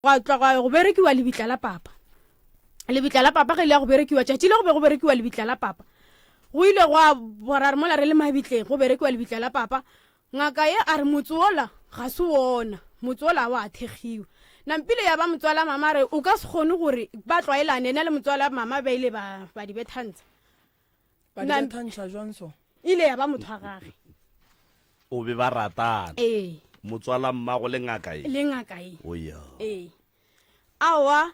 Gwa tla gwa ya go berekiwa lebitla la papa. Lebitla la papa ge le ya go berekiwa, tšatši le go be go berekiwa lebitla la papa. Go ile gwa ra re mola re le mabitleng go berekiwa lebitla la papa. Ngaka ye a re motse wola ga se wona, motse wola wa thekgiwa. Nampile ya ba motswala mama a re o ka se kgone gore ba tlwaelane yena le motswala mama ba ile ba ba di bethantsha. Ba di bethantšha jwang so? Ile ya ba motho wa gage. O be ba ratana. Ee. Motswala mmago le ngaka e. Le ngaka e. O ya. Ee. Aowa,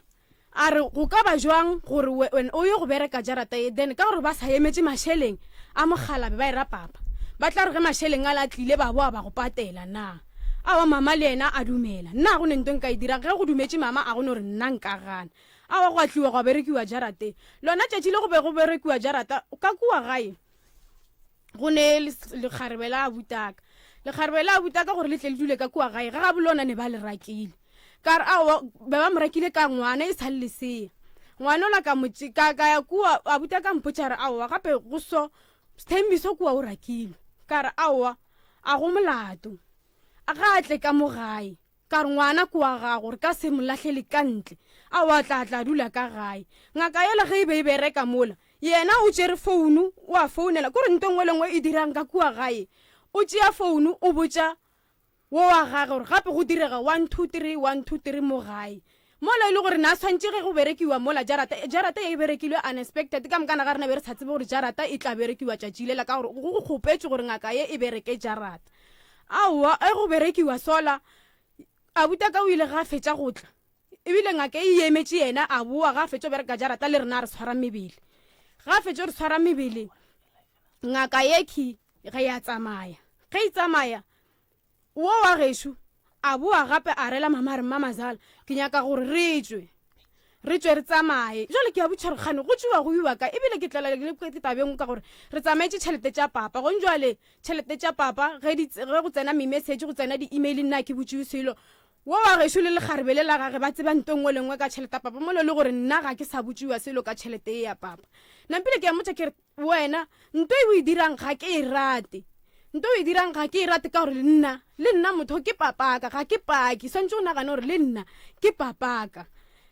a re go ka ba jwang gore wena o ye go bereka jarata ye then ka gore ba sa emetše mašeleng a mogalabe ba e ra papa. Ba tla re ge mašeleng a la tlile ba boa ba go patela na? Aowa mama le yena a dumela. Nna ga go ne nto nka e dirang ge go dumetše mama a go no re nna nka gana. Aowa gwa tliwa gwa berekiwa jarateng. Lona tšatši le go be go berekiwa jarata ka kua gae go ne lekgarebe la butaka. Lekgarebe la butaka gore le tle le dule ka kua gae ga gabo lona ne ba le rakile. Ka re aowa be ba mo rakile ka ngwana e sa le lesea. Ngwana ola ka mo ka ka ya kua a butaka mpotša re aowa gape go so Sthembiso kua o rakilwe. Ka re aowa a go molato. A ga a tle ka mo gae. Ka re, Ngwana ke wa gago, re ka se mo lahlele ka ntle. Aowa, a tla tla dula ka gae. Ngaka yela ge e be e bereka mola, yena o tšere founu o a founela, kore nto nngwe le nngwe e dirang ka kua gae, o tšea founu o botša wo wa gage gore gape go direga one two three, one two three mo gae. Mola e le gore na swantše ge go berekiwa mola jarata, jarata ye e berekilwe unexpected, ka mokana ga rena be re sa tsebe gore jarata e tla berekiwa tšatši lela ka gore go kgopetšwe gore ngaka ye e bereke jarata. Aowa, ge go berekiwa sola, abutaka o ile ga a fetša go tla, ebile ngaka e emetše yena a boa ga a fetša go bereka jarata le rena a re swara mebele. Ga a fetša go re swara mebele, ngaka yekhi ge ya tsamaya. Ge e tsamaya, Wo wa gešo a boa gape a rela mama a re, Mmamazala, ke nyaka gore re tšwe. Re tšwe re tsamaye. Jwale ke a botša gore kgane go tšwewa go iwa kae? Ebile ke tlela le ke tabeng ka gore re tsamaetše tšhelete tša papa. Gong jwale tšhelete tša papa ge di ge go tsena mimesage go tsena di-email nna ke botšiwe selo. Wo wa gešo le lekgarebe le la gage ba tseba nto nngwe le nngwe ka tšhelete ya papa mola e le gore nna ga ke sa botšiwa selo ka tšhelete ye ya papa. Nampile ke a mmotša ke re Wena, nto e o e dirang ga ke e rate. Nto o e dirang ga ke e rate ka gore le nna, le nna motho ke papaka, ga ke paki. Swantše o nagane gore le nna ke papaka.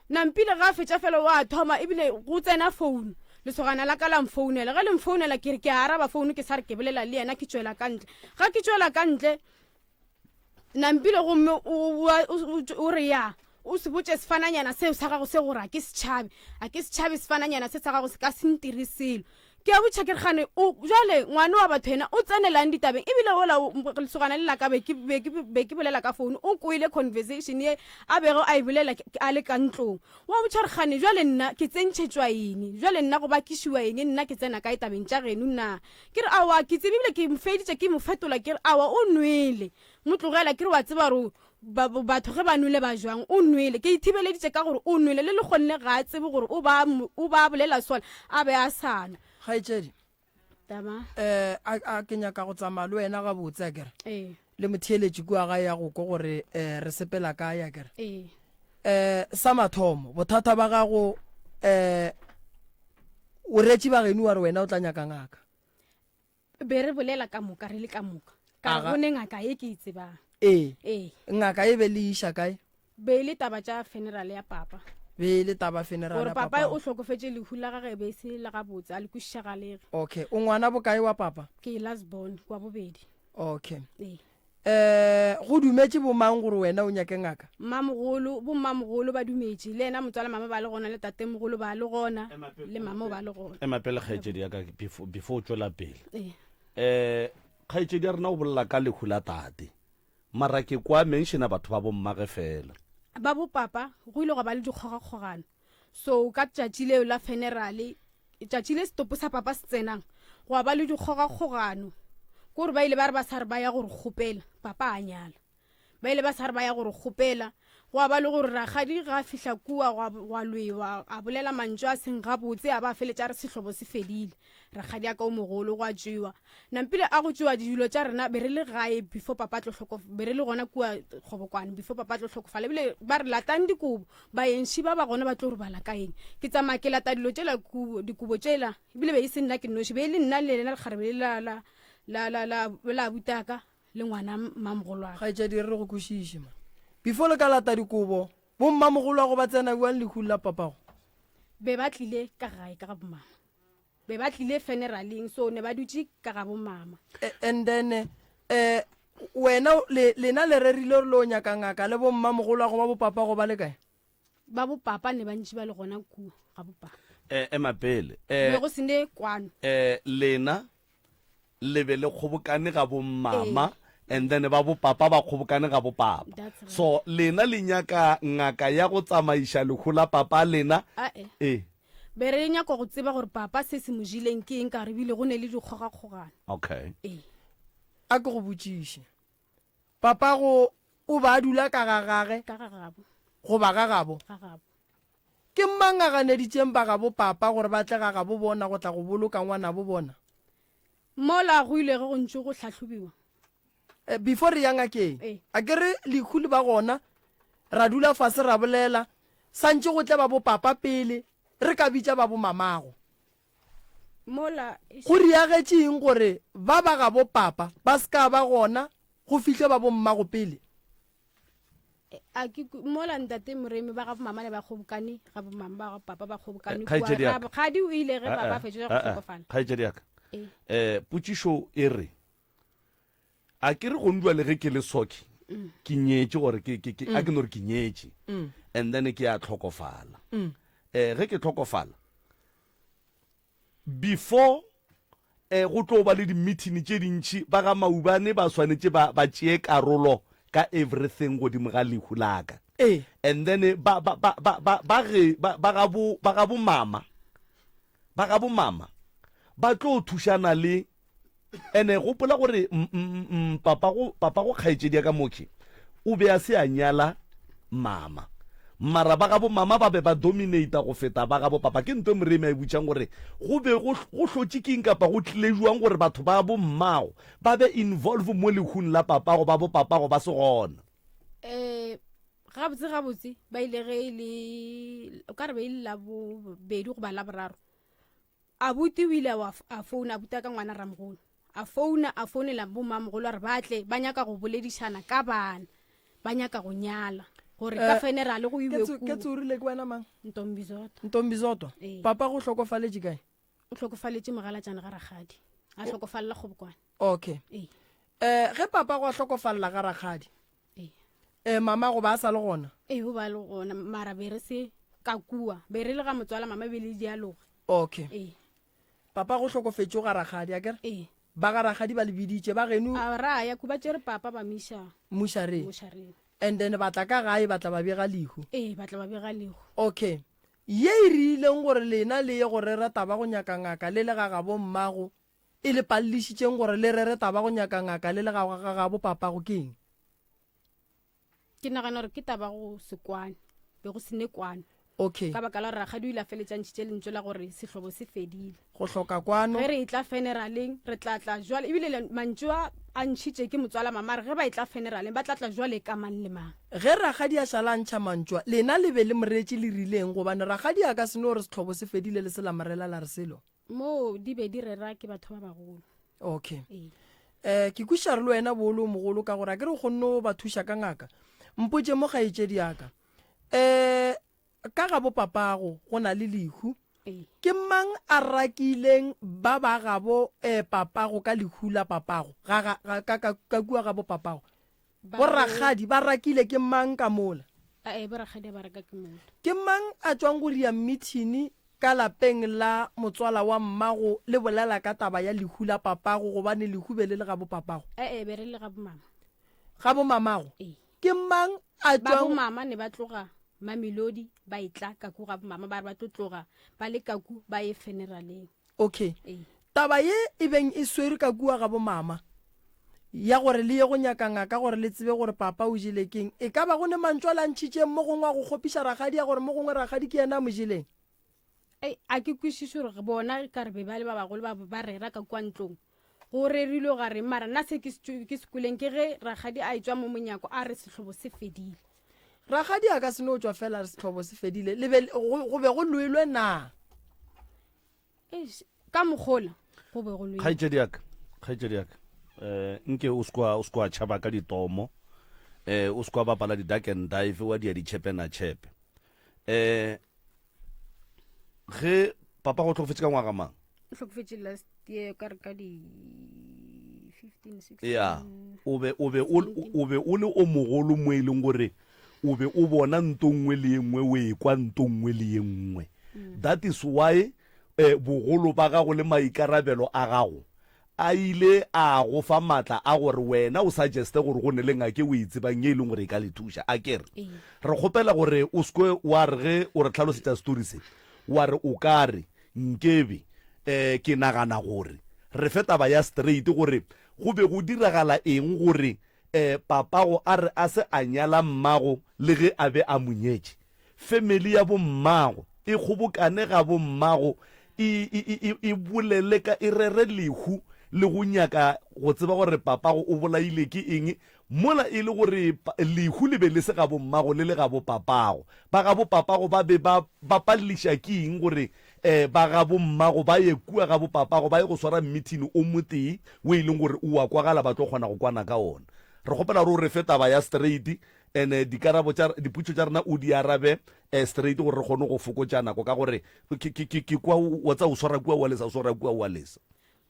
Nampile ga a fetša fela wa thoma ebile go tsena founu. Lesogana la ka la mfounela. Ge le mfounela ke re ke a araba founu ke sa re ke bolela le yena ke tšwela ka ntle. Ga ke tšwela ka ntle Nampile gomme o re ya o se botše sefananyana seo sa gago se gore a ke setšhabe a ke setšhabe sefananyana se sa gago se ka se ntire selo ke a botšha ke re gane jale ngwane wa batho yena o tsenelang ditabeng ebile ola lesogana le laka be ke bolela ka founu o kwele conversation ye a bego a e bolela a le ka ntlong wa botšha re gane jale nna ke tsentšhetšwa eng jale nna go bakišiwa eng nna ke tsena kae tabeng tša geno nna Ke re, Aowa, ke tsebe ebile ke mo feditše ke mo fetola ke re, Aowa, o nwele. Mo tlogela, ke re, wa tseba gore ba, batho ge ba nwele ba jwang. O nwele. Ke ithibeleditše ka gore o nwele. Le lekgonne ga a tsebe gore o ba, o ba bolela sola, a be a sa nwa. Kgaetšedi, Tama. eh, a, a ke nyaka go tsamaya le wena gabotse, a kere? Ee. Le motheeletši kua gae ya go ko gore eh, re sepela kae, a kere? Ee. Eh, sa mathomo, bothata ba gago eh, O retše ba geno wa re wena o tla nyaka ngaka. Be re bolela ka moka re le ka moka. Ka Aga. go ne ngaka e ke e tsebang. Ee. Ee. Ngaka e be le iša kae? Be e le taba tša funeral ya papa. Be e le taba funeral Gore ya papa papa. o hlokofetše lehu la gage e be e se la gabotse a le kwešišagalege. Okay. O ngwana bokae wa papa? Ke last born wa bobedi. Okay. Ee. Eh, go dumetše bomang gore wena o nyake ngaka? Mmamogolo, bommamogolo ba dumetše, le yena motswala mama ba le gona, le tatemogolo ba le gona, le mama o ba le gona. Ema pele kgaetšedi ya ka before, before o tšwela pele. Ee. Eh, kgaetšedi ya rena o bolela ka lehu la tate. Mara ke kwa mentiona batho ba bommage fela. Ba bo papa go ile gwa ba le dikgogakgogano. So ka tšatši leo la funeral, tšatši le setopo sa papa se tsenang, gwa ba le dikgogakgogano. Ke gore ba ile ba re ba sa re ba ya go re kgopela, papa a nyala. Ba ile ba sa re ba ya go re kgopela, gwa ba le gore rakgadi ga a fihla kua gwa, gwa lwewa, a bolela mantšu a seng gabotse, a ba a feletša a re sehlobo se fedile. Rakgadi a ka o mogolo, gwa tšwewa. Nampile a go tšwewa dilo tša rena, be re le gae before papa a tlo hlokof-, be re le gona kua Kgobokwane before papa a tlo hlokofala. Ebile ba re latang dikobo, Baenši ba ba gona ba tlo robala ka eng? Ke tsamaya ke lata dilo tšela, kubo, dikobo tšela, ebile be e se nna ke nnoši, be e le nna le lena lekgarebe le la, la, la, la, la, la abutaka le ngwana mmamogolwaka. Kgaetšedi, re re go kwešiše, man. Before le ka lata dikobo, Bommamogolwago ba tsena bjang lehung la papago? Be ba tlile ka gae ka ga bomama. Be ba tlile funeraleng, so ne ba dutše ka ga bomama. And then eh wena le lena le rerile gore le o nyaka ngaka le bommamogolwago ba bopapago ba le kae? Ba bopapa ne ba ntši ba le gona kua ga bopapa. Eh, ema pele. Eh, Be go se ne kwano. Eh, lena le be le kgobokane ga bommama and then ba bopapa ba kgobokane ga bopapa. That's right. So lena le nyaka ngaka ya go tsamaiša lehu la papa lena? Ae. Eh. Be re nyaka go tseba gore papa se se mo jeleng ke eng ka gore ebile go ne le dikgogakgogano. Okay. Ee. A ke go botšiše. Papago o ba a dula ka ga gage? Ka ga gabo. Goba ga gabo? Ga gabo. Ke mang a ganeditšeng ba gabo papa gore ba tle ga gabo bona go tla go boloka ngwanabo bona? Mola go ile ge go ntše go hlahlobiwa. Eh, before re ya ngakeng, Ee. a ke re lehu le ba gona, ra dula fase ra bolela, santše go tle ba bo papa pele re ka bitša ba bo mamago. Mola Go riagetše eng gore ba ba gabo papa ba se ka ba gona go fihle ba bommago pele? A ke mola ntate Moremi ba gabo mama ne ba kgobokane ga bo mama ba gabo papa ba kgobokane Eh, kua kgaetšedi ya ka. Kgadi o ile ge papa a Eh, fetša eh, go eh, hlokofala. Kgaetšedi ya ka. Ee. Eh, potšišo e re, a ke re gong jwale ge ke le soke ke nyetše gore ke ke ke a ke no re ke nyetše and then ke a hlokofala. Eh, ge ke hlokofala Before eh, go tlo ba le di-meeting tše dintši, ba ga Maubane ba swanetše ba, ba tšee karolo ka everything godimo ga lehu la ka. Ee. And then ba, ba, ba, ba, ba, ba ge, ba, ba ga bo, ba ga bo mama, ba ga bo mama ba tlo thušana le Ene gopola gore papago, papago kgaetšedi ya ka Moki o be a se a nyala mama. Mara ba gabo mama ba be ba dominata go feta ba gabo papa. Ke nto e Moremi a e butšang gore go be go, go hlotše keng kapa go tlile jwang gore batho ba bo mmago ba be involve mo lehung la papago, ba bo papago ba se gona. Eh, gabotse gabotse ba ile ge e le, o ka re be e le la bobedi goba la boraro. Abuti o ile a a founa, abuti a ka ngwana ramogolo. A founa, a founela bommamogolo a re ba tle, ba nyaka go boledišana ka bana, ba nyaka go nyala, gore ka Eh, funeral go iwe Ke kua. tse o rile ke wena mang? Ntombizodwa. Ntombizodwa. Ee. Papa go hlokofaletše kae? O hlokofaletše Mogalatšane ga rakgadi. A hlokofalela Kgobokwane. Okay. Ee. Eh, ge papa go a hlokofalela ga rakgadi. Ee. Eh, mama go ba a sa le gona? Ee, o ba le gona, mara be re se ka kua. Be re le ga motswala mama be le dialoge. Okay. Ee. Papa go hlokofetše ga rakgadi, akere? Ee. Ba ga rakgadi ba le biditše, ba geno. A ra ya ku ba tšere papa ba mo iša Mošareng. mošareng. And then ba tla ka gae ba tla ba bega lehu. Ee, ba tla ba bega lehu. Okay. Ye e rileng gore lena le ye go rera taba go nyaka ngaka le le ga gabo mmago, e le palelišitšeng gore le rere taba go nyaka ngaka le le ga ga gabo papago ke eng? Ke nagana gore ke taba go se kwane, be go se ne kwano. Okay. Ka baka la gore rakgadi o ile a feletša ntšhitše lentšu la gore sehlobo se fedile. Go hloka kwano. Ge re etla funeraleng re tla tla jwale, ebile le mantšu a a ntšhitše ke motswala mama a re ge ba etla funeraleng ba tla tla jwale ka mang le mang. Ge rakgadi a šala a ntšha mantšu a, lena le be le moreetše le rileng gobane rakgadi a ka se no re sehlobo se fedile le se la morela la re selo. Moo di be di rera ke batho ba bagolo. Okay. Ee. Eh, ke kwešiša re le wena bo o le o mogolo ka gore a ke re o kgonne go ba thuša ka ngaka. Mpotše mo kgaetšedi ya ka. Eh, ka gabo papago go na le lehu. Ee. Ke mang a rakileng ba ba gabo eh, papago ka lehu la papago? Ga, ga, ga, ka, ka, ka kua gabo papago. Ba Borakgadi ba rakile ke mang ka mola? Ae, borakgadi ba raka ke mola. Ke mang a tšwang go ria mithini ka lapeng la motswala wa mmago le bolela ka taba ya lehu la papago gobane lehu be le le gabo papago? Ae, be re le gabo mama. Gabo mamago? Ee. Ke mang a Ba tšwang? bo mama ne ba tloga Mamelodi ba etla ka ku gabo mama ba re ba tlo tloga ba le ka ku ba ye funeraleng. Okay. Ee. Taba ye e beng e swerwe ka kua ga bomama, ya gore le ye go nyaka ngaka gore le tsebe gore papa o jele keng, e ka ba go ne mantšu a le a ntšhitšeng mo gongwe a go kgopiša rakgadi a gore mo gongwe rakgadi ke yena a mo jeleng? Ei, a ke kwešiše gore bona e ka re be ba le ba bagolo ba ba rera ka kua ntlong. Go rerilwe ga reng, mara nna se ke se ke se kweleng ke ge rakgadi a etšwa mo monyako a re sehlobo se fedile. Rakgadi a ka se no tšwa fela a re sehlobo se fedile, le be go, go be go lwelwe na? Eish, ka mokgola go be go lwelwe. Kgaetšedi ya ka, kgaetšedi ya ka, eh, nke o se kwa, o se kwa tšhaba ka ditomo. Eh o se kwa bapala di duck and dive wa dia di tšhepe na tšhepe. Eh ge papa go hlokofetše ka ngwaga mang? O hlokofetše last year ka re ka di 15 16. Ya, o be o be o o be o le o mogolo mo e leng gore o be o bona nto nngwe le ye nngwe o e kwa nto nngwe le ye nngwe. That is why eh bogolo ba gago le maikarabelo a gago A ile a go fa matla a gore wena o suggeste gore go ne le ngake o e tsebang ye e leng gore e ka le thuša. Akere? Re kgopela gore o se ke wa re ge o re hlalosetša story se, wa re o ka re, Nkebe, eh, ke nagana gore. Re fe taba ya straight gore go be go diragala eng gore, eh, papago a re a se a nyala mmago le ge a be a mo nyetše. Family ya bo mmago e kgobokane ga bo mmago e, e, e, e, e bolele ka, e rere lehu le go nyaka go tseba gore papago o bolaile ke eng, mola e le gore lehu le be le se ga bo mmago le le ga bo papago. Ba ga bo papago ba be ba ba palliša ke eng gore um ba ga bo mmago ba ye kua ga bo papago ba ye go swara mmithini o motee wo e leng gore o a kwagala ba tlo kgona go kwana ka ona. Re kgopela gore o re fe taba ya straight And dikarabo tša, dipotšišo tša rena o di arabe straight gore re kgone go fokotša nako ka gore ke, ke, ke, ke kwa wa tsa o swara kua wa lesa, o swara kua wa lesa.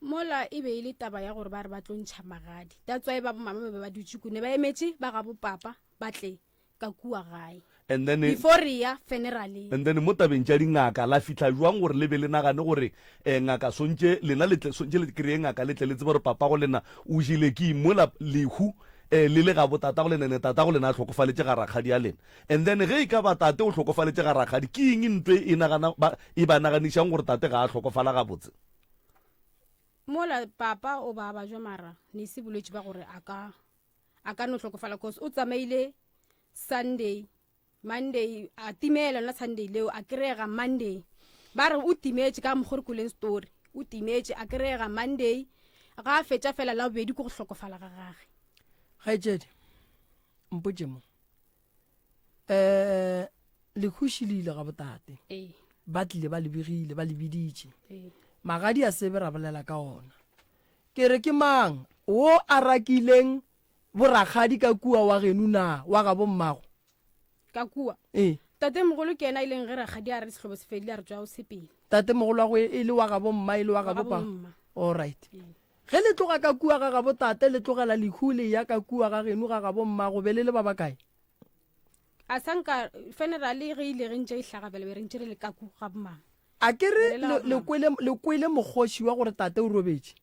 Mola e be e le taba ya gore ba re ba tlo ntšha magadi. That's why ba bo mama ba be ba dutše kua. Ne ba emetše ba gabo papa ba tle ka kua gae. And then, Before re ya funeraleng. And then mo tabeng tša dingaka, la fihla jwang gore le be le nagane gore eh, ngaka sontše lena le tle, sontše le kreye ngaka le tle le tsebe gore papago lena o jele ke eng mola lehu eh, le le gabo tatago lena ene tatago lena a hlokofaletše ga rakgadi ya lena. And then ge e ka ba tate o hlokofaletše ga rakgadi, ke eng ntho e nagana, ba, e ba naganišang gore tate ga a hlokofala gabotse? Mola papa o ba bajwa mara ne se bolwetši ba gore a ka a ka no hlokofala cause o tsamaile Sunday Monday a timela lona Sunday leo a kry-ega Monday ba re o timetše ka mokgwa re kweleng story o timetše a kry-ega Monday ga a fetša fela la bobedi ke go hlokofala ga gage. Kgaetšedi mpotše mo um lekhuši le ile ga botate Ee. ba tlile ba le begile ba le biditše Ee. magadi a sebe ra bolela ka ona ke re ke mang wo a rakileng Borakgadi ka kua wa geno na, wa gabo mmago? Ka kua. Ee. Tatemogolo ke yena a ileng ge rakgadi a re sehlobo se fedile a re tšwa o sepele. Tatemogolo wa go e le wa gabo mma e le wa gabo pa? All right. Ge le tloga ka kua ga gabo tate le tlogela lehu le ya ka kua ga geno ga gabo mmago be le le ba bakae? A sa nka funeral ge ile re ntše e hlagabela be re ntše re le ka ku ga bomama. A ke re le kwele le kwele mokgoši wa gore tate o robetše?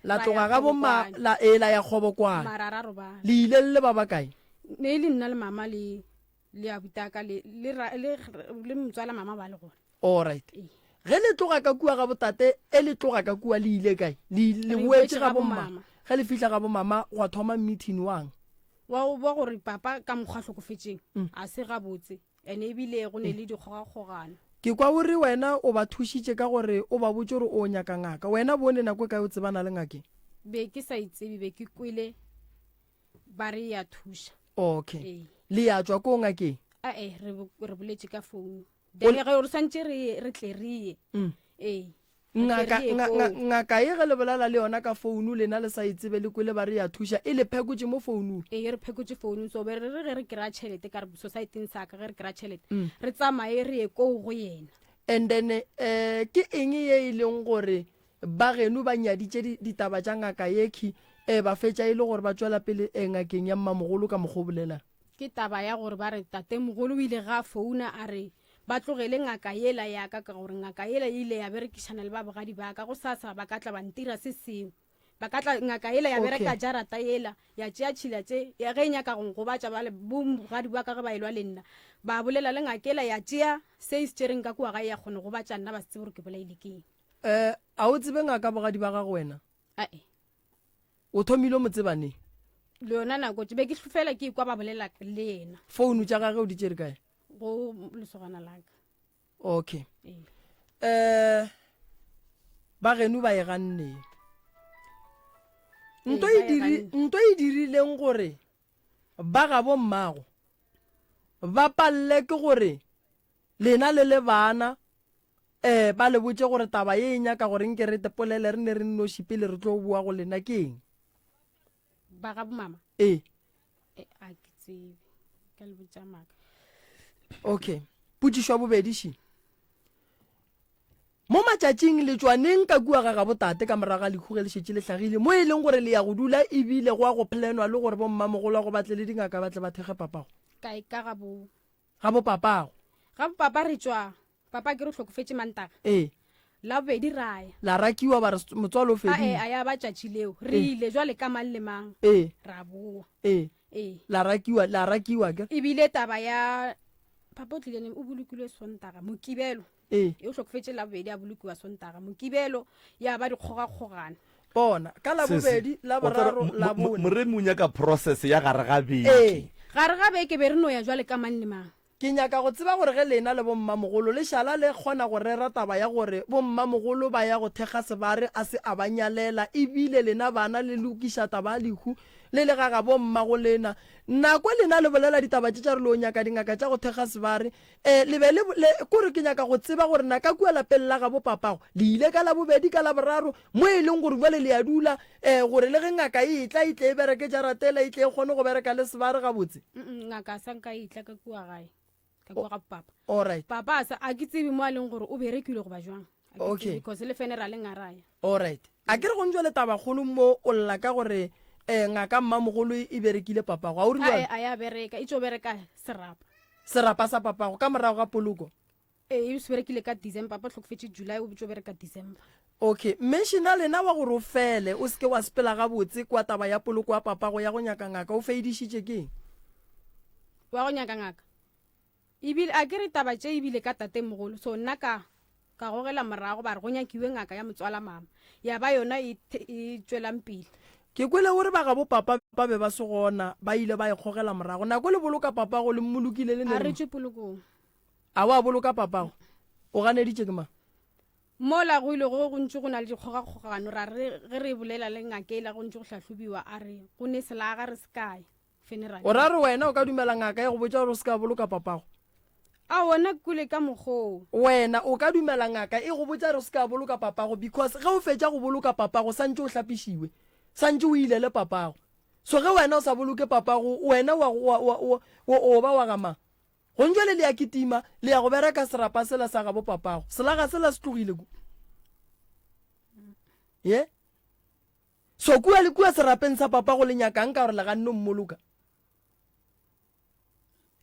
La tloga ga bomma la ee la ya Kgobokwane. Mara ra robala. Le ile le le ba bakae? Ne e le nna le mama le le abutaka le le le le motswala mama ba le gona. All right. Ge le tloga ka kua ga botate e le tloga ka kua le ile kae? Le le boetše ga bomma. Ge le fihla ga bomama gwa thoma meeting wang? Wa wa gore papa ka mokgwa hlokofetšeng a se gabotse. Ene ebile go ne le dikgogakgogano. Ke kwa o re wena o ba thušitše ka gore o ba botše gore o nyaka ngaka. Wena bone nako e kae o tsebana le ngakeng? Be ke sa itsebe, be ke kwele ba re e a thuša. Okay. Ee. Le ya tšwa koo ngakeng? Ae, re, re boletše ka founu. Then ge re swantše re, re tle re ye. Ee. Ngaka, nga, nga, ngaka ye ge le bolela le yona ka founu lena le sa e tsebe le kwele ba re ya thuša e le phekotše mo founung. Ee, re phekotše founung so be re re ge re kry-a tšhelete ka re society-ing sa ka ge re kry-a tšhelete mm. re tsamaye re ye koo go yena. And then eh ke eng ye e leng gore ba geno ba nyaditše ditaba tša ngaka yekhi eh ba fetša e le gore ba tšwela pele eh, ngakeng ya mmamogolo ka mokgwa o bolelang? Ke taba ya gore ba re tatemogolo o ile ga a founa a re ba tlogele ngaka yela ya ka, ka gore ngaka yela e ile ya berekišana le ba bogadi ba ka. Gosasa ba ka tla ba ntira se sengwe. Ba ka tla ngaka yela ya bereka jarata yela, ya tšea tšhila tše, ya ge e nyaka go nkgobatša bale bo bogadi ba ka ge ba elwa le nna. Ba bolela le ngaka yela ya tšea se e se tšereng ka kua gae ya kgona go gobatša nna ba se tsebe gore ke bolaile ke eng. Eh, a o tsebe ngaka bogadi ba gago wena? Ae. O thomile o mo tseba neng? Le yona nako be ke fela ke ikwa ba bolela le yena. Founu tša gage o di tšere kae? Go lesogana la ka. Okay. Ee. Eh ba geno ba e ganne. Nto e diri nto e dirileng gore ba gabo mmago ba palle ke gore lena le le bana eh ba le botše gore taba ye e nyaka gore nke re tepolele re ne re nnoši pele re tlo boa go lena ke eng? Ba gabo mama? Ee. Eh, a ke. tsebe ka le botša maaka. Okay. Potšišo ya bobedi še. Mo matšatšing le tšwa neng ka kua ga gabo tate ka morago ga lehu ge le šetše le hlagile mo e leng gore le ya go dula ebile go a go planwa le gore bommamogolwago ba tle le dingaka ba tle ba thekge papago? Kae ka gabo? Gabo papago. Gabo papa re tšwa papa ke re hlokofetše Mantaga. Ee. La bobedi ra ya. La rakiwa ba re motswalo o fedile. Ae a ya ba tšatši leo. Re ile jwale ka mang le mang. Ee. Ra boa. Ee. Ee. La rakiwa la rakiwa ke. Ebile taba ya papa o tlile neng o bolokilwe Sontaga Mokibelo. Ee. E o hlokofetše la bobedi a bolokiwa Sontaga Mokibelo ya ba dikgogakgogano. Bona ka la bobedi la boraro la bone. Moremi o nyaka process ya gare ga beke. Ee. Gare ga beke be re no ya jwale ka mang le mang. Ke nyaka go tseba gore ge lena le bommamogolo le šala le kgona go rera taba ya gore bommamogolo ba ya go thekga Sebare a se a ba nyalela ebile lena bana le lokiša taba ya lehu le le ga gabo mmagolena. Nako lena le bolela ditaba tše tša re lo nyaka dingaka tša go thekga Sebare e le be le le kore ke nyaka go tseba gore na ka kua lapeng la gabo papago le ile ka Labobedi ka Laboraro mo e leng gore bjale le a dula e gore le ge ngaka e etla e tle e bereke jaratela e tle e kgone go bereka le Sebare gabotse. Mm, ngaka a sa nka e tla ka kua gae ka kua ga papa. Alright. Papa a sa a ke tsebe mo a leng gore o berekile goba jwang. A ke Okay. tsebe, Because le funeral nga raya. Alright. A ke re go ntšwa le tabakgolo mo o lla ka gore eh, ngaka mmamogolo e berekile papago. A o re A bjalo? a ya bereka, e tšo bereka serapa. Serapa sa papago ka morago ga poloko. Ee, o se berekile ka December, papa o hlokofetše July, o tšo bereka December. Okay, mention-a lena wa gore o fele, o se ke wa sepela gabotse kwa taba ya poloko ya papago ya go nyaka ngaka o feidišitše ke eng? Wa go nyaka ngaka. Ebile a ke re taba tše ebile ka tatemogolo, so nna ka ka gogela morago ba re go nyakiwe ngaka ya motswala mama, ya ba yona e e tšwelang pele. Ke kwele o re ba gabo papa ba be ba se gona, ba ile ba ikgogela morago. Nako le boloka papago le mmolokile le A re neng? tšwe polokong. A wa boloka papago? O ganeditše ke mang? Mola go ile go gontši go na le dikgogakgogano, ra re ge re bolela le ngaka ela go ntše go hlahlobiwa, a re go ne selaga re se kae funeral. O ra re wena o ka dumela ngaka e go botša gore o se ka boloka papago? A wona kule ka mokgoo. Wena o ka dumela ngaka e go botša gore o se ka boloka papago because ge o fetša go boloka papago santše o hlapišiwe, santše o ilele papago. So ge wena o sa boloke papago wena wa, wa, wa, wa, o ba wa ga mang? Gong jwale le ya kitima, le ya go bereka serapa sela sa gabo papago. Selaga sela se tlogile ku. Ye? So kua le kua serapeng sa papago le nyakang ka gore le ganne mmoloka?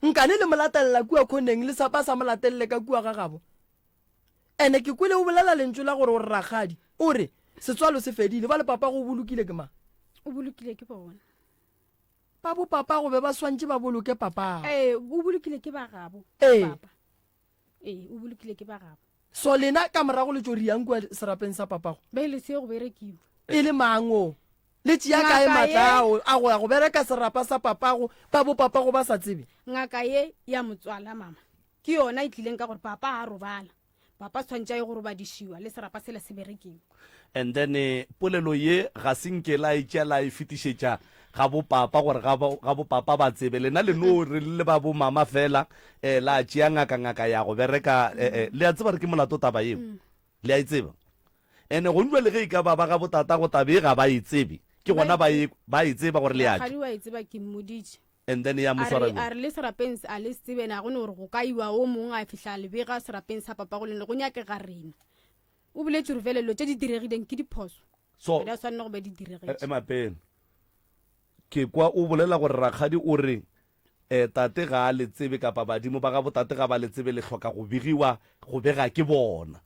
Nkane le mo latelela kua khoneng le sa ba sa mo latelele ka kua ga gabo. Ene ke kwele o bolela lentšu la gore o re rakgadi, o re setswalo se fedile, bale papago o bolokile ke mang? O bolokile ke bona. Ba bo papago be ba swantše ba boloke papago. Ee, o bolokile ke ba gabo. Ee. Papa. Ee, o bolokile ke ba gabo. So lena ka morago le tšo riang kua serapeng sa papago? Be le se go berekiwa. E le mang o? Le tšea kae matla ao a go ya go bereka serapa sa papago ba bo papago ba sa tsebe? Ngaka ye ya motswala mama ke yona e tlileng ka gore papa a robala. Papa tshwantše a ye go robadišiwa le serapa sela se berekiwe. And then polelo ye ga se nke la e tšea la e fetišetša ga bo papa gore ga bo, ga bo papa ba tsebe. Lena le no re le ba bo mama fela eh, la tšea ngaka ngaka ya go bereka eh, eh, le a tseba re ke molato taba yeo. Le a e tseba. Ene gong jwale ge e ka ba ba ga bo tata go taba e ga ba e tsebe. Ke gona ba e ba e tseba gore le a tšwa. Rakgadi wa e tseba ke mmoditše. And then ya mo A swara re, bjang? a re le serapeng se a le se tsebe na go ne gore go ka iwa o mongwe a fihla a le bega serapeng sa papa go lena go nyakega rena. O boletše gore fele dilo tše di diregileng ke diphoso. So, Ga di a swanela go be di diregetše. ema pele. Ke kwa o bolela gore rakgadi o re eh, tate ga a le tsebe kapa badimo ba ga botate ga ba le tsebe le hloka go begiwa go bega ke bona.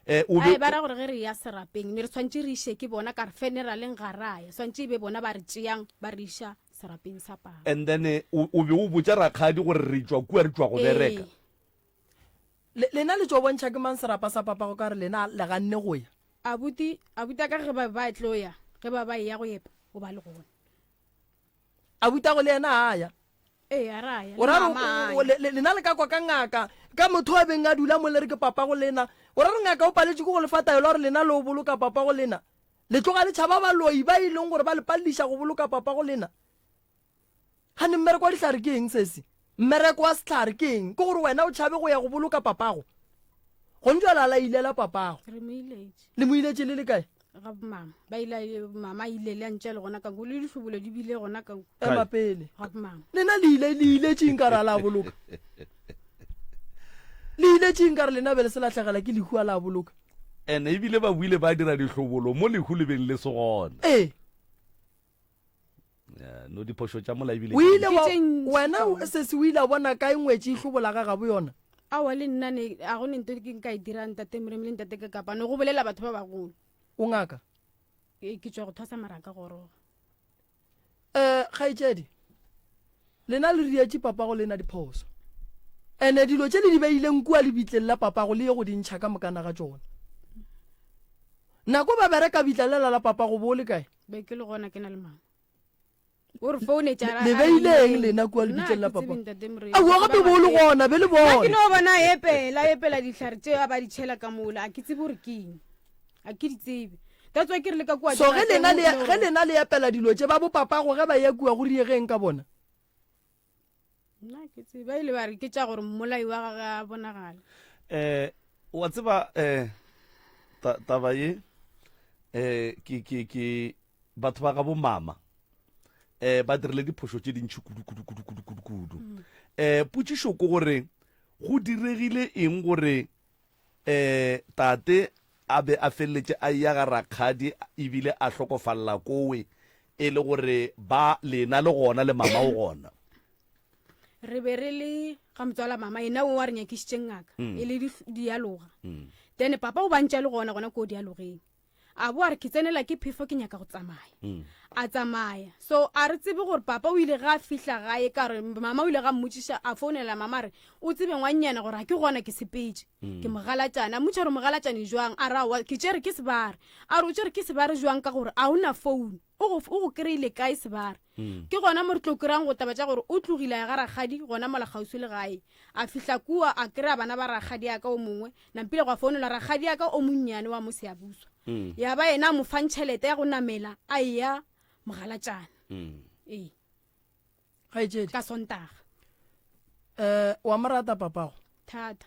Eh, o be Ae, ba ra gore ge re ya serapeng ne re tshwanetse re iše ke bona ka re funeraleng ga ra ya swantše e be bona ba re tšeang ba re iša serapeng sa papa. And then eh, o, o be o botša rakgadi gore re tšwa kua re tšwa go bereka. Ee. Le, lena le tšo bontšha ke mang serapa sa papago ka gore lena le ganne go ya? Abuti, abuti a ka ge ba be ba tlo ya, ge ba ba eya go epa, o ba le gona. Abutago le yena a ya. Ee, a ra ya. O ra re lena le ka kwa ka ngaka, ka motho a beng a dula mo le re ke papago lena. O ra re ngaka o paletše ke go le fa taelo ya gore lena le o boloka papago lena. Le tloga le tšhaba baloi ba e leng gore ba le palediša go boloka papago lena. Gane mmereko wa dihlare ke eng sesi? Mmereko wa sehlare ke eng? Ke gore wena o tšhabe go ya go boloka papago. Gong jwale a la ilela papago. Re mo iletše. Le mo iletše le le kae? Ga mama ba ile mama ile le ntše le gona ka go le dihlobolo di bile gona ka ema pele ga mama. Lena le ile le ile tšeng ka ra la boloka. Le ile tšeng ka re lena be le se lahlegela ke lehu a la boloka. Ene ebile ba buile ba dira dihlobolo mo lehu le beng le se gona. Ee. Yeah, no diphošo tša mola ebile O ile wa wena sesi o ile a bona kae ngwetši e hlobola ga gabo yona? Aowa le nna ne a go ne nto ke nka e dirang ntate Moremi le ntate ka kapano go bolela batho ba bagolo. O ngaka? Ke ke tšwa go thwasa maraka goroga. Eh kgaetšedi lena le rietše papago lena diphoso. Ene dilo tše le di beileng kua lebitleng la papago le ye go di ntšha ka mokana ga tšona. Nako ba bereka bitla lela la papago bo le kae? Be ke le gona ke na le mama. O re founetša a- Le a re beile eng ileng. lena kua Nna lebitleng la ha ke tsebe papa? ntate Moremi. Aowa gape bo le gona be le Nna ke bona. no bona a epela a epela dihlare tšeo a ba di tšhela ka mola a ke tsebe gore ke eng a ke di tsebe that's why ke re le ka kua So ge jarateng lena o le kgone ge gore- lena le epela dilo tše ba bo papago ge ba ya kua go riegeng ka bona? Nna ke tsebe ba ile ba re ke tša gore mmolai wa gage a bonagale. Eh wa tseba eh ta, taba ye eh ke ke ke batho ba ga bo mama eh ba dirile diphošo tše dintši kudu kudu kudu kudu kudu kudu mm. eh potšišo ke gore go diregile eng gore eh tate a be a feleletše a ya ga rakgadi ebile a hlokofalla kowe e le gore ba lena le gona le mama o gona re be re le ga motswala mama ena o wa re nyakišitšeng ngaka mm. e le dialoga mm. then papa o bantša le gona gona ko dialogeng a bo a re ke tsenela ke phefo ke nyaka go tsamaya mm. a tsamaya so a re tsebe gore papa o ile ga a fihla gae ka re mama o ile ga mmotšiša a founela mama re o tsebe ngwannyana gore ga ke gona ke sepetse mm. ke mogalatšane a mmotša gore mogalatšane jwang a ra ke tšere ke sebare a re o tšere ke sebare jwang ka gore a o na foune o go o go kry-ile kae sebare mm. ke gona mo re tlo kry-ang go taba tša gore o tlogile ya ga rakgadi gona mola kgauswi le gae a fihla kua a kry-a bana ba rakgadi ya ka o mongwe nampile gwa founelwa rakgadi ya ka o monnyane wa moseyabuswa mm. ya ba yena a mo fang tšhelete ya go namela a eya mogalatšana mm. ee Kgaetšedi. Ka Sontaga. Eh, wa mo rata papago? Thata.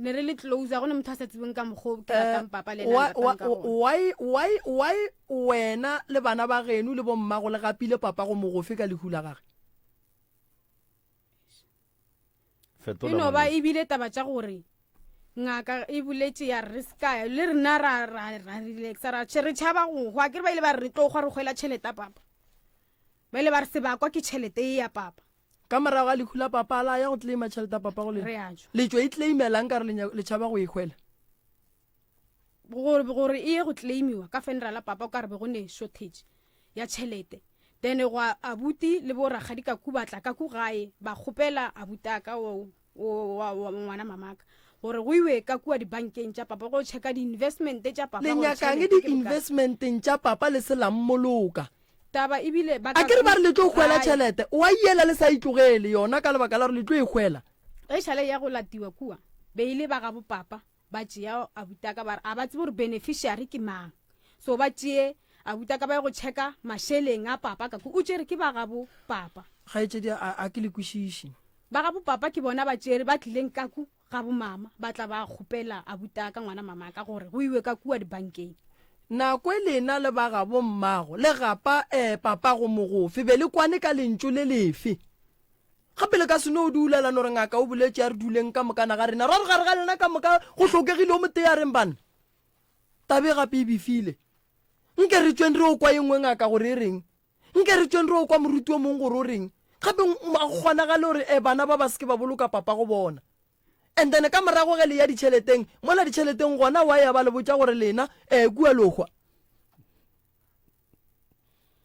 Ne re le close, a go ne motho a sa tsebeng ka mokgwa ke ratang papa le ena a ratang ka gona. Why, why, why wena le bana ba geno le bommago le gapile papago mogofe ka lehu la gage? E no ba e bile taba tša gore ngaka e boletše ya re se ka ya le rena ra ra ra relaxa ra re tšhaba go hwa ke re ba ile ba re re tlo hwa re hwela tšhelete ya papa. Ba ile ba re sebakwa ke tšhelete ye ya papa. Ka morago ga lehu la papa, la ya go claima tšhelete ya papa go lena? Re a tšwa. Le tšwa e claimelang ka re le tšhaba go e hwela? Gore, gore e ye go claimiwa ka funeral ya papa o ka re be go ne shortage ya tšhelete. Then gwa abuti le bo rakgadi ka ku ba tla ka ku gae ba kgopela abuti a ka o, o, wa, wa ngwana mamaka gore go iwe ka kua dibankeng tša papa go checka di-investment tša papa Le gore nyakang tšhelete ke bokae. di-investmenteng tša papa le se la mmoloka? Taba ebile ba A ka ke re ba re le tlo hwela gae. tšhelete, wa yela le sa itlogele yona ka lebaka la gore le tlo e hwela. Ge šale ya go latiwa kua, be e le ba gabo papa ba tšea abutaka ba re a ba tsebe gore beneficiary ke mang. So ba tšee abutaka ba ye go checka mašeleng a papa ka kua, o tšere ke ba gabo papa. Kgaetšedi a, a ke le kwešiše. Ba gabo papa ke bona ba tšere ba tlileng ka ku ga bo mama ba tla ba kgopela abutaka ngwana mamaka gore go iwe ka kua dibankeng. Nako e lena le ba gabo mmago le gapa eh papago mogofe be le kwane ka lentšu le lefe? Gape le ka se no dula la no re ngaka o boletše a re duleng ka mokana ga rena ra re gare ga lena ka moka go hlokegile o motee a reng banna taba e gape e befile nke re tšweng re o kwa e nngwe ngaka gore e reng Nke re tšweng re o kwa moruti o mongwe gore o reng. Gape ga go kgonagale gore eh, bana ba ba se ke ba boloka papa go bona. And then ka morago ge le ya ditšheleteng, mola ditšheleteng gona wa ya ba le botša gore lena eh, kua lo hwa.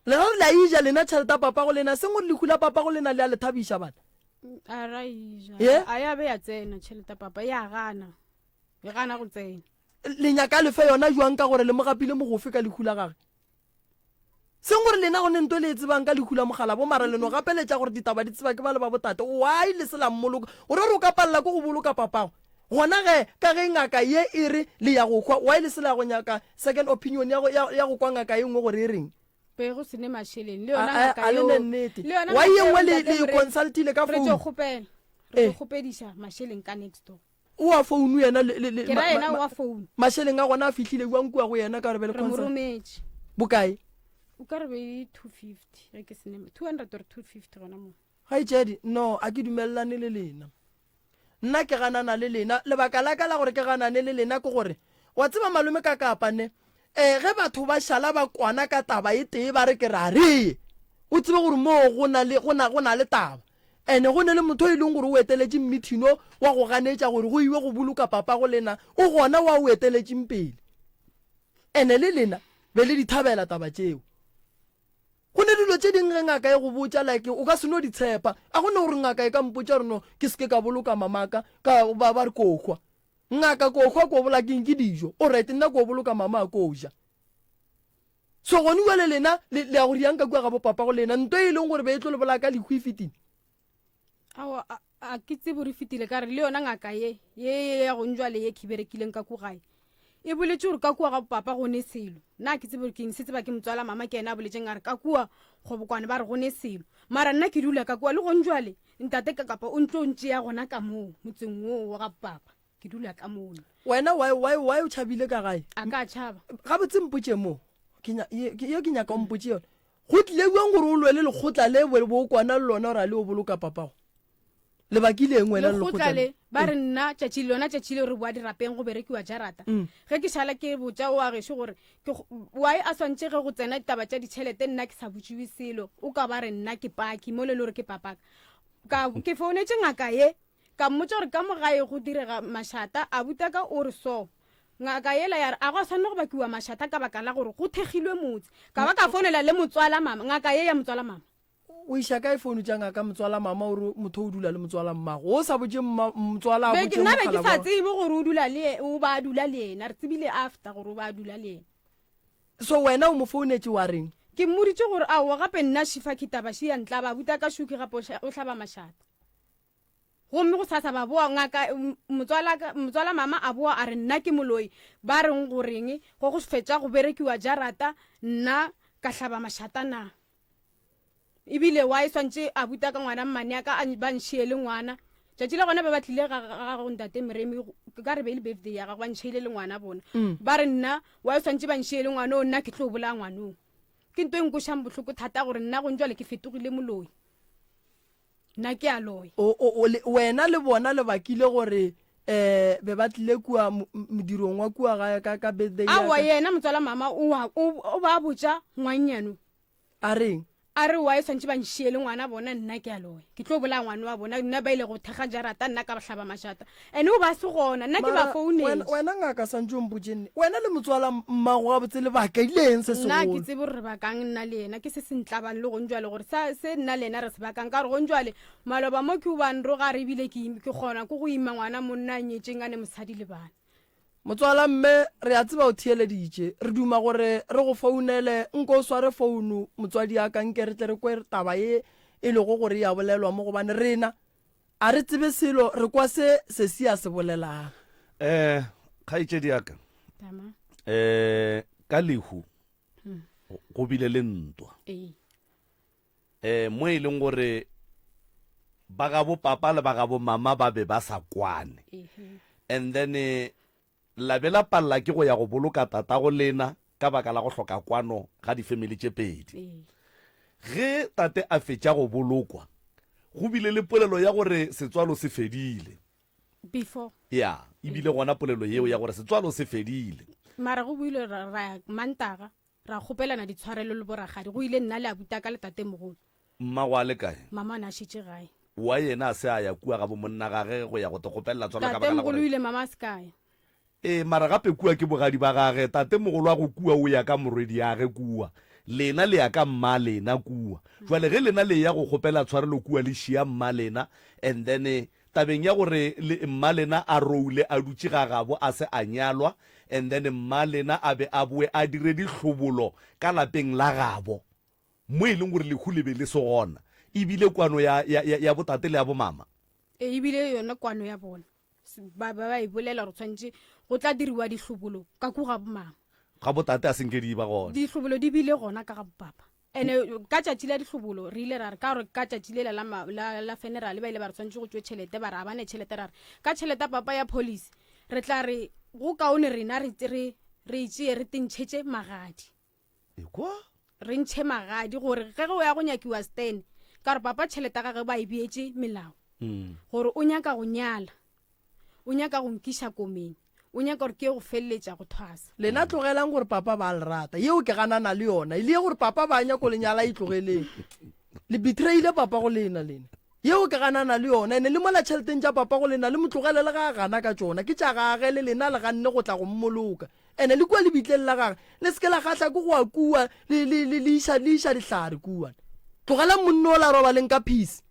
Le ra re le a ija lena tšhelete ya papa go lena, seng gore lehu la papa go lena le a le thabiša bana. A ra ija. Yeah? A ya be ya tsena tšhelete ya papa, ya gana. E gana go tsena. Le nyaka le fe yona jwang ka gore le mo gapile mogofe ka lehu la gage? Seng gore lena go ne nto le e tsebang ka lehu la mogalabo mara le no gapeletša gore ditaba di tseba ke ba le ba botate. Why le se la mmoloka? O re re o ka palela ke go boloka papago. Gona ge ka ge ngaka ye e re le ya go hwa, why le se la ya go nyaka second opinion ya go, ya, ya go kwa ngaka ye nngwe gore e reng? Be go se ne mašeleng. Le yona A, a, ngaka a le yeo. ne nnete. Le yona Why ngaka ye nngwe yeo, le, ntate le e Moremi, consultile ka Re tšo phone? kgopela. Re Eh. tšo kgopediša mašeleng ka next door. O a founu yena le, le, le, Ke ra yena o a founu. Mašeleng a gona a fihlile bjang kua go yena ka gore be le Re mo rometše. Bokae? O ka re be e 250 ge ke sene 200 or 250 gona moo. Kgaetšedi, no, a ke dumelelane le lena. Nna ke ganana le lena. Lebaka la ka la gore ke ganane le lena ke gore, wa tseba malome ka kapa ne, eh, ge batho ba šala ba kwana ka taba e tee ba re ke ra reye, o tsebe gore moo go na le, go na, go na le taba. Ene go ne le motho e leng gore o eteletše mmithino wa go ganetša gore go iwe go boloka papago lena, o gona wa o eteletšeng pele. Ene le lena be le di thabela taba tšeo. Go ne dilo tše ding ge ngaka e go botša like o ka se no di tshepa. A go ne gore ngaka e ka mpotša gore no ke se ke ka boloka mamaka ka ba ba re ko hwa. Ngaka ko hwa ko bola keng ke dijo. Alright nna ko boloka mama ko ja. So gone jwale lena le le ya go riang ka kua ga bo papa go lena nto e leng gore be e tlo le bolaya ka lehu e fetile. Aowa a a ke tsebe gore e fetile ka re le yona ngaka ye ye ye ya gong jwale ye ke berekileng ka ko gae e boletše gore ka kua ga papa go ne selo nna ke tsebe gore keng se tseba ke motswala mama ke ena a boletseng a re ka kua kgobokwane ba re go ne selo mara nna ke dula ka kua le gong jwale ntate ka kapa o ntlo ntšea gona ka moo motseng woo wa ga papa ke dula ka mono Wena why why why o tšhabile ka gae? A ka tšhaba. Gabotse mpotše mo. Ke nya ye ye ke nyaka o mpotše yona. Go tlile bjang gore o lwe le lekgotla le bo bo kwana le lona gore a le o boloka papago? Le bakile eng wena le lekgotla le? Ba re nna tšatši lona tšatši leo re boa dirapeng go berekiwa jarata. Mm. Ge ke šala ke botša o a gešo gore ke why a swantše ge go tsena ditaba tša ditšhelete nna ke sa botšiwe selo. O ka ba re nna ke paki mo le le gore ke papaka. Ka ke founetše ngaka ye Ka mmotša gore ka mo gae go direga mašata, abutaka o re so. Ngaka yela ya re a go a swanela go bakiwa mašata ka baka la gore go thekgilwe motse. Ka ba ka founela le motswala mama, ngaka ye ya motswala mama. O iša kae founu tša ngaka motswala mama o re motho o dula le motswala mmago o sa botše motswala a botše Nna be ke sa tsebe gore o dula le o ba dula le yena, re tsebile after gore o ba dula le yena. So wena o mo founetše wa reng? Ke mmoditše gore aowa gape nna šifa ke taba še ya ntlaba, abutaka Shuki gape o hlaba mašata. Gomme go sasa ba boa, ngaka, motswala, motswala mama a boa a re nna ke moloi, ba reng go reng, go go fetša go berekiwa jarata, nna ka hlaba mašata na. Ebile wa e swantše a buta ka ngwana mmane ya ka, ba nšie le ngwana. Tšatši la gona ba ba tlile ga ga go ntate Moremi, ka re be e le birthday ya gagwe, ba nšeile le ngwana bona. Mm. Ba re nna wa e swantše ba nšie le ngwana o, nna ke tlo bolaya ngwanong. Ke nto e nkošang bohloko thata gore nna gong jwale ke fetogile moloi. Nna ke a loya. O, o, o, le, wena le bona le bakile gore eh be ba tlile kua modirong wa kua gae ka, ka birthday ya Aowa, yena motswala mama o a, o, o ba botša ngwannyano. A reng? A re wa e swantše ba nšie le ngwana bona, nna ke a loya. Ke tlo bolaya ngwana wa bona, nna ba ile go thekga jarata, nna ka ba hlaba mašata. Ene o ba se gona, nna ke ba founetše. Wena ngaka swantše o mpotše nne. Wena le motswala mmago gabotse le bakile eng se segolo? Nna ke tsebe gore re bakang nna le yena, ke se se ntlabang le gong jwale gore sa se nna le yena re se bakang ka gore gong jwale maloba mo ke ba nroga re ebile ke ke kgona ke go ima ngwana monna a nyetšeng a ne mosadi le bana. Motswala mme re a tseba o theeleditše, re duma gore re go founele, nko o sware founu motswadi ya ka nke re tle re kwe taba ye e lego gore e a bolelwa mo gobane rena A re tsebe selo, re kwa se sesi a se bolelang. Eh, kgaetšedi ya ka. Tama. Eh, ka lehu hmm. go bile le ntwa. Ee. Eh, mo e leng gore ba gabo papa le ba gabo mama ba be ba sa kwane. And then eh, La be la palela ke go ya go boloka tatago lena ka baka la go hloka kwano ga difemili tše pedi. Ge tate a fetša go bolokwa, go bile le polelo ya gore setswalo se fedile. Before. Ya, e bile gona polelo yeo ya gore setswalo se fedile. Mara go boilwe ra, ra ya Mantaga, ra kgopelana ditshwarelo le borakgadi. Go ile nna le abutaka le tatemogolo. Mmago a le kae? Mama o ne a šetše gae. Wa yena a se a ya kua ga bomonna gage go ya go te kgopelela tshwarelo ka baka la gore. Tatemogolo o ile, mama a se ka ya. Ee, mara gape kua ke bogadi ba gage. Tatemogolo wa go kua o ya ka morwediage kua. Lena le ya ka mmalena kua. Jwale ge lena le eya go kgopela tshwarelo kua le šia mmalena and then tabeng ya gore le mmalena a roule a dutše ga gabo a se a nyalwa and then mmalena a be a boe a dire dihlobolo ka lapeng la gabo. Mo e leng gore lehu le be le se gona, e bile kwano ya, ya, ya, ya botate le ya bomama. E, e bile yona kwano ya bona. Ba, ba, ba e bolela gore tshwanetše go tla diriwa dihlobolo ka ku ga bomama. Ga botate a se nke di ba gona. Dihlobolo di bile gona ka ga bopapa. Ene ka tšatši la dihlobolo re ile ra re ka gore ka tšatši lela la, ma- la, la funeral ba ile ba re tshwanetse go tšwe tšhelete ba re a ba ne tšhelete ra re ka tšhelete ya papa ya police re tla re go kaone rena re re re e tšee re tentšhetše magadi Ekwa? re ntšhe magadi gore ge go ya go nyakiwa stand ka gore papa tšhelete ya gagwe ba e beetše melao gore o nyaka go nyala o nyaka go nkiša komeng o nyaka gore ke ye go feleletša go thwasa. Lena tlogelang gore papa ba le rata. Yeo ke ganana le yona. E le ye gore papa ba nyako le nyala e tlogeleng. Le betrayile papa go lena lena. Yeo ke ganana le yona. Ene le mola tšheleteng tša papa go lena le mo tlogele le ga a gana ka tšona. Ke tša gage le lena le ganne go tla go mmoloka. Ene le kua lebitleng la gage le se ke la kgahla ke go ya kua le le le le iša le iša dihlare kua. Tlogelang monna ola a robaleng ka peace.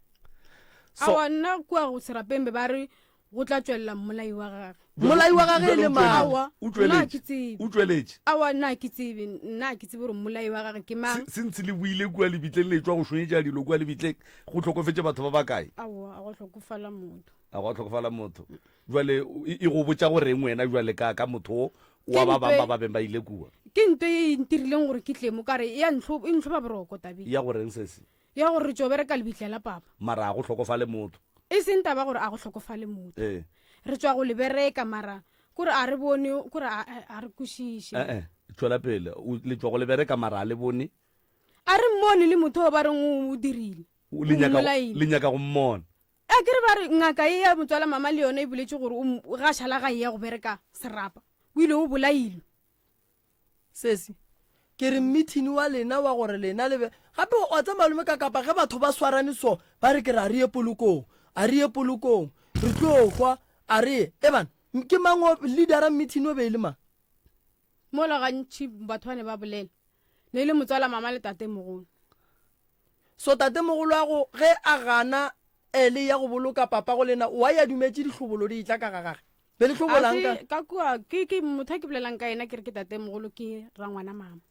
So, Aowa nna kua go serapeng be ba re go tla tšwelela mmolai wa gage. Mmolai wa gage e le mang? Aowa, O nna ha ke tšweletše. tsebe. O tšweletše. Aowa nna ha ke tsebe, nna ha ke tsebe gore mmolai wa gage ke mang. Se, se ntse le boile kua lebitleng le etšwa go šonyetša dilo kua lebitleng, go hlokofetše batho ba bakae? Aowa, a go hlokofala motho. A gwa hlokofala motho. Jwale e, e go botša go reng wena jwale ka, ka motho o Ke wa ba ntwe, bang ba ba beng ba ile kua? ke ntwe ye e ntirileng gore ke tle mo, ka re e a ntlho, e ntlhoba boroko tabeng. Ya go reng sesi? Ya gore re tšo bereka lebitla la papa. Mara a go hlokofale motho. E seng taba gore a go hlokofale motho. Ee. Re tšwa go le bereka mara kore a re bone, kore a, a re kwešiše. Eh-eh, tšwela pele. O, le tšwa go le bereka mara a le bone. A re mmone le motho o ba reng o, o dirile. O, le O nyaka go, mmolaile. le nyaka go mmona. A ke re ba re ngaka ye ya motswala mama le yona e boletše gore o, ga šala ga e ya go bereka serapa, o ile o bolailwe. Sesi, ke re mmithini wa lena wa gore lena le be gape wa tsa malome ka kapa ge batho ba swarane so ba re ke re a re ye polokong a re ye polokong re tlo hwa a re ye e bana ke mang o leadera mmithini o be e le mang? Mola gantši batho ba ne ba bolela ne e le motswala mama le tatemogolo. So tatemogoloago ge a gana ele ya go boloka papa go lena why a dumetše dihlobolo di etla ka ga gage? Be le hlobolang ka? Ka kua ke ke motho a ke bolelang ka yena ke re ke tatemogolo ke rangwana mama.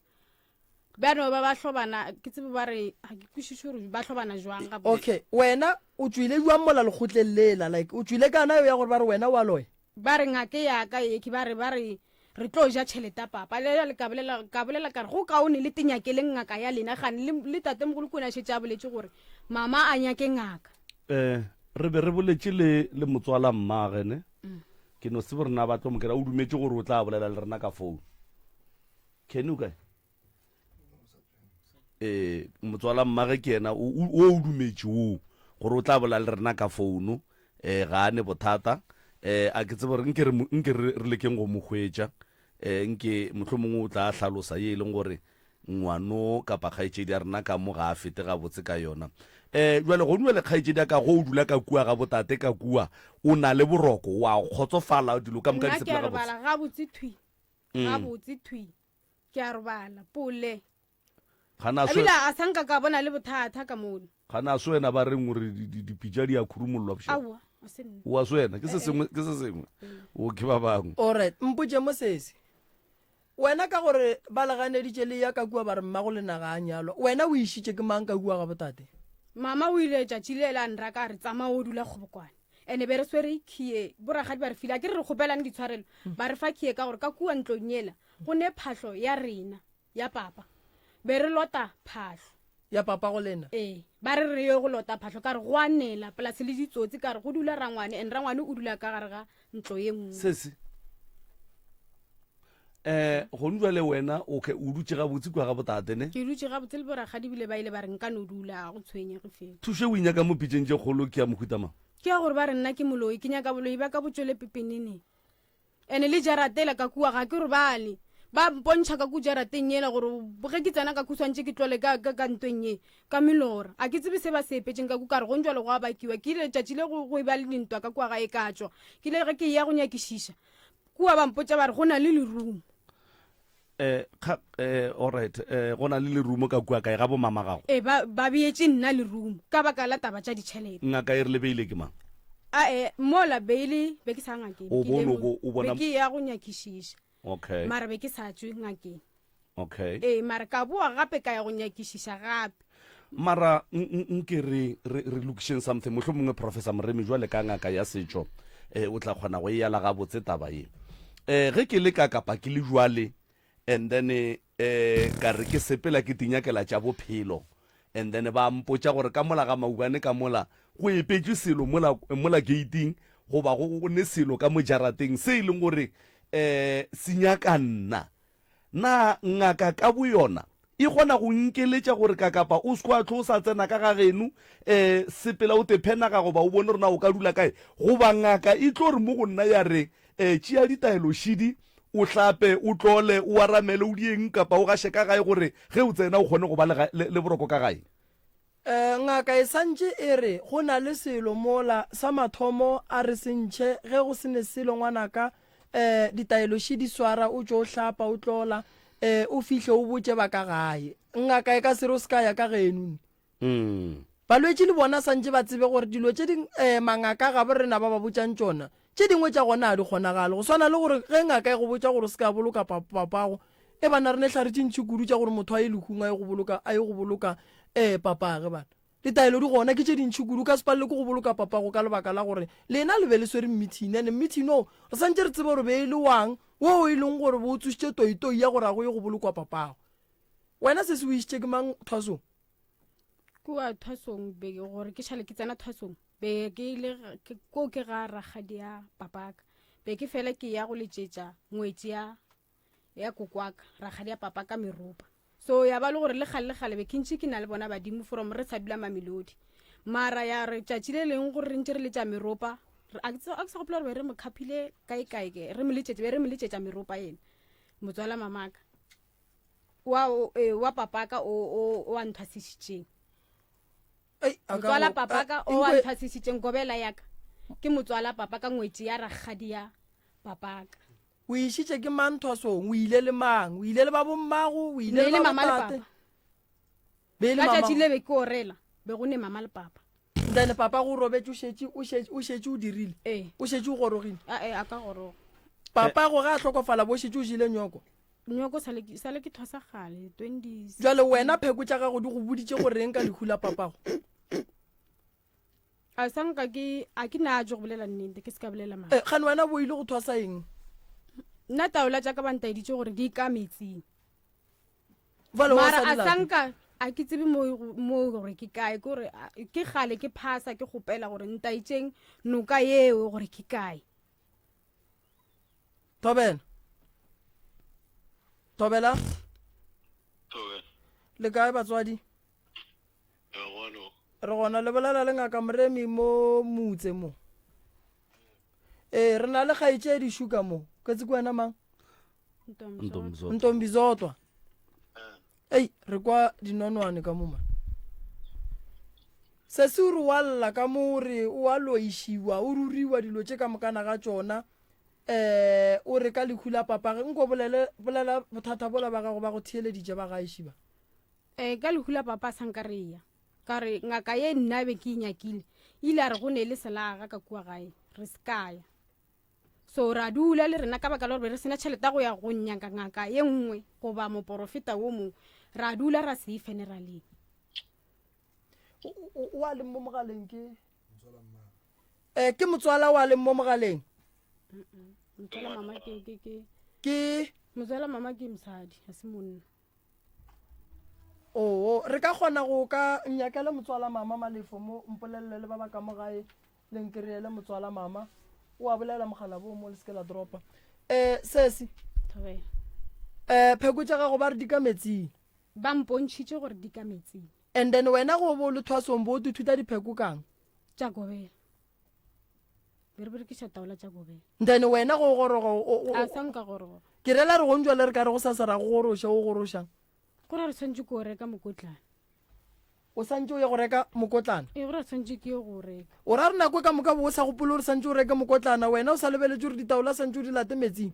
Bjano ba ba hlobana ke tsebe ba re ga ke kwešiše gore ba hlobana jwang gabotse. Okay wena o tšwile jwang mola lekgotleng lela like o tšwile ka na ya gore ba re wena wa loya? Ba re ngake ya ka ye ke ba re ba re re tlo ja tšhelete ya papa le le ka bolela ka bolela ka re go kaone le tenyakeleng ngaka ya lena gane le, le tatemogolo ko ne a šetše a boletše gore mama a nyake ngaka. Eh, re be re boletše le le motswala mmage ne ke no tsebe gore na ba tlo mo kry-a o dumetše gore o tla bolela le rena ka phone Kenny o kae eh motswala mmage ke yena o o dumetše o gore o tla bolela le rena ka founu eh ga a ne bothata eh a ke tsebe gore nke re nke re lekeng go mo hwetša eh nke mohlomongwe o tla hlalosa ye e leng gore ngwano kapa kgaetšedi ya rena ka mo ga a fete gabotse ka yona eh jwale go jwale kgaetšedi ya ka go o dula ka kua ga botate ka kua o na le boroko wa kgotsofala dilo ka moka di sepela gabotse gabotse thwi gabotse thwi ke a robala pole Gana ebile a sa nka ka bona le bothata ka mono gana se wena ba reng gore dipitša di a khurumollwa bošego aowa a se nna oa se wena ke se sengwe ke se sengwe o ke ba bangwe Alright, mpotše mo sesi. Wena ka gore ba le ganeditše le ya ka kua ba re mmago lena ga a nyalwa, wena o išitše ke mang ka kua ga botate? Mama o ile tšatši le la nraka a re tsamaya o dula Kgobokwane. Ene be re swere khie, borakgadi ba re file, a ke re re kgopelane ditshwarelo, ba re fa khie ka gore ka kua ntlong yela go ne phahlo ya rena ya papa. Be re lota phahlo. Ya papa go lena? Ee, ba re re ye go lota phahlo, ka re go a nela polase le ditsotsi, ka re go dula rangwane, and rangwane o dula ka gare ga ntlo ye nngwe. Sesi, eh gone jwale wena okay o dutše gabotse kua ga botate ne? Ke dutše gabotse le borakgadi bile ba ile ba re nka no dula, ga go tshwenyege felo. Thušo e o e nyakang mo pitšeng tše kgolo ke ya mohuta mang? Ke ya gore ba re nna ke moloi, ke nyaka boloi ba ka bo tšwele pepeneneng. Ene le jarata yela ka kua ga ke robale. Ba mpontšha ka ku jarateng yela gore ge ke tsena ka ku swantše ke tlole ka, ka, ka ntweng ye, ka melora. A ke tsebe se ba se epetšeng ka ku, ka re go njwalo go a bakiwa. Ke ile letšatši le go, go eba le dintwa ka kua gae ka tšwa. Ke ile ge ke eya go nyakišiša kua ba mpotša ba re go na le lerumo. Eh, kga, eh, alright, eh, go na le lerumo ka kua kae ga bo mama gago? E, ba, ba beetše nna lerumo ka baka la taba tša ditšhelete. Ngaka e re le beile ke mang? A, e, mola beile be ke sa ngakeng. O Ke ile bone, o mo- bo- o bona- Be ke ya go nyakišiša. Okay. Mara be ke sa tšwe ngakeng. Okay. Ee, mara ka boa gape ka ya go nyakišiša gape. Mara nke re, re, re lokišeng something, mohlomongwe Professor Moremi jwale ka ngaka ya setšo, eh, o tla kgona go e ala gabotse taba ye. Eh, ge ke le ka kapa ke le jwale, and then, eh, Um ka re ke sepela ke tinyakela tša bophelo and then ba mpotša gore ka mola ga maubane ka mola go epetšwe selo mola, mola gate-ing goba go go ne selo ka mo jarateng se e leng gore um se nyaka nna. Na ngaka ka boyona e kgona go nkeletša gore kakapa o se kwa tlo o sa tsena ka ga geno, um sepela o tephe naga goba o bone gore na o ka dula kae? Goba ngaka e tlo re mo go nna ya re, um tšea ditaelošidi, o hlape, o tlole, o aramele, o dieng kapa o gaše ka gae gore ge o tsena o kgone go ba le, le, le boroko ka gae? Ngaka e santše e re go na le selo mola, sa mathomo a re se ntšhe ge go se ne selo ngwanaka, eh, ditaelo še di swara o tšo hlapa o tlola, eh, o fihle o botše ba ka gae. Ngaka e ka se re o se ka ya ka geno ne. Balwetši le bona santše ba tsebe gore dilo tše di eh, mangaka gabo rena ba ba botšang tšona, tše dingwe tša gona ga di kgonagale. Go swana le gore ge ngaka e go botša gore o se ka boloka papago, e bana re ne hlare tše ntši kudu tša gore motho a ye lehung a ye go boloka, a ye go boloka eh, papage bana. Ditaelo di gona ke tše dintši kudu, o ka se palelwe ke go boloka papago ka lebaka la gore lena le be le swere mmithini, and mmithini oo re santše re tsebe gore be e le wang, woo e leng gore be o tsošitše toitoi ya gore a go ye go bolokwa papago. Wena se se o išitše ke mang thwasong? Kua thwasong be gore ke šale ke tsena thwasong be ke le ko ke ga rakgadi ya papaka be ke fela ke ya go letšetša ngwetši ya ya kokwaka rakgadi ya papa ka meropa so ya ba le gore le kgale le kgale be ke ntše ke na le bona badimo from re sa dula mamelodi mara ya re tšatši le leng gore re ntše re letša meropa a ke sa gopola gore be re mo khaphile kae kae ke re mo letšetše be re mo letšetša meropa ena motswala mamaka wa e, wa papaka o o o a nthwasišitšeng motswala papaka o a nthwasišitšeng kobela yaka ke motswala papaka ngwetši ya rakgadi ya papaka o išitše ke mang thwasong o ile le mang o ile le ba bommago o ile le mama le papa ka tšatši le be ke orela be go ne mama le papa then papa go robetše o šetše o šetše o šetše o dirile ee o šetše o gorogile a e a ka goroga papa go ga a hlokofala bo šetše o jele nyoko nyoko sale ke sale ke thwasa gale 20 jale wena pheko tša gago di go boditše gore eng ka lehu la papago a sa nka ke a ke na tšo go bolela nnete ke se ka bolela maaka eh, gane wena bo ile go thwasa eng nna taola tša ka ba ntaeditše gore di ka metsing Jwale wa mara sa a di sa late. nka a ke tsebe mo mo gore ke kae ke gore ke gale ke phasa ke gopela gore ntaetšeng noka yeo gore ke kae Thobela. Thobela. Thobela. Le kae batswadi? Re gona. Re gona le bolela le ngaka Moremi mo mutse mo. Ee, re na le kgaetšedi Shuka mo. Ke tse ke wena mang? Ntombizotwa. Ei, re kwa dinonwane ka mo man. Sesi o re wa lla ka mo o re o a loišiwa, o ruriwa dilo tše ka mokana ga tšona. Eh, o re ka lehu la papage nko bolele bolela bothata bola ba gago ba go theeleditše ba gae šiba. Eh, ka lehu la papa sa nka re ya ka re ngaka ye nna be ke e nyakile ile a re go ne le selaga ka kua gae re se kaya so ra dula le rena ka baka la gore be re sena tšhelete ya go ya go nyaka ngaka ye nngwe goba moporofeta wo mongwe ra dula ra se ye funeraleng o a leng mo mogaleng ke eh ke motswala wa leng mo mogaleng motswala mama ke ke ke ke motswala mama ke mosadi ga se monna oo re ka kgona go ka nyakele motswala mama malefo mo mpolelele le ba ba ka mo gae le nkryele motswala mama o a bolela mogala bo mo le seke la dropa um sesi Thobela. um pheko tša gago ba re di ka metsing ba mpontšhitše gore di ka metsing and then wena go bo le thwasong bo o ithuta dipheko kang tša gobela be re berekiša taola tša gobela then wena go goroga o- o- a sa nka goroga ke rela re gong jale re ka re go sa sa ra go goroša o gorošang go ra re tshwanetse ko reka mokotlana O santše o ye go reka mokotlana? Ee, gore santše ke ye go reka. O ra re nako e ka moka bo o sa gopole gore santše o reke mokotlana, wena o sa lebeletše gore ditaola santše o di late metsing?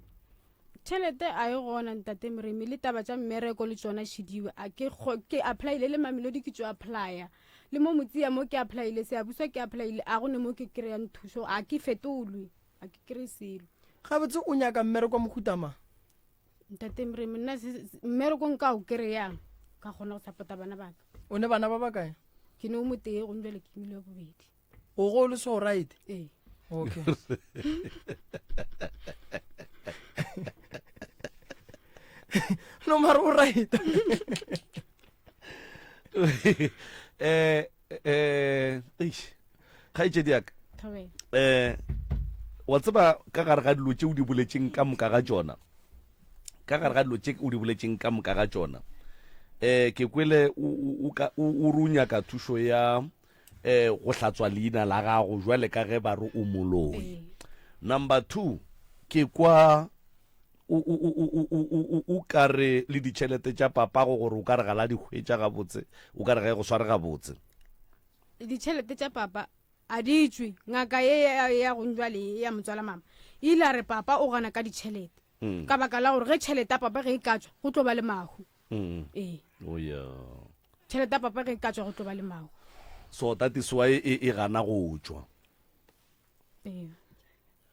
Tšhelete a e gona ntate Moremi, le taba tša mmereko le tšona šidiwe. A ke ke applyile le Mamelodi ke tšo applya. Le mo Motsia mo ke applyile, Seabuswa ke applyile, a go ne mo ke kry-ang thušo, a ke fetolwe, a ke kry-e selo. Gabotse o nyaka mmereko wa mohuta mang? Ntate Moremi, nna mmereko nka o kry-ang ka kgona go support-a bana ba ka. O ne bana ba bakae? Ke ne o motee gomme bjale ke imile wa bobedi. O go le so right? Ee. Okay. No mara o right. Eh eh eish. Kgaetšedi ya ka. Thobela. Eh wa tseba ka gare ga dilo tše o di boletšeng ka moka ga tšona. Ka gare ga dilo tše o di boletšeng ka moka ga tšona. Eh ke kwele o o ka o re o nyaka thušo ya eh go hlatswa leina la gago jwale ka ge ba re o moloi. Number 2 ke kwa o o o o o o o ka re le ditšhelete tša papago gore o ka re ga la di hwetša gabotse, o ka re ga e go sware gabotse. Ditšhelete tša papa a di tšwe. Ngaka ye ya ya go njwale ye ya motswala mama e ile a re papa o gana ka ditšhelete ka baka la gore ge tšhelete ya papa ge e ka tšwa go tlo ba le mahu. Ee. Oh yeah. Tšhelete ya papa ge e ka tšwa go tlo ba le mahu. So that is why e e gana go tšwa. Ee.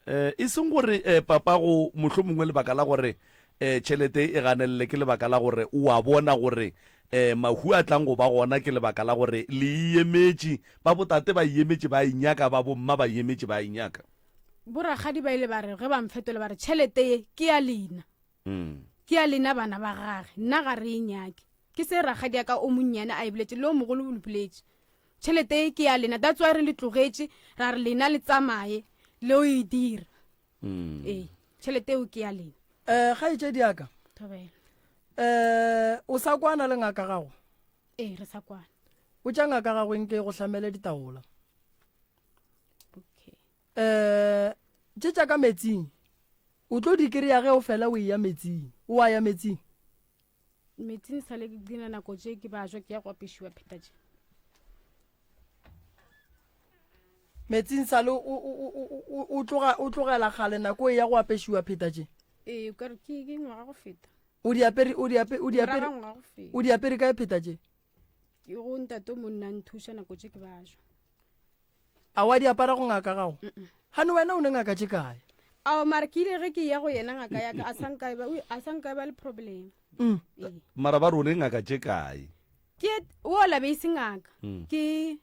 Eh, e seng gore eh, papago mohlomongwe lebaka la gore eh, tšhelete e ganelele ke lebaka la gore o a bona gore eh, mahu a tlang go ba gona ke lebaka la gore le e emetše, ba botate ba e emetše ba e nyaka, ba bomma ba e emetše ba e nyaka. Borakgadi ba ile ba re ge ba mfetola ba re tšhelete ye ke ya lena. Ke ya lena bana ba gage, nna ga re e nyake. Ke se rakgadi ya ka o monnyane a e boletše le o mogolo o le boletše. Tšhelete ye ke ya lena, that's why re le tlogetše ra re lena le tsamaye le o e dira. Ee, tšhelete eo ke ya lena. Eh, kgaetšedi ya ka. Thobela. Eh, o sa kwana le ngaka gago? Ee, re sa kwana. Botša ngaka gago nke e go hlamele ditaola. Okay. Eh, tše tša ka metsing o tlo di kry-a ge o fela o eya metsing. O a ya metsing? Metsing sale ke dina nako tše ke bajwa ke ya go apešiwa pheta tše. Metsing sale o, o, o, o, o tloga, o tlogela kgale nako e ya go apešiwa pheta tše. Ee, o ka re ke, ke ngwaga go feta. O di apere, o di apere, o di apere, Morago ga ngwaga go feta. o di apere kae pheta tše? Ke go ntate o monna nthuša nako tše ke bajwa. A wa di apara go ngaka gago? Gane wena o ne ngaka tše kae? Ao mara ke ile ge ke ya go yena ngaka ya ka a sa nka e ba a sa nka e ba le problem. Mm. Ee. Mara ba re o ne ngaka tše kae? Ke o la be e se ngaka. Mm. Ke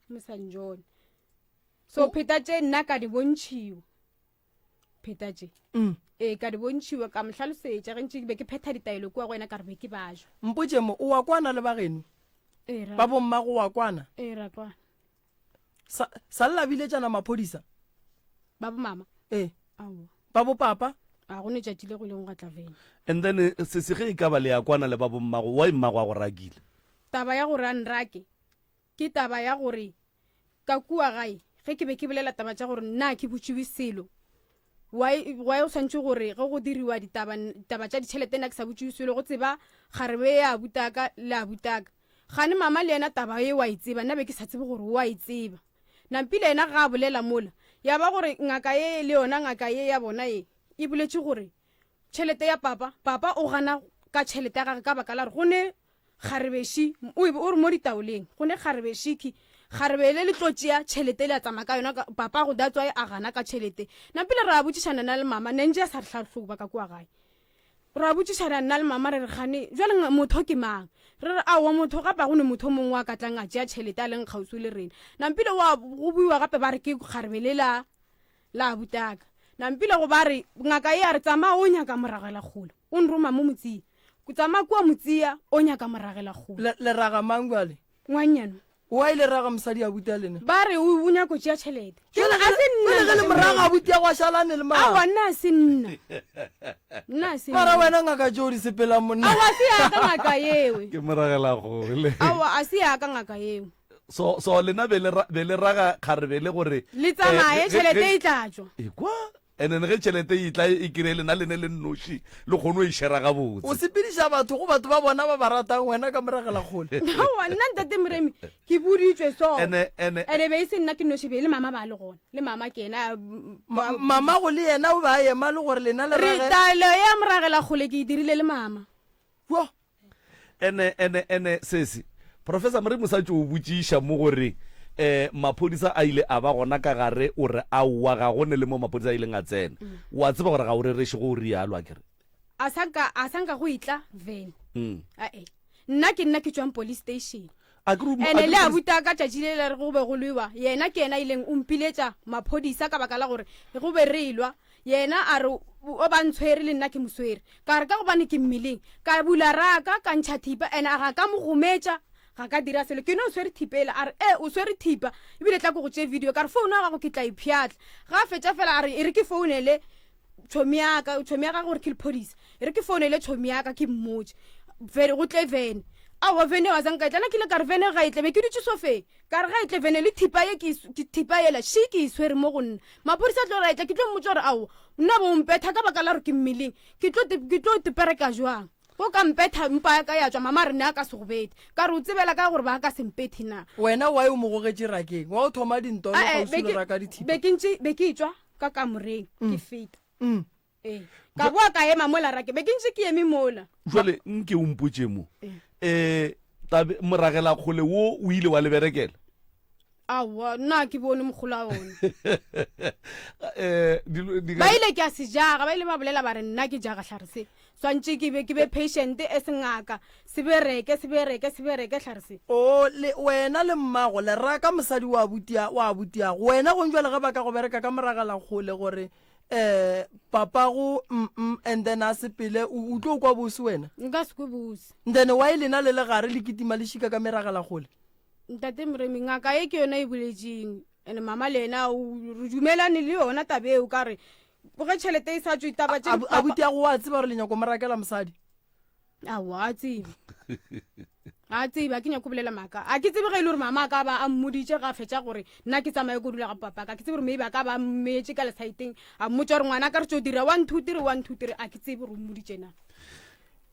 Mosanjone. So pheta tše nna ka di bontšhiwa. Pheta tše. Mm. Ee ka di bontšhiwa ka mo hlalosetša ge ntše ke be ke phetha ditaelo kua go yena ka re be ke bajwa. Mpotše mo, o wa kwana le ba geno? Ee ra. Ba bommago wa kwana? Ee ra kwana. Sa, sa lla biletšana maphodisa? Ba bo mama? Ee. Aowa. Ba bo papa? A go ne tšatši le go ileng gwa tla vene. And then eh, sesi ge e ka ba le ya kwana le ba bommago, why mmago a go rakile? Taba ya gore a nrake ke taba ya gore ka kua gae ge ke be ke bolela taba tša gore nna ke botšiwe selo why why o swantše gore ge go diriwa ditaba taba tša ditšhelete nna ke sa botšiwe selo go tseba kgarebe ya butaka le a butaka Gane mama le yena taba ye wa e tseba, nna be ke sa tsebe gore o a e tseba. Nampile yena ga a bolela mola, ya ba gore ngaka ye le yona ngaka ye ya bona ye e boletše gore tšhelete ya papa, papa o gana ka tšhelete ya gage ka baka la gore go ne kgarebeši, o e o re mo ditaoleng go ne kgarebešiki, kgarebe le le tlo tšea tšhelete le a tsamaya ka yona, papa go that's why a gana ka tšhelete. Nampile ra botšišana nna le mama, ne ntše a sa re hlahloba ka kua gae. Ra botšišana nna le mama re re gane jwale motho ke mang? Re re aowa motho gape ga go ne motho o mongwe a ka tlang a tšea tšhelete a leng kgauswi le rena. Nampile wa go buiwa gape ba re ke kgarebe le la la abutaka. Nampile go ba re ngaka e a re tsamaya o nyaka moragela kgole o nroma mo motsia. Tsamaya kua motsia o nyaka moragela kgole. Le raga mang bjale? Ngwannyana. Why le raga mosadi abuti a lena? Ba re o nyako tšea tšhelete. Jwale A se nna. Jwale ge le moraga abuti ya go a šalane le mang? Aowa nna a se nna. Nna a se nna. Mara wena ngaka tšeo di sepelang monna. Aowa a se yaka ngaka yewe. Ke moragela gole. Aowa a se yaka ngaka yeo. So so lena be le be le raga kgarebe le gore le tsamaye tšhelete e tla tšwa. Ekwa And then ge tšhelete e tla e kry lena lene le nnoši le kgone go e shera gabotse. O sepediša batho go batho ba bona ba ba ratang wena ka moragela kgole. Aowa nna ntate Moremi ke boditšwe so. Ene ene Ene be e se nna ke nnoši be e le mama ba le gona. Le mama ke yena Ma, mamago le yena o be a ema le gore lena le Re rage. taelo ya moragela kgole ke e dirile le mama. Wo. Ene, ene, ene, sesi. Professor Moremi o sa tšo o botšiša mo gore eh maphodisa a ile a ba gona ka gare, o re aowa ga go ne le mo maphodisa a ileng a tsena. O a tseba gore ga o rereše go o rialo, akere? A sa nka, a sa nka go etla van. Mm. Ae. Nna ke nna ke tšwang police station. A ke re o- Ene a ke le re- abuti a ka tšatši le le re go be go lwewa, yena ke yena a ileng o mpiletša maphodisa ka baka la gore go be re elwa. Yena a re o ba ntshwere le nna ke mo swere. Ka re ka gobane ke mmeleng. Ka bula raka ka ntšha thipa ene a ga ka mo gometša ga ka dira selo. Ke no swere thipa ela a re ee o swere thipa ebile tla ke go tšee video. Ka re founu ya gago ke tla e pšhatla. Ga a fetša fela a re e re ke founele tšhomi ya ka, tšhomi ya gagwe gore ke lephodisa. E re ke founele tšhomi ya ka ke mmotše. Vene go tle vene. Aowa vene wa zanka e tla. Nna ke ile ka re vene ga e tle be ke dutše sofeng. Ka re ga e tle vene le thipa ye ke, ke thipa yela še ke e swere mo go nna. Maphodisa a tlo re a etla ke tlo mmotša gore aowa nna bo mpetha ka baka la gore ke mmeleng. Ke tlo te, ke tlo tepereka jwang? Go ka mpetha mpa ya ka ya tšwa mama a re ne a ka se go bethe. Ka re o tsebela kae gore ba ka se mpethe na? Wena why o mo gogetše rakeng? Wa o thoma dintwa o le Ae, be kgauswi le ke, raka dithipa? be ke ntše, be ke etšwa ka kamoreng ke feta. Mm. Ee. Ka boa ka ema mola rake, be ke ntše ke eme mola. Jwale nke o mpotše mo, um tabe moragela kgole wo o ile wa le berekela? Aowa, nna ke bone mogolo a ona. Eh, dilo- di- Ba ile ke a se jaga, ba ile ba bolela ba re nna ke jaga hlare se. Swantše ke be ke be patient e se ngaka, se bereke, se bereke, se bereke hlare se. O le wena le mmago le raka mosadi wa abuti wa abutiago. Wena gong jwale ge ba ka go bereka ka moragela kgole gore eh papago mm and then a sepele o tlo kwa bose wena nka se kwe bose and then why lena le le gare le kitima le šika ka meragela kgole ntate moremi ngaka e ke yona e boletseng and mama le ena re dumelane le yona tabe eo ka re ge tšhelete e sa tswe taba tše abuti ya go wa tseba gore le nyako mo rakela mosadi Aowa, a tsebe. A tsebe, a ke nyako bolela maaka. A ke tsebe ge e le gore mama a ka ba a mmoditše ga fetša gore nna ke tsamaye ko dula ga papa ka. Ke tsebe gore maybe a ka ba a mmeetše ka lesaeteng a mmotša gore ngwana ka re tšo dira one two three one two three a ke tsebe gore o mmoditše na.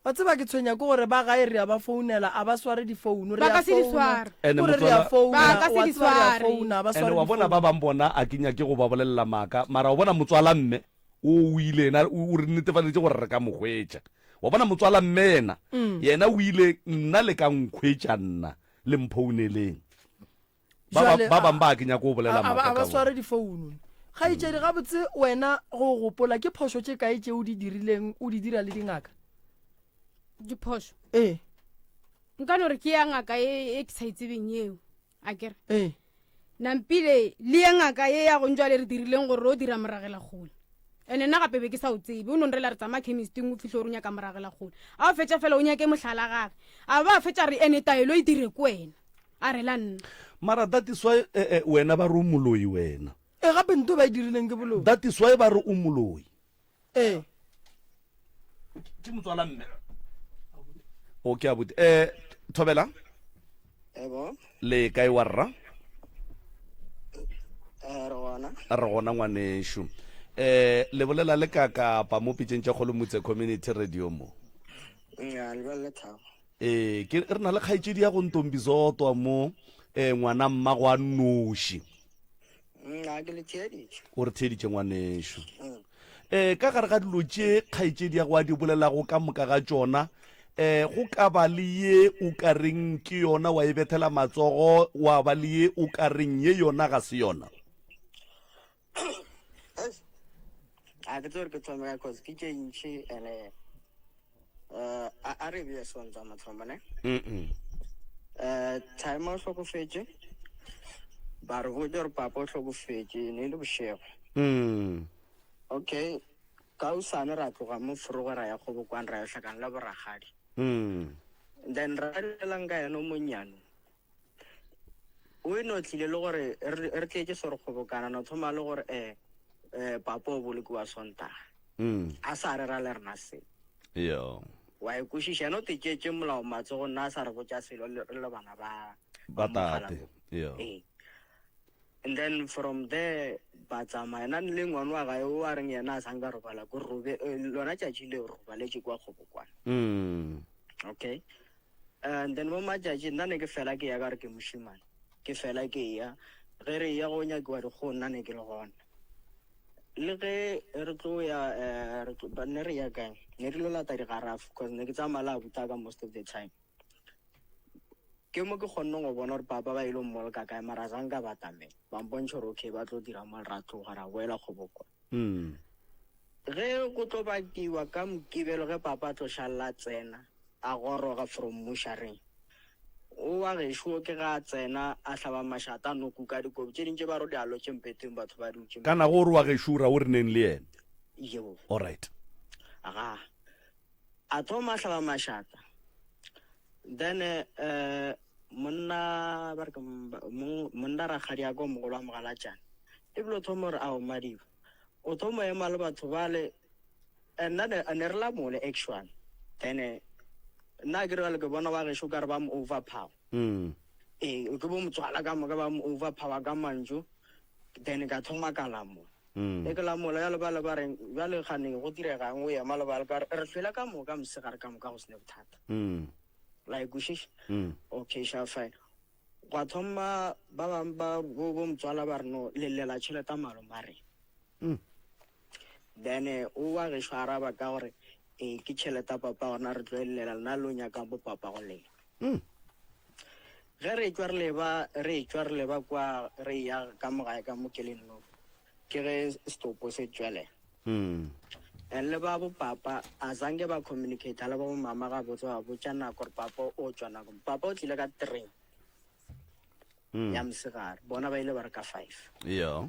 Wa tseba ke tshwenya ke gore ba gae re a ba founela a ba sware difounu re Ba a ka se di founa sware. Ene kore re a motswala- founa Ba ka se wa di tseba re a sware. founa a ba Ene sware wa bona difounu ba bang bona a ke nyake go ba bolelela maaka mara wa bona motswala mme o o ile yena o re netefaleditše gore re ka mo hwetša wa bona motswala mme yena mm. yena o ile nna le ka nkhwetša nna le mphouneleng ba bangwe ba ke nyako go bolela maaka ba sware difounu kgaetšedi gabotse wena go gopola ke phošo tše kae tše o di dirileng o di dira le dingaka diphošo ee nka no re ke ya ngaka e, e ke sa itsebeng eo a kere ee nampile le ye ngaka ye ya gong jwale re dirileng gore o dira moragela kgole ene nna gape be ke sa o tsebe o nong rela re tsamaya chemisting o fitlhe o re o nyaka moragela kgole a o fetša fela o nyake mohlala gage a ba fetša re ene taelo e dire ko wena a re la nna mara that is why eh, eh, wena ba re o moloi wena e gape nto ba e dirileng ke boloi that is why ba re o moloi ee ke motswala mme o ke abuti eh thobela Ebo, le kae wa rra eh, re gona. re gona ngwanešu eh le bolela le kakapa mo pitšeng tša kgolomutse community radio mo Nya, le bjale lethabo. ee ke re na le kgaetšedi ya go ntombizotwa mo eh ngwana mmago a nnoši Nna ke le theeditše. O re theeditše ngwanešu. Um ka gare ga dilo tše kgaetšedi ya go a di bolelago ka moka ga tšona um go ka ba le ye o ka reng ke yona wa e bethela matsogo wa ba le ye o ka reng ye yona ga se yona? A ke tsebe gore ke thome kae cause ke tše ntši and-e uh, a a re beye song tsa mathomo ne Mm-mm. uh, time o hlokofetše ba re botse gore papa o hlokofetše ne e le bošego Mm. okay ka usane ra tloga mo forogo ra ya kgobokwane ra yo hlakana le boragadi Mm. then ra lelang ka yena o monnyane o e no tlile le gore re re tletše sore kgobokana no thoma le gore um um papa o bolokiwa sontaga Mm. a sa rera le rena selo Yo. wa e kwešiša ena o tetšetše molao matsogo nna a sa re botša selo le re le bana ba Ba mogala tate. bo. Yo. Ee. And then from there ba tsamaya nna le ngwana wa gae o a reng yena a sanka robala ko robe eh, lona tšatši leo re robaletše kwa kgobokwane Mm. okay and then mo matšatši nna ne ke fela ke ya ka re ke mošemane ke fela ke ya ge re ya go nyakiwa dikgong nna ne ke le gona Le ge re tlo ya eh, re tlo, ne re ya kae ne re lo lata digarafu cause ne ke tsamaya le abutaka most of the time ke mo ke kgonneng go bona gore papa ba ile mmoloka kae mara za nka batamela ba mpontšha gore okay ba tlo dira mo ra tloga ra boela kgobokwa Mm. ge go tlo bakiwa ka mokibelo ge papa a tlo šalla tsena a goroga from mmushareng O wa gešo ke ga a tsena a hlaba mašata a no kuka dikobo tše ding tše ba ro di alotše mpeteng batho ba dutše Kana go re wa gešo o ra o re neng le yena? Yebo. Alright. Aga. A thoma a hlaba mašata. Then eh monna ba re ke monna rakgadi ya ka o mogolo wa mogalatšane. Ebile o thoma gore ao Madiba. O thoma ema le batho bale nna ne ne re lamole actually. Then nna ke re bjale ke bona wa gešo ka re ba mo overpower. Mm. Ee, ke bo motswala ka moka ba mo overpower ka mantšu. Then ka thoma ka lamola. Mm. E ke lamola bjale bale ba reng bjale gane go diregang o ema le bale ka re re hlwele ka moka mosegare ka moka go sene bothata. Mm. La e kwešiša? Mm. Okay, sha fine. Gwa thoma ba bang ba bo bo motswala ba re no le llela tšhelete ya malome a rena. Mm. Then eh, o wa gešo araba ka gore ee ke tšhelete ya papa gona re tlo e llela lena lo nyakang bo papa go lena. Mm. Ge re etšwa re leba re etšwa re leba kwa re ya ka mo gae ka mo ke le nno ke ge setopo se tšwelela. Mm. And le ba bo papa a zange ba communicate le ba bo mama gabotse ba botša nako gore papa o tšwa nako. Papa o tlile ka 3 Mm. ya mosegare bona ba ile ba re ka 5. Yeah.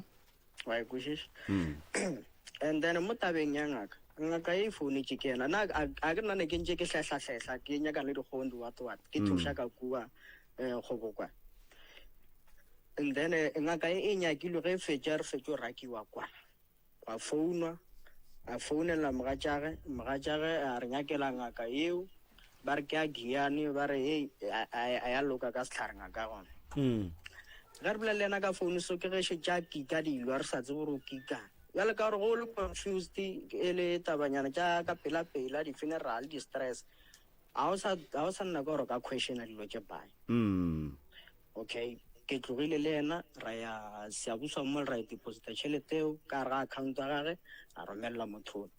Wa e kwešiša? Mm. And then mo tabeng ya ngaka, ngaka e founetše ke yena. Nna a a ke nna ne ke ntše ke hlehla-hlehla ke nyaka le dikgong di what what ke thuša ka kua eh Kgobokwane. And then eh, ngaka e e nyakilwe ge e fetša re fetšo rakiwa kwa. Gwa founwa, a founela mogatšage, mogatšage a re nyakela ngaka eo, ba re ke ya Giyani, ba re hei a, a, a ya loka ka sehlare ngaka gona. Mm. Ge re bolela le yena ka founu so ke ge šetše a kika dilo re sa tsebe gore o kikang. Bjale ka gore ge o le confused e le tabanyana tša ka pela-pela, di-funeral, di-stress, ga o sa ga o sa nna ka gore o ka questiona dilo tše bae. Mm. Okay, ke tlogile le yena ra ya Siyabuswa Mall ra yo deposita tšhelete eo ka gare ga account ya gage a romelela motho ola.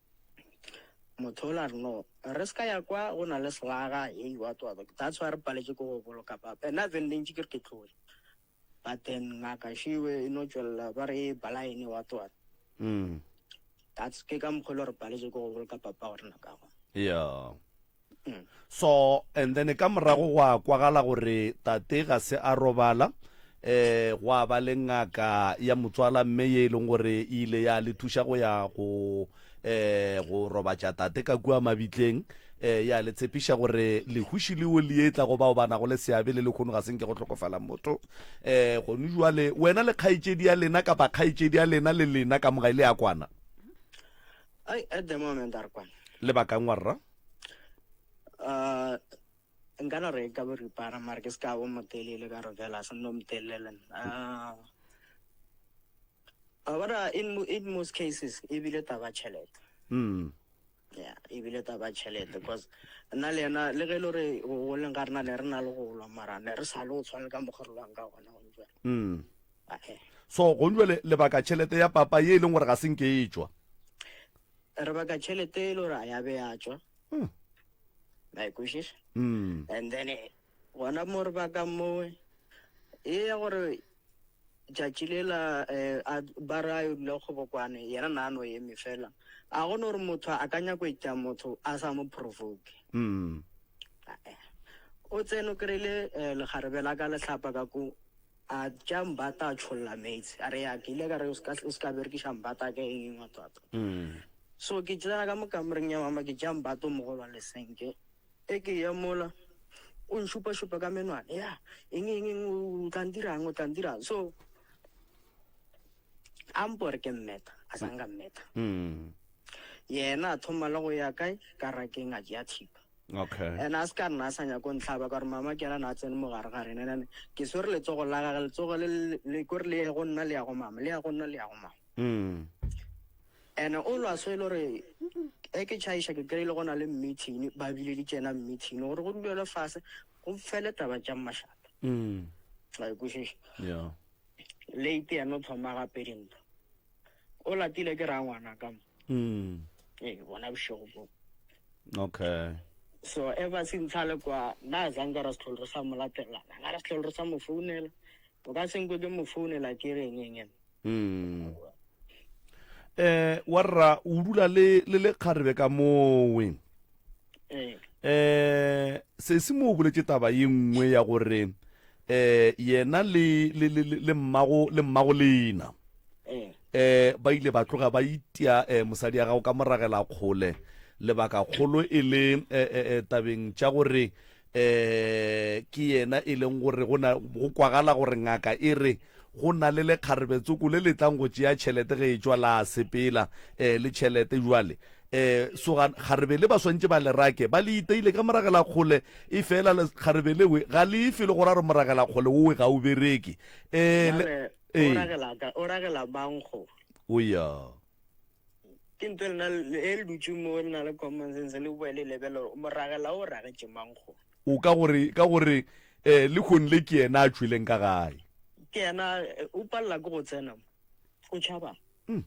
Motho ola a re no re se ka ya kwa go na le selaga hei what what that's why re paletše ke go boloka papa. Nna vele ne ntše ke re ke tloge but then ngaka šiwe e no tšwelela ba re e balaene what what. Mm. That's ke ka mokgwa e le gore paletše ke go boloka papa go rena ka gona. Yeah. Mm. So and then ka morago gwa kwagala gore tate ga se a robala eh gwa ba le ngaka ya motswala mme ye e leng gore e ile ya le thuša go ya go eh go robatša tate ka kua mabitleng eh ya le tshepiša gore lehuši leo le etla go bao ba nago le seabe le lekgono ga se nke go hlokofala motho eh gone jwale wena le kgaetšedi ya lena kapa kgaetšedi ya lena le lena ka moga ile ya kwana Ai, at the moment a re kwana. Lebakang wa rra? Uh, nka no re ka boripana mara ke se ka bo motelele ka re fela se nno motelele uh, a bona in, in most cases e bile taba tšhelete mm. yeah e bile taba tšhelete because nna le yena le ge e le gore go leng ga rena ne re na le go lwa mara ne re sa le go tshwana le ka mokgwa re lwang ka gona gone jwale mm. Ae. So gone jwale lebaka tšhelete ya papa ye e leng gore ga se nke e tšwa. Re baka tšhelete e le gore a ya be ya tšwa. Mm. La e kwešiša? Mm. And then eh, gona mo re bakang mowe e ya gore tšatši lela eh, a ba re a yo dula kgobokwane yena na a no eme fela a gone gore motho a ka nyako itia motho a sa mo provoke Mm. Ae. o tsene o kry-ile eh, lekgarebe la ka lehlapa ka ko A tšea mbata a tšholla meetse a re ya ke ile ka re o ska o ska berekiša mbata ka eng eng what So ke tsena ka mo kamoreng ya mama ke tšea mbata o mogolo wa lesenke e ke ya mola o nšupašupa ka menwana ya eng eng eng o tla ntirang o tla ntirang so a mpo re ke mmeta a sa nka mmeta yena a thoma le go ya kae ka rakeng a tšea thipa Okay. And a se ka nna a sa nyako ntlhaba ka gore mama ke yena na a tsene mo gare ga rena. And ke swere letsogo la gage, letsogo le le kore le ye go nna le ya go mama, le ya go nna le ya go mama. Mm. And o lwa so e le gore e ke tšhaiša ke kry-ile go na le meeting, ba bileditše yena meeting gore go dulelwe fase go fele taba tša mašata. Mm. Wa e kwešiša? Yeah. Late yena o thoma gape dintwa. O latile ke rangwana ka mo. Mm. Ee, bona bošego bo. Okay. So ever since a le kwa, nna zanka ra se tlhole re sa mo latelana, ga re se tlhole re sa mo founela. O ka se nkwe ke mo founela ke re eng eng eng. Mm. Eh, warra o dula le le le kgarebe ka mowe. Ee. Eh, sesi mo o boletše taba ye nngwe ya gore eh yena le le le le mmago le mmago lena. Ee. Um ba ile ba tloga ba itia um mosadi ya gago ka moragela kgole, lebaka kgolo e le um um tabeng tša gore um ke yena e leng gore go na go kwagala gore ngaka e re go na le lekgarebe tsoko le le tlang go tšea tšhelete ge e tšwa la sepela um le tšhelete jwale um so kgarebe le ba swantše ba le rake ba le iteile ka moragela kgole e fela kgarebe lewe ga le efe le gore a re moragela kgole owe ga o bereke um O ragela ka, o ragela mang go? O ya. Ke ntho e lena e le dutše mo le na le common sense le boe le lebele gore mo ragela o ragetše mang go. O ka gore ka gore eh le khon le ke yena a tšweleng ka gae. Ke yena o palela ke go tsena mo. O tšhaba. Mm.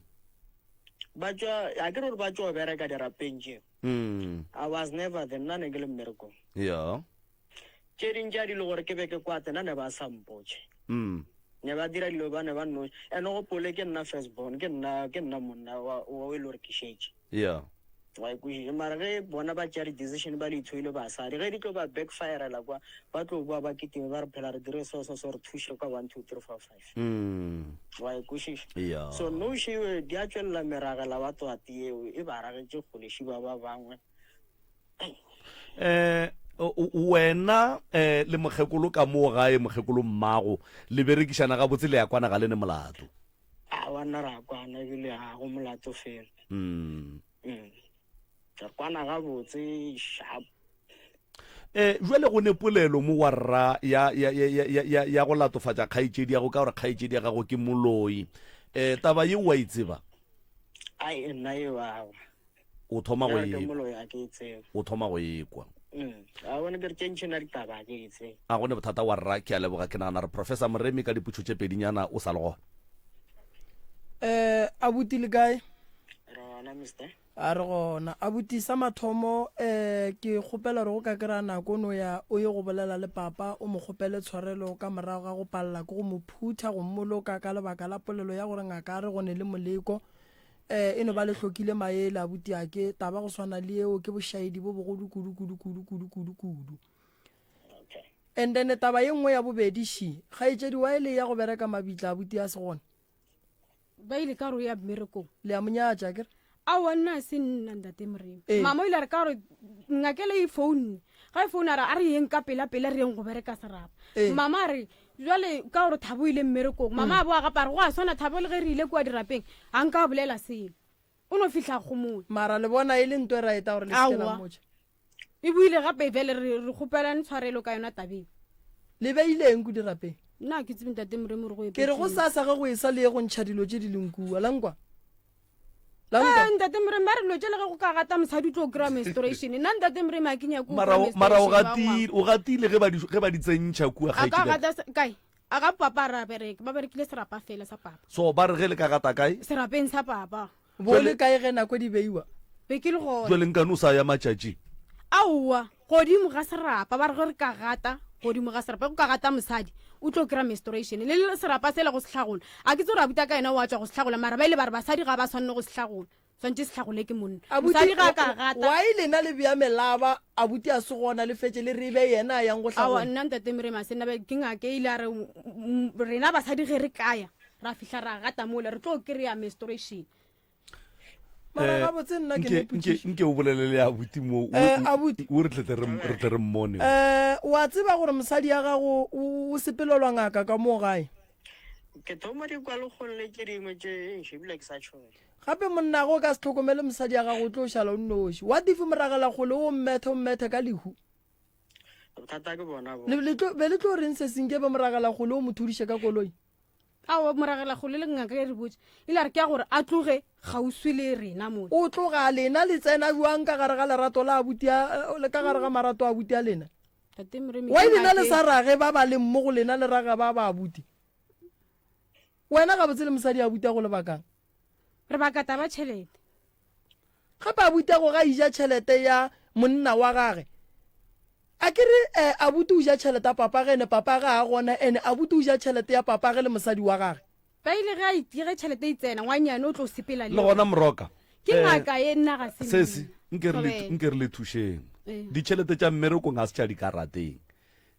Ba tšwa a ke re gore ba tšwa bereka dirapeng tšeo. Mm. I was never there nna ne ke le mmerekong. Yeah. Tše ding tša dilo gore ke be ke kwate nna ne ba sa mpotše. Mm. Ne ba dira dilo ba ne ba nnoši. And o gopole ke nna first born, ke nna ke nna monna wa o e le gore ke šetše. Yeah. Wa e kwešiša. Mara ge bona ba tšea di-decision ba le ithoile basadi, ge di tlo ba backfirela kwa, ba tlo boa ba kitime ba re phela re dire so so so re thuše ka 1 2 3 4 5. Mm. Wa e kwešiša. Yeah. So no šeo di a tšwelela meragela wa twate yeo e ba ragetše kgole šiba ba bangwe. Eh, wena eh, le mokgekolo ka moo gae mokgekolo mmago le berekišana gabotse le ya kwana ga le ne molato aowa nna ra kwana ebile ga go molato fela mm. mm. re kwana gabotse sharp Eh, jwale go ne polelo mo wa rra ya, ya, ya, ya, ya, ya go latofatša kgaetšedi ya go ka gore kgaetšedi ya gago ke moloi eh, taba ye wa e tseba ai nna eo awa O thoma go e ekwa. Moloi a ke e tsebe. O thoma go ekwa. Mm. A bone ke re tše ntšhi na ditaba a ke e tsebe. A go ne bothata wa rra, ke a leboga. Ke nagana re Professor Moremi ka dipotšo tše pedinyana o sa le gona. Eh, abuti le kae? Re gona mister. A re gona. Abuti sa mathomo eh ke kgopela gore go ka kry-a nako o no ya o ye go bolela le papa o mo kgopele tshwarelo ka morago ga go palela ke go mo phutha go mmoloka ka lebaka la polelo ya gore ngaka a re go ne le moleko. E, e no ba le hlokile maele, abuti a ke, taba go swana le yeo ke bošaedi bo bogolo kudu kudu kudu kudu kudu kudu. Okay. And then taba ye nngwe ya bobedi she, kgaetšedi wa e le ya go bereka mabitla abuti a se gona. Ba ile ka gore o ya mmerekong. Le a mo nyatša akere? Aowa nna a se nna ntate Moremi. Ee. Mama o ile a re ka gore ngakele e founne. Ga e founa a re a re yeng ka pela pela re yeng go bereka serapa. Ee. Mama a re Jwale ka gore Thabo o ile mmerekong, mama a boa gape a re, Go a swana Thabo le ge re ile kua dirapeng, ga nka a bolela selo. O no fihla a kgomola. Mara le bona e le nto e right gore le se ke la Aowa. mmotša? E boile gape bjale re, re kgopelane tshwarelo ka yona tabeng. Le beile eng ko dirapeng? Nna ga ke tsebe ntate Moremi gore go Ke re go epetšweng. sasa ge go esa le ye go ntšha dilo tše di leng kua. La nkwa? La nkwa? Eh, ntate Moremi ba re dilo tše le ge go ka gata mosadi o tlo kry-a menstruation. Nna ntate Moremi ga ke nyake go Mara kry-a o- mara o menstruation ba gatile o gatile ge ba di ge ba di tsentšha kua A ka kgaetšedi. gata se- kae? A ga papa a re a bereke, ba berekile serapa fela sa papa. So ba re ge le ka gata kae? Serapeng sa papa. Bo le kae ge nako di beiwa? Be ke le gona. Jwale nkane o sa ya matšatšing? Aowa, godimo ga serapa ba re ge re ka gata godimo ga serapa, go ka gata mosadi o tlo kry-a menstruation. Le le serapa sela go se hlagola, a ke tse gore abuti a ka yena o a tšwa go se hlagola, mara ba ile ba re basadi ga ba swanne go se hlagola, swantše se hlagole ke monna. Abuti, Mosadi ga a ka gata. Why lena le bea melaba, abuti a se gona, le fetše le re e be yena a yang go Aowa, hlagola? nna ntate Moremi a se nna, ke ngaka e ile a re rena basadi ge re kaya ra fihla ra gata mola re tlo kry-a menstruation. Mara Eh, gabotse nna ke nke ne nke potšišo. nke o bolele le abuti mo o- Eh, o- abuti. o re tle re re tle re mmone. Eh, wa tseba gore mosadi ya gago o o sepelelwa ngaka ka mo gae? Ke thoma di kwa lekgong le tše dingwe tše eish, ebile ke sa tšhoge. Gape monnago o ka se hlokomele mosadi ya gago o tlo šala o nnoši. What if moragela kgole o mmethe o mmethe ka lehu? Bothata ke bona bo. Le, le tlo, be le tlo reng se senke be moragela kgole o mo thudiše ka koloi? Aowa, moragela kgole le ngaka e re botše, ile a re ke ya gore a tloge kgauswi le rena mo. O tloga lena le tsena jwang ka gare ga lerato la abuti a, le ka gare ga marato a abuti a lena? Tate Moremi, Why ke lena le ngake. sa rage ba ba leng mo go lena le raga ba ba abuti? Wena gabotse le mosadi abuti a go lebakang? Re baka taba tšhelete. Gape abuti a go ga ija tšhelete ya monna wa gage. A ke re eh, abuti o ja tšhelete ya papage ene papage ga a gona ene abuti o ja tšhelete ya papage le mosadi wa gage. Ba ile ge a it- ge tšhelete e tsena ngwanyane o tlo sepela le Le gona Moroka. Ke eh, ngaka ye nna ga se Sesi, nna. nke re le Thobela. nke re le thušeng. Ee. Ditšhelete tša mmerekong ga se tša dikarateng.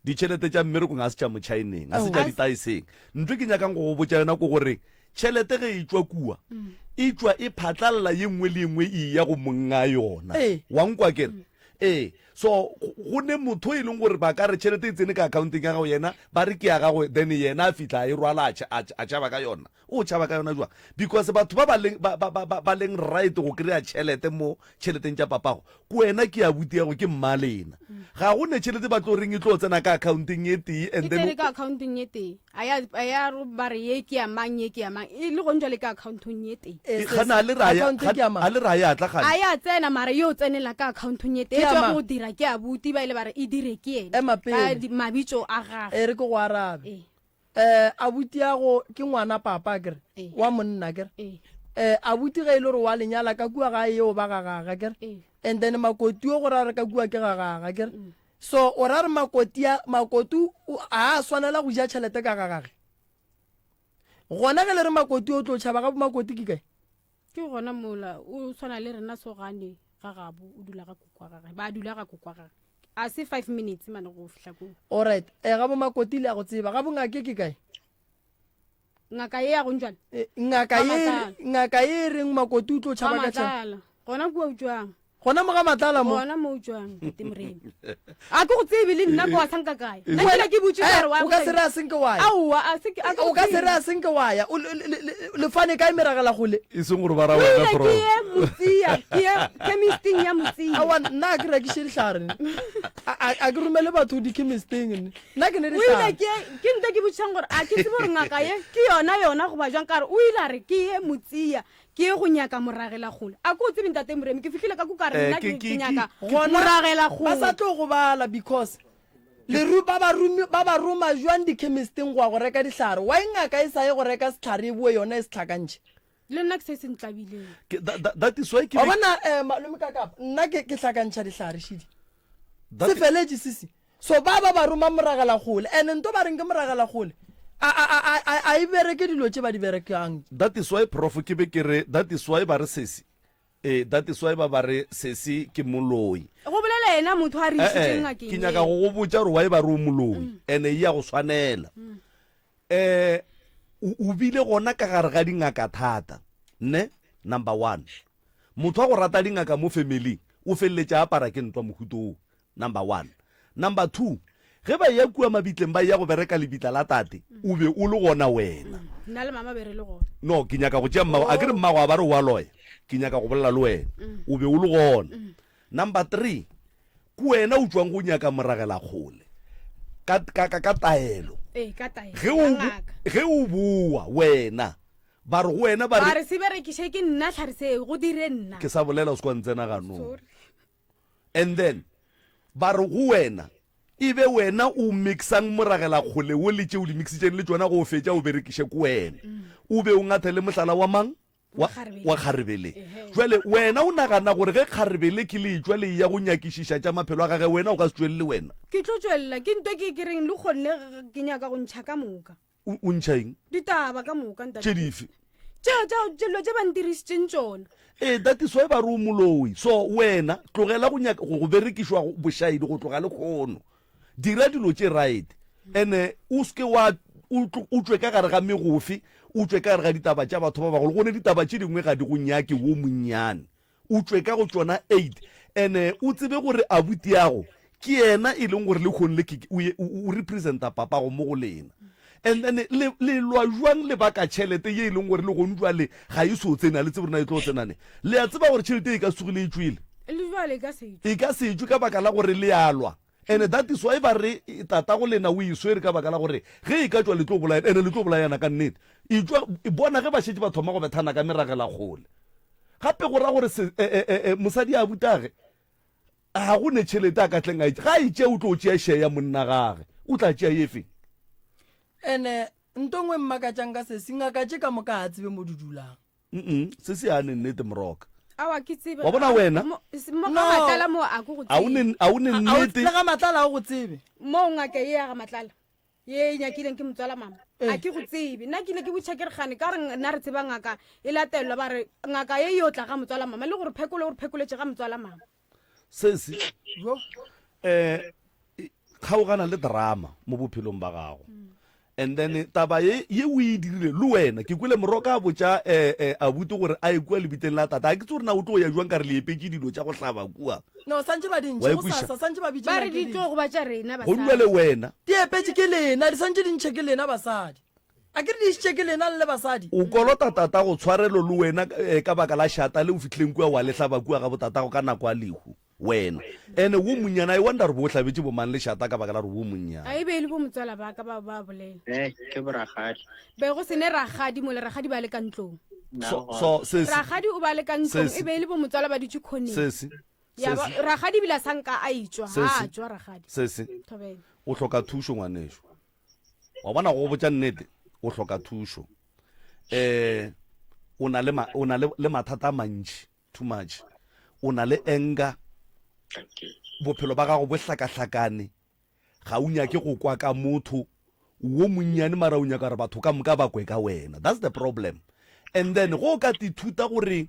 Ditšhelete tša mmerekong ga se tša motšhaeneng, ga se tša ditaeseng. Ntho e ke nyakang go go botša yona ke gore. Tšhelete ge e tšwa kua, e tšwa e phatlalla ye nngwe le ye nngwe e eya go monga yona. Ee. Wa nkwa ke re? Ee. So go ne motho e leng gore ba ka re tšhelete e tsene ka accounteng ya gago yena ba re ke ya gagwe then yena a fihla a e rwala a a tšhaba ka yona. O tšhaba ka yona jwang? Because batho ba ba leng ba ba ba ba leng right go kry-a tšhelete mo tšheleteng tša papago ke wena ke abuti ya go ke mmalena. Ga go ne tšhelete ba tlo reng e tlo tsena ka accounteng e tee and e then tsene ka accounteng e tee. A ya a ya ba re ye ke ya mang ye ke ya mang e le gong jwale ka accountong ye tee. Eh, Gana a le ra ya account ke ya mang? a le ra ya tla A gane. ya tsena mara yo tsenela ka accountong ye tee. Ke E ya tšwa mang? go dira ke abuti ba ile ba re e dire ke yena. Ema Ka pele. di- mabitso a gagwe. E re ke go arabe. Ee. Eh, abuti ya go ke ngwana papa akere Ee. wa monna akere Ee. eh abuti ge e le gore wa lenyala ka kua ga eo ba gagaga akere Ee. and then makoti o gore a re ka kua ke gagaga akere so o ra re makoti a makoti o- a a swanela go ja tšhelete ka gagage gona ge le re makoti o tlo tšhaba ga bo makoti ke kae Ke gona mola o tshwana le rena sogane ga gabo o dula ga koko wa gage ba dula ga koko wa gage a se 5 minutes mane go fihla koo. Alright eh ga bo makoti le a go tseba ga bo ngake ke kae? Ngaka ye ya go njwale? Eh, ngaka Ga ye Matlala. ngaka ye e reng makoti o tlo Ga tšhaba ka tšhaba. Matlala gona kua o tšwang. Gona mo ga Matlala mo. Gona mo o tšwang ntate Moremi. A ke go tsebe le nna ko wa sanka kae. Nna ke ile ke butše Eh, ka re wa o ka se re a senke wa ya. Aowa a se ke a ke O ka se go re a senke wa ya. O le- le- le- le fane kae meragela gole? E seng gore ba ra O wena ile ke bro. ye Motsia, ke ye chemisting ya Motsia. Aowa nna a ke rekiše dihlare nne. A a- a ke romele batho di-chemisting nne. Nna ke ne O ile dihlare. ke ke nte ke botšišang gore a ke tsebe gore ngaka ye ke yona yona goba jwang ka re o ile a re ke ye Motsia Ke ye go nyaka moragelakgole. A ko o tsebe Ntate Moremi, ke fihlile ka ko ka re Eh, nna ke- ke ke- ke nyaka ke- Gona ba sa moragelakgole. tlo gobala because leru ba ba rumi ba ba roma jwang di-chemisteng go ya go reka dihlare? Why ngaka e sa ye go reka sehlare e boe yona e se hlakantšhe? Le nna ke se se ntlabileng. Ke- tha- tha- that is why ke Wa be- bona eh, malome ka kapa nna ke ke hlakantšha dihlare šidi. that- Se feletše sisi. So ba ba ba roma moragelakgole and nto ba reng ke moragelakgole a a a a a e bereke dilo tše ba di berekang. That is why prof ke be ke re that is why ba re sesi eh that is why ba ba re sesi ke moloi. Go bolela yena motho a re Eh isitšeng eh ngakeng ke nyaka yeo. go go botša gore why ba re o moloi and e ya go swanela. Eh o o bile gona ka gare ga dingaka thata ne number 1. Motho wa go rata dingaka mo family o feleletša a apara ke ntwa mohuto wo. Number one. Number two, ge ba eya kua mabitleng ba eya go bereka lebitla la tate, o be o le gona wena. Nna le mama be re le gona. No, ke nyaka go tšea mmago, a ke re mmago a ba re o a loya, ke nyaka go bolela le wena. O be o le gona. Number three, ke wena o tšwang go nyaka moragela kgole ka, ka, ka, ka taelo. Ee, ka taelo Ge ya o, ngaka. ge o boa wena, ba re go wena ba Ba re, re se berekiše ke nna hlare seo, go dire nna. ke sa bolela o se kwa ntsena ganong. Sorry. And then ba re go wena, e be wena o mixang moragela kgole wo le tše o di mixitšeng le tšona go o fetša o berekiše ko wena. O be o ngathe le mohlala wa mang? Wa, wa kgarebe le. Jwale wena o nagana gore ge kgarebe le ke le etšwa le eya go nyakišiša tša maphelo a gage wena o ka se tšwelele wena? Ke tlo tšwelela, ke nto ke ke reng le kgonne ke nyaka go ntšha ka moka. O, o ntšha eng? Ditaba ka moka, ntate. Tše dife? Tše, tše, tše, dilo tše ba ntirišitšeng tšona. Ee, that is why ba re o moloi. So wena tlogela go nyaka go berekišwa bošaedi go tloga lekgono. Dira dilo tše right. Ene o seke wa o o tšwe ka gare ga megofe, o tšwe ka gare ga ditaba tša batho ba bagolo. Go ne ditaba tše dingwe ga di go nyake wo monnyane. O tšwe ka go tšona 8 ene o tsebe gore abutiago ke yena e leng gore lehono le ke o o representa papago mo go lena. And then le le lwa jwang le baka tšhelete ye e leng gore le gone jwale ga e so tsene, a le tsebe gore na e tlo tsena ne. Le a tseba gore tšhelete e ka se tsogile e tšwele. Le jwale e ka se tšwe. E ka se tšwe ka baka la gore le a lwa. And that is why ba re tatago lena o e swere ka baka la gore ge e ka tšwa le tlo bolayana, ene le tlo bolayana ka nnete. E tšwa bona ge ba šetše ba thoma go bethana ka meragela kgole. Gape go ra gore se, e, e, e, e, mosadi a butage ga go ne tšhelete a ka tleng a e ga e tšea o tlo tšea share ya monna gage o tla tšea efe ene nto ngwe mmakatšang ka sesi ngaka tše ka moka ga a tsebe mo di dulang mm se se yane nnete moroka awa ke tsebe Wa bona wena? Mo- se- mo No. ga matlala mo a ko go a o tsebe ne a o ne A- a o- nnete le ga matlala a o go tsebe mo ngaka ye ya ga matlala ye e nyakileng ke motswala mama Eh. a ke go tsebe nna ke ile ke botšha ke re gane ka re nna re tseba ngaka e latelelwa ba re ngaka ye yo tla ga motswala mama le gore phekolo gore phekoletše ga motswala mama sesi jo eh kgaogana le drama mo bophelong ba gago. And then taba ye ye o e dirile le wena ke kwele moroka a botša eh, eh, abuti gore a ye kua lebitleng la tata. Ga ke tse gore na o tlo ya jwang ka re le epetše dilo tša go hlaba kua. No, santše ba di Wa ntšhe e go kweša? sasa, santše ba bitše Ba re ngake di ding. tlo go ba tša rena Go dula le basadi. wena. Di epetše ke lena, di santše di ntšhe ke lena basadi. A ke re di išitše ke lena le le basadi. O kolota tatago tshwarelo le wena eh, ka baka la šata le o fihlileng kua wa le hlaba kua ga botatago ka nako ya lehu. Wena. Ene wo monnyane, I wonder gore bo hlabetše bo mang lešata ka baka la gore wo monnyane. A e be e le bo motswala ba ka ba ba bolela. Eh, ke borakgadi. Be go se ne rakgadi mola rakgadi ba le ka ntlong. So, so, sesi. Rakgadi o ba le ka ntlong, Sesi. e be e le bo motswala ba dutše khoneng. Sesi. Ya ba, Sesi. rakgadi ebile a sa nka a etšwa, ga Sesi. a tšwa rakgadi. Sesi. Thobela. O hloka thušo ngwanešu. Wa bona go go botša nnete, o hloka thušo. Eh, o na le ma, o na le, le mathata a mantši. Too much. O na le anger. Bophelo ba gago bo hlakahlakane. Ga o nyake go kwa ka motho. O wo monnyane mara o nyaka gore batho ka moka ba kwe ka wena. That's the problem. And then go o ka tithuta gore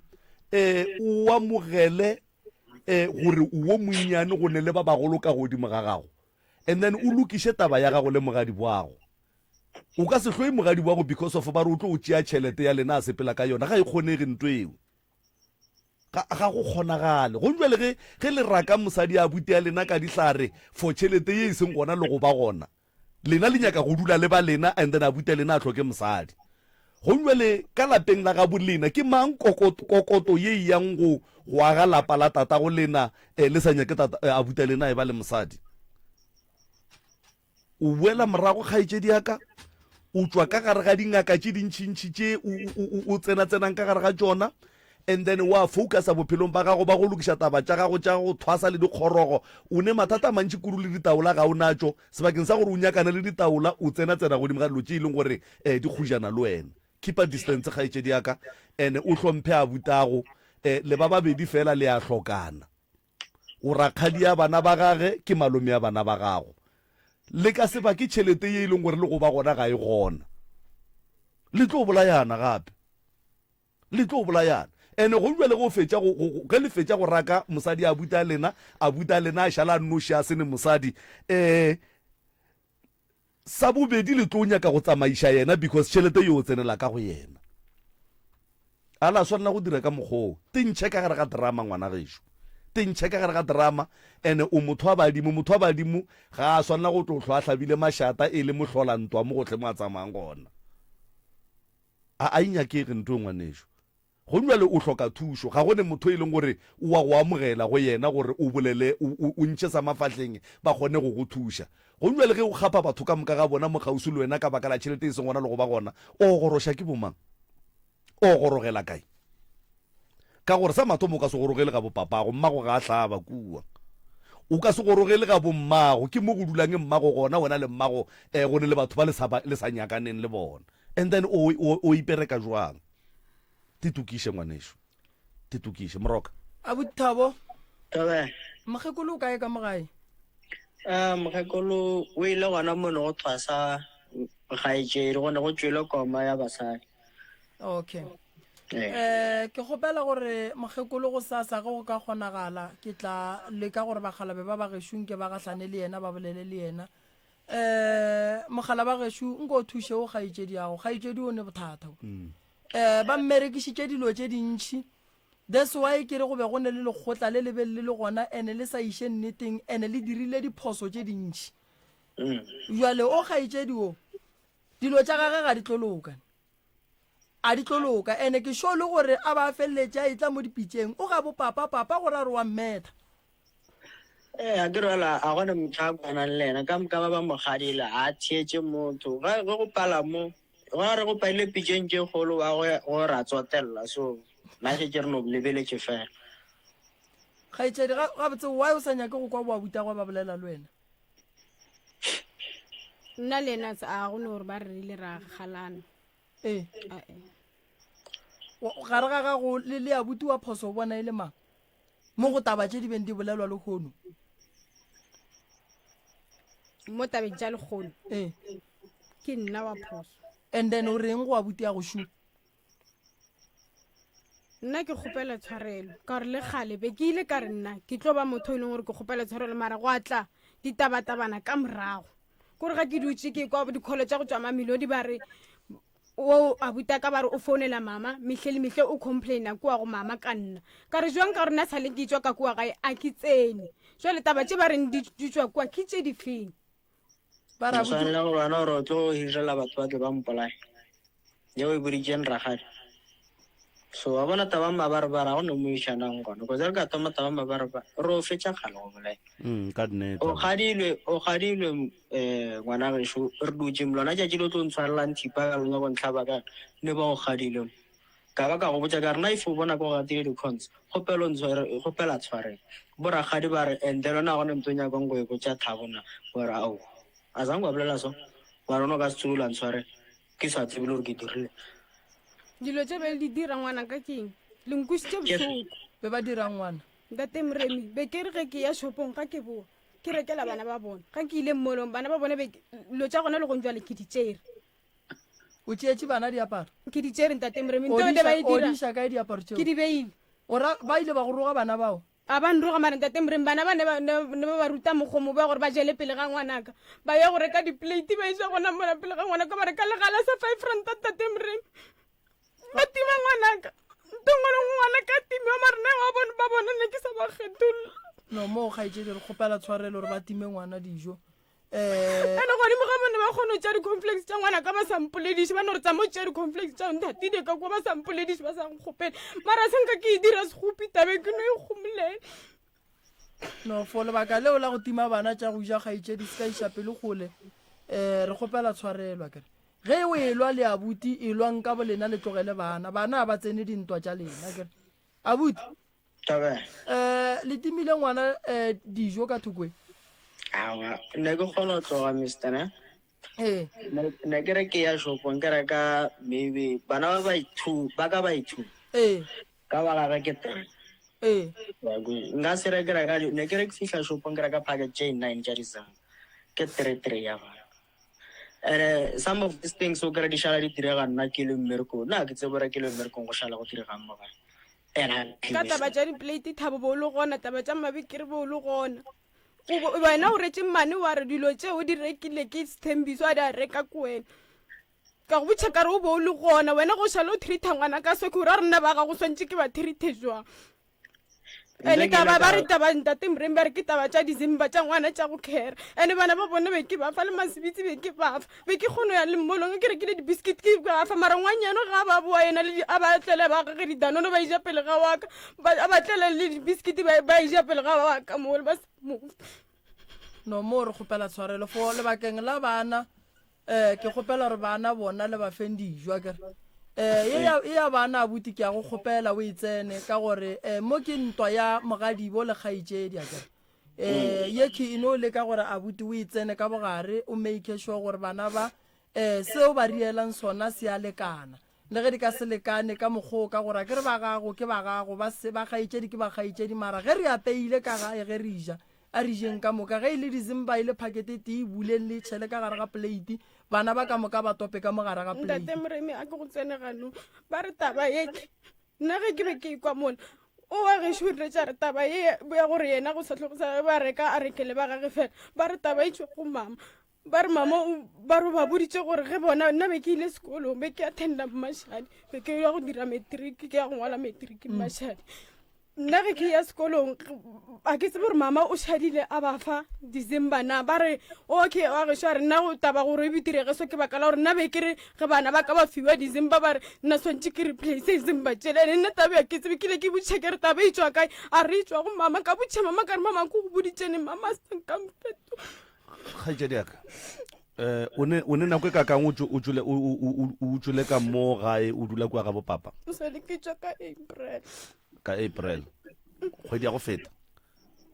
eh o amogele eh gore o wo monnyane go ne le ba bagolo ka godimo ga gago. And then o lokiše taba ya gago le mogadibwago. O ka se hloye mogadibwago because of ba re o tlo o tšea tšhelete ya lena a sepela ka yona. Ga e kgonege nto eo. Ga, ga go kgonagale. Go bjale ge, ge le raka mosadi a buti a lena ka dihlare for tšhelete ye e seng gona le go ba gona, lena le nyaka go dula le ba lena and then abuti a lena a hloke mosadi. Go bjale ka lapeng la gabo lena ke mang kokoto, kokoto ye e yang go, go aga lapa la tatago lena eh, le sa nyake tata, eh, abuti a lena a eba le mosadi? O boela morago, kgaetšedi ya ka, o tšwa ka gare ga dingaka tše dintšintši tše o tsena-tsenang ka gare ga tšona, and then wa focusa bophelong ba gago ba go lokiša taba tša gago tša go thwasa le dikgorogo. O ne mathata a mantši kudu le ditaola ga o natšo. Sebakeng sa gore o nyakane le ditaola, o tsena-tsena godimo ga dilo tše e leng gore um di kgojana le wena. Keep a distance, kgaetšedi ya ka, and o hlomphe abutago. Um le ba babedi fela le a hlokana. O rakgadi ya bana ba gage, ke malome ya bana ba gago. Le ka se bake tšhelete ye e leng gore le go ba gona ga e gona. Le tlo bolayana gape. Le tlo bolayana. Ene go bjale go fetša go, go, ge le fetša go raka mosadi a buta lena, a buta lena a šala a nnoši a se ne mosadi. Eh, Sa bobedi le tlo nyaka go tsamaiša yena because tšhelete yo tsenela ka go yena. A la swanela go dira ka mokgwa oo. Te ntšhe ka gare ga drama ngwana gešo. Te ntšhe ka gare ga drama ene o motho wa badimo, motho wa badimo ga a swanela go tlo hlwa a hlabile mašata e le mohlola ntwa mo gohle mo a tsamayang gona. A a e nyakege ntho e ngwanešo. Go bjale o hloka thušo. Ga go ne motho e leng gore o a go amogela go yena gore o bolele, o, o, o ntšhe sa mafahleng, ba kgone go go thuša. Go bjale ge o kgapha batho ka moka ga bona mo kgauswi le wena ka baka la tšhelete e seng gona le go ba gona, o goroša ke bomang? O gorogela kae? Ka gore sa mathomo o ka se gorogele ga bopapago, mmago ga a hlaba kua. O ka se gorogele ga bommago, ke mo go dulang mmago gona, wena le mmago eh, go ne le batho ba le sa, ba, le sa nyakaneng le bona. And then o, o, o ipereka jwang? Te tokiše ngwanešu. Te tokiše. Moroka. Abuti Thabo. Thobela. Mokgekolo o kae ka mo gae? Eh, mokgekolo o ile gona mono go thwasa kgaetšedi, go ne go tšwele koma ya basadi. Okay. Eh, ke kgopela gore mokgekolo go sasa ge go ka kgonagala ke tla leka gore bakgalabe ba ba gešo nke ba gahlane le yena ba bolele le yena. um mogala ba gešo nko o thuše o kgaetšedi yago kgaetšedi o ne bothata um ba mmerekišitše dilo tše dintšhi that's why ke re go be go ne le lekgotla le le be le le gona ene le sa iše nneteng ene le dirile diphoso tše dintšhi jale o kgaetšedi o dilo tša gage ga di tlo loka a di tlo loka ene ke sure le gore a ba a feleletše a etla mo dipitšeng o ga bo papa papa gore a re wa mmetha Ee, a ke rwala a gona motho a kwanang le yena ka moka ba ba mo gadile a theetše motho ge ge go pala mo gwa re go padile pitšeng tše kgolo wa go go ra tsotella so nna šetše re no lebeletše fela. Kgaetšedi ga gabotse why o sa nyake go kwa boabutagwe ba bolela le wena? Nna le yena a go no gore ba re rile ra kgalana. Ee. Gare ga gago le le abuti wa phoso o bona e le mang? Mo go taba tše di beng di bolelwa lehono. Mo tabeng tša lehono. Ee. Ke nna wa phoso. And then o reng go abuti ya go shu? Nna ke kgopela tshwarelo ka gore le kgale be ke ile ka re nna ke tlo ba motho e leng gore ke kgopela tshwarelo mara go a tla ditabatabana ka morago. Kore ga ke dutše ke kwa dikholo tša go tšwa Mamelodi ba re o abuta ka ba re o founela mama mehle le mehle o complaina kua go mama ka nna. Ka re jwang ka gore nna sale ke tšwa ka kua gae a ke tsene. Jwale taba tše ba reng di tšwa kua ke tše difeng? Ba re O abuti swanela go bona gore o tlo hirela batho ba tle ba mpolaye. Yeo e boditšeng rakgadi. So wa bona taba mabarebare ga go no mo išanang gona. Cause re ka thoma taba mabarebare re o fetša kgale go bolela. Mm, ka nnete. O kgadilwe, o kgadilwe eh ngwana gešo re dutše lona tšatši le o tlo ntshwarelang thipa ka lona go ntlhaba ka ne ba o kgadile. Ka ba ka go botša ka re na if o bona ke go gatile di-cons kgopela o ntshware kgopela tshwarelo. Bo rakgadi ba re and then wena ga gona ntho o nyakang go e botša Thabo na wa re aowa. A zange wa bolela so wa re wena o ka se tsoge o la ntshwarela. Ke sa tsebe le gore ke dirile. Dilo tše be le di dira ngwanaka ke eng? Le nkwešitše bohloko. Be ba dirang ngwana? Ntate Moremi, be ke re ge ke ya shopong ga ke boa ke rekela bana ba bona. Ga ke ile mmolong bana ba bona be dilo tša gona le gong jwale ke di tšere. O tšeetše bana diaparo? Ke di tšere ntate Moremi. Ntho e ba e O dira. di iša kae diaparo tšeo? Ke di beile. O ra ba ile ba go roga bana bao? A ba nroga mara ntate Moremi bana ba ne ba ne ba ba ruta mokgomo ba gore ba jele pele ga ngwanaka. Ba ya go reka di-plate ba iša gona mola pele ga ngwanaka ba reka legala sa 5 ranta ntate Moremi. Ba tima ngwanaka. Nto ngwe le ngwanaka a timiwa mara nna wa bona ba bona ne ke sa ba kgetholla. No mo kgaetšedi re kgopela tshwarelo gore ba time ngwana dijo. Eh Ene godimo ga bone ba kgone go tšea di-complex tša ngwana ka ba sa mpolediše ba no re tsama o tšea di-complex tša nthatile ka kwa ba sa mpolediše ba sa nkgopele mara se nka ke e dira sekgopi tabe ke no e kgomolela. No for lebaka leo la go tima bana tša go ja kgaetšedi se ka iša pelo kgole. Eh re kgopela tshwarelo akere. Ge o elwa le abuti elwang ka bolena le tlogele bana. Bana a ba tsene dintwa tša lena akere. Abuti Thobela. Eh, le timile ngwana eh, dijo ka thokwe? Aowa, ne ke kgona go tloga Mister ne. Ee. Ne ne ke re ke ya shopong ke reka maybe bana ba ba two ba ka ba two. Ee. Ka ba gage ke three. Ee. Nka se re ke reka ne ke re ke fihla shopong ke reka packet tše nine tša di-Zim ke three three ya bana. And some of these things o kry di šala di direga nna ke le mmerekong nna ke tsebe gore ke le mmerekong go šala go diregang mo gae. Ka taba tša diplate thabo bo o le gona taba tša mabekere bo o le gona wena o retše mmane wa re dilo tše o di rekile ke sethembiso a di a reka ko wena ka go botšha kare o bo o le gona wena go šale o treata ngwana ka soke o ra rena ba gago swantše ke ba treate jwang ene taba ba re taba ntate moreng ba re ke taba tša dizimba tša ngwana tša go khera ene bana ba bone be ke ba fa le masebitsi be ke ba fa be ke kgono ya le mmolong ke rekile di-biscuit ke ba fa mara ngwanyano ga ba boa yena le a ba tlele ba gage didanono ba ija pele ga waka a ba tlele le di-biscuit ba ija pele ga waka mole ba sa mo no mo re kgopela tshwarelo for lebakeng la bana um ke kgopela gore bana bona le ba feng dijo akere um e ya bana abuti ke ya go kgopela o e tsene ka gore um mo ke ntwa ya mogadibo le kgaetšedi akere um ye ke e no leka gore abuti o e tsene ka bogare o make sure gore bana ba um seo ba rielang sona se a lekana le ge di ka se lekane ka mokgwa o ka gore a ke re ba gago ke ba gago ba se ba kgaetšedi ke ba kgaetšedi mara ge re apeile ka gae ge re ja a re jeng ka moka ge e le dizimba e le phakete e tee e buleng le tšhele ka gare ga plate bana ba ka moka ba tope ka mo gare ga plate ntate moremi a ke go tsene ganong ba re taba ye nna ge ke be ke ikwa mola o wa gešo o rile tša re taba ye ya gore yena go sa tlhogo sa ba reka a rekele ba gage fela ba re taba e tšwa go mama ba re mama ba re ba boditše gore ge bona nna be ke ile sekolong be ke attenda mmashadi be ke ya go dira matric ke ya go ngwala matric mmashadi nna ge ke ya sekolong a ke tsebe gore mama o šadile a ba fa december na ba re okay wa gešo a re nna go taba gore e bedirege so ke baka la gore nna be ke re ge bana ba ka ba fiwa december ba re nna swantše ke replace december tšele ene nna tabe ya ke tsebe ke ile ke botšhe ke re taba e tšwa kae a re e tšwa go mama ka botšhe mama ka re mama ko go boditšene mama a sa nkamfeto kgaetšedi yaka um o ne o ne nako e kakang o tšo- o tšwele o- o- o- o tšwele ka mo gae o dula kua ga bopapa o sa le ke tšwa ka april ka april kgwedi ya go feta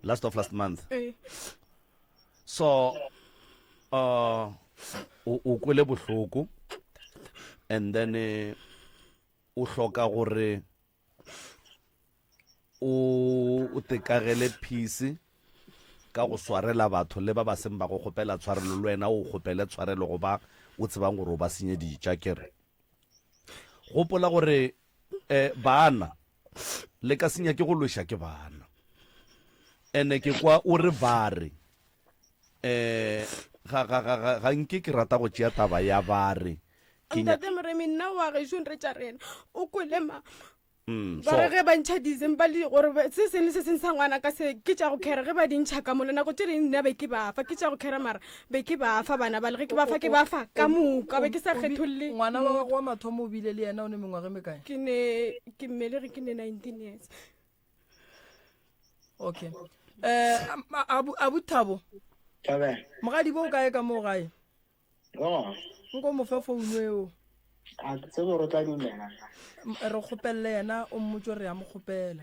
last of last month ee so uh o o kwele bohloko and then eh, o hloka gore o o tekagele peace ka go swarela batho le ba ba seng ba go kgopela tshwarelo le wena o kgopele tshwarelo go ba o tsebang gore o ba senyeditša kere gopola gore um bana le ka senya ke go lweša ke bana ene ke kwa o re ba re um. Ga ga ga ga ga nke ke rata go tšea taba ya ba re. Ke nya- Ntate Moremi nna wa gešo re tša rena o kwele ma Mm, ba re so ge ba ntšha dizemba le gore ba- se seng le se seng sa ngwana ka se ke tša go kgera ge ba di ntšha ka molo nako tše dingwe nna be ke ba fa ke tša go kgera mara be ke ba fa bana ba le ge ke ba fa ke ba fa ka moka be ke sa O bi- kgetholle Ngwana wa gago wa mathomo o bile le yena o ne mengwaga e mekae? ke ne ke mmelege ke ne 19 years Okay. Eh abu abu Thabo. Thabela. Mogadi bo o kae ka mo gae? Gona. Nko mo fe founu eo. A ke tsebe gore o tla dumela na. Re kgopelele yena o mmotse gore ya mo kgopela.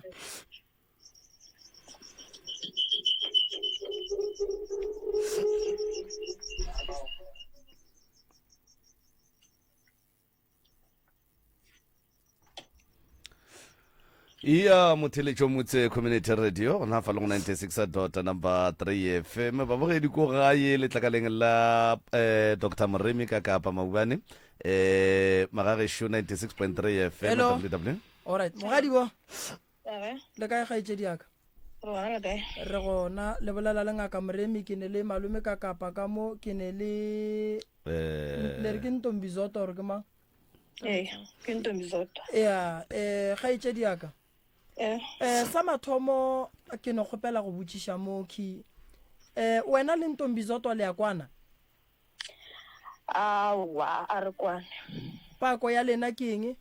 ya motheletšo motse community radio gona fa le go 96 dot number 3 fm babogedi ko gae letlakaleng la eh, dr moremi ka kapa maubane eh magagešo 96.3 fm Hello. www Alright, mogadibo Age, le kae kgaetšedi yaka? re gona le kae? Re gona le bolela le ngaka Moremi ke ne le malome ka kapa ka mo ke ne le eh le re ke Ntombi Zodwa or ke mang? Ee, ke Ntombi Zodwa. Ya, eh kgaetšedi yaka. Eh, Eh sa mathomo ke no kgopela go botšiša mo key. Eh wena le Ntombi Zodwa le ya kwana? Aowa, a re kwane. Pako ya lena ke eng?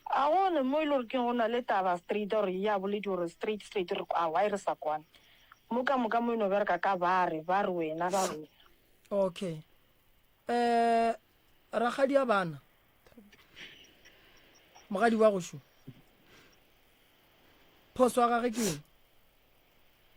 A gone mo e le gore ke go na le taba straight ya gore ya boledi gore straight straight re aowa e re sa kwane. Mo ka moka mo e no bereka ka ba re ba re wena ba re wena. Okay. Eh rakgadi ya bana. Mogadi wa go šo. Phoso ya gage ke eng?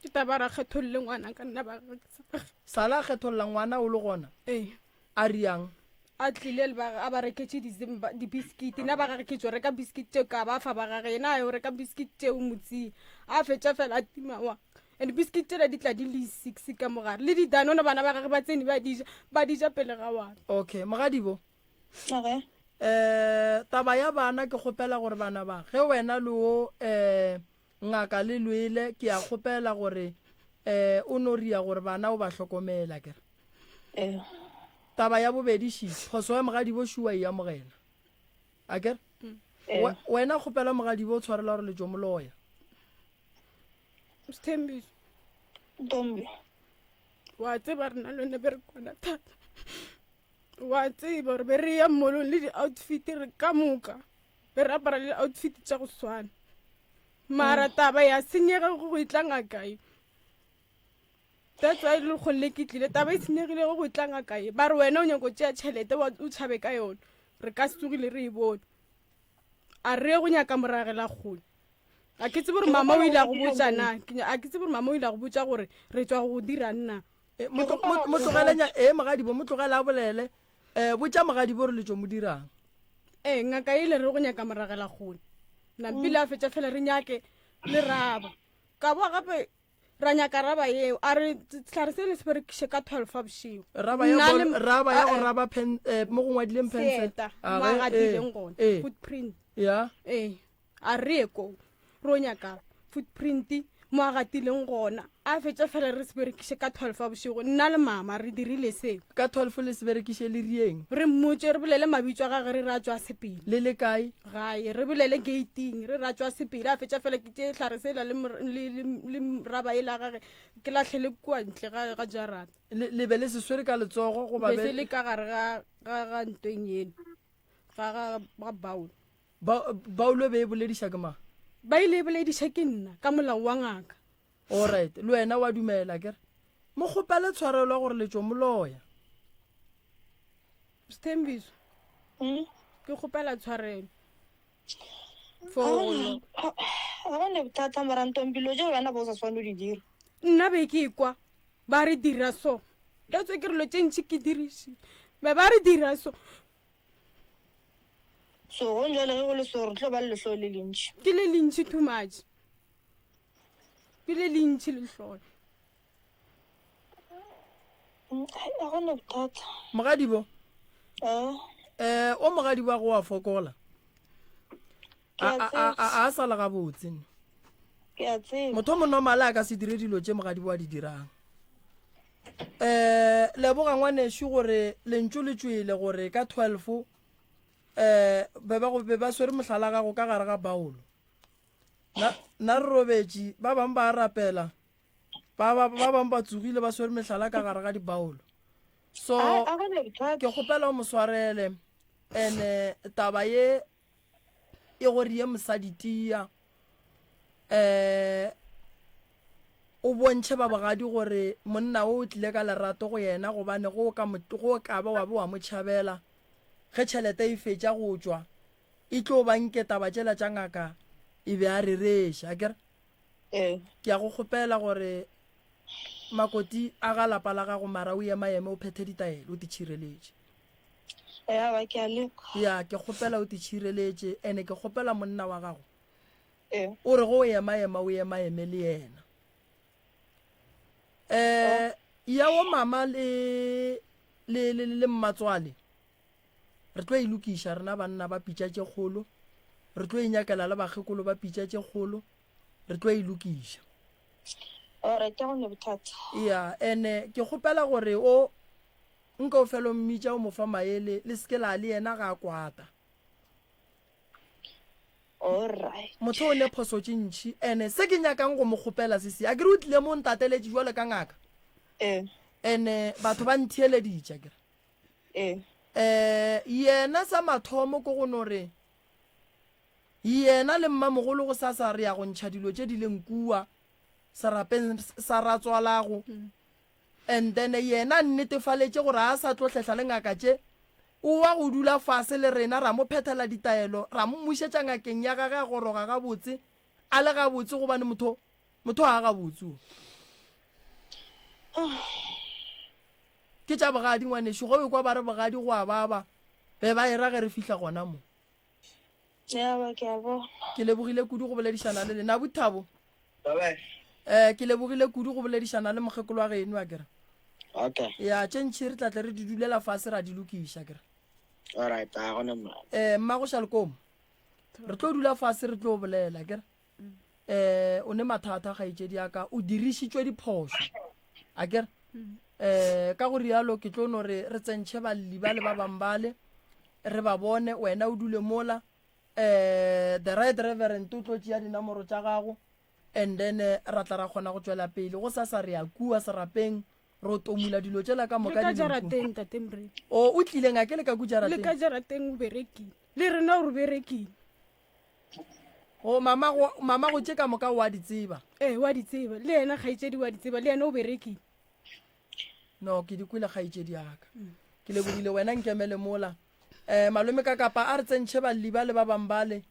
Ke taba ra kgetholle ngwana ka nna ba gage ke sa Sala a kgetholla ngwana o le gona. Ee. A riang? A tlile le ba a ba reketše dizimba dibiskiti nna ba gage ke tšo reka biskiti tšeo ka ba fa ba gage yena a yo reka biskiti tšeo motsing a fetša fela a tima wa and biskiti tšela di tla di le six ka mogare le didanono bana ba gage ba tsene ba di ja ba di ja pele ga wa Okay, mogadibo. Okay. Eh taba ya bana ke kgopela gore bana ba ge wena le o eh Ngaka le lwele, ke a kgopela gore eh o no ria gore bana o ba hlokomele akere. Ee. Taba ya bobedi ši, phoso ya mogadibo ši wa e amogela. Akere? Ee. We, wena kgopela mogadibo o tshwarela gore le tšo mo loya. Sthembiso. Ntombi. Wa tseba rena le wena be re kwana thata. Wa tseba gore be re ya mmolong le di-outfit re ka moka. Be re apara le di-outfit tša go swana. Mara taba ya senyega go go itla ngaka ye. That's why le kgonne ke tlile. Taba e senyegile go go itla ngaka ye. Ba re wena o nyako tšea tšhelete wa o tšhabe ka yona. Re ka se tsogile re e bone. A re ye go nyaka moragela kgole. A ke tsebe gore mama o ile a go botša na. A ke tsebe gore mama o ile a go botša gore re tšwa go dirang na. Eh, mo tlo- mo- mo tlogele nya ee mogadibo mo tlogele a bolele um botša mogadibo gore le tšo mo dirang Ee, ngaka e ile re go nyaka moragela kgole. Nampile a fetša fela re nyake le raba. Ka boa gape ra nyaka raba yeo. A re sehlare se le se berekiše ka 12 a bošego. Raba ya Nna bol- le- raba ya go Ah, eh. raba pen eh, mo go ngwadileng pencil Seeta, A mo a ge, gatileng eh, gona. eh. Footprint. ya Ee, A re ye koo re o nyaka footprint mo a gatileng gona. A fetša fela re se berekiše ka 12 a bošego. Nna le mama re dirile seo. Ka 12 le se berekiše le rieng? Re mmotše re bolele mabitso a gage re re a tšwa sepele. Le le kae? Gae. Re bolele gating re re a tšwa sepele. A fetša fela ke tšee hlare sela le, le, le, le raba yela ya gage ke lahlele kua ntle ga, ga jarata. Le, le be le se swere ka letsogo goba Be se be. le ka gare ga, ga, ga ntweng yeno, ga, ga, ga bowl. Ba, Paulo be e bolediša ke mang? Ba ile e bolediša ke nna, ka molao wa ngaka. Alright, le wena wa dumela akere? Mo kgopele tshwarelo ya gore le tšo mo loya. Sthembiso, Mm. ke kgopela tshwarelo for go lo. Ga go ne bothata mara Ntombi dilo tšeo wena bo o sa swane o di dira. Nna be ke ekwa ba re dira so. That's why ke re dilo tše ntši ke dirišitše. Be ba re dira so. So gong jwale ge go le so re tlo ba le lehloyo le lentši. Ke le lentši too much. Ke le lentši lehloyo. Mm, ga go na bothata. Mogadibo. Eh. Eh, o mogadibo wa go wa fokola. Ke a A a tseba. a a sa le gabotse. Ke a tseba. Motho mo normal a ka se dire dilo tše mogadibo a di dirang. Eh, leboga ngwanešu gore lentšu le tšwele gore ka 12 eh be ba go be ba swere mohlala gago ka gare ga baolo. Na na re robetše ba bang ba rapela ba ba ba bang ba tsogile ba swere mehlala ka gare ga dibaolo. So A a gona bothata. ke kgopela o mo swarele ene taba ye e gore ye mosadi tia um o bontšhe ba bogadi gore monna o o tlile ka lerato go yena gobane go ka go ka ba wa be wa mo tšhabela ge tšhelete e fetša go tšwa e tlo ba nke taba tšela tša ngaka e be a rereša akere Ee. ke ya go kgopela gore makoti a ga lapa la gago mara o emaeme o phethe ditaelo o te tšhireletše Ya ba ke a leka. Ya, ke kgopela o te tšhireletše, ene ke kgopela monna wa gago. Ee. O re go o ema-ema o ema-eme le yena. Eh, ya wo mama le le le le mmatswale. Re tlo e lokiša rena banna ba pitša tše kgolo. Re tlo e nyakela le bakgekolo ba pitša tše kgolo. Re tlo e lokiša. Alright, ga go ne bothata. Ya, ene ke kgopela gore o Nka o fela o mmitša o mo fa maele, le se ke la le yena ga a kwata. Alright. Motho o ne phoso tše ntši ene se ke nyakang go mo kgopela sesi a kere o tlile mo o ntateletše jwalo ka ngaka Ee. ene batho ba ntheeleditše akere Ee. um yena sa mathomo ko go no re yena le mmamogolo go sasa re ya go ntšha dilo tše di leng kua serapeng sa ratswalago And then yena a nnetefaletše gore a sa tlo hlehla le ngaka tše, o wa go dula fase le rena ra mo phethela ditaelo, ra mmušetša ngakeng ya gage a goroga gabotse, a le gabotse gobane motho, motho ga a gabotse o. Ke tša bogadi ngwanešu, ge o ekwa ba re bogadi go a baba, be ba era ge re fihla gona mo. Ya ba ke a bona. Ke lebogile kudu go boledišana le lena. Abuti Thabo. Bye-bye. Eh, ke lebogile kudu go boledišana le mokgekolo wa geno, akere. Okay. Ya, tše ntši re tla tle re di dulela fase ra di lokiša, akere. All right, a gona molato. Eh, mmago Shalkomo. Re tlo dula fase re tlo bolela, akere. Eh, o ne mathata kgaetšedi ya ka, o dirišitšwe diphošo. Akere. Eh, ka go rialo ke tlo no re re tsentšhe balli ba le ba bang bale re ba bone wena o dule mola eh the right reverend o tlo tšea dinomoro tša gago and then eh, ra tla ra kgona go tšwela pele go sasa re ya kua serapeng ro tomula dilo tšela ka le moka ka di leng kua. jarateng tate Mre o o tlile ngake le ka ku le jarateng ka jarateng o berekile le rena o re berekile go mama go mama go tše ka moka o a di tseba ee wa di tseba le yena kgaetšedi wa di tseba le yena o berekile no ke di kwele kgaetšedi yaka ke lebogile wena nkemele mola um malome ka kapa a re tsentšhe balli ba le ba bang bale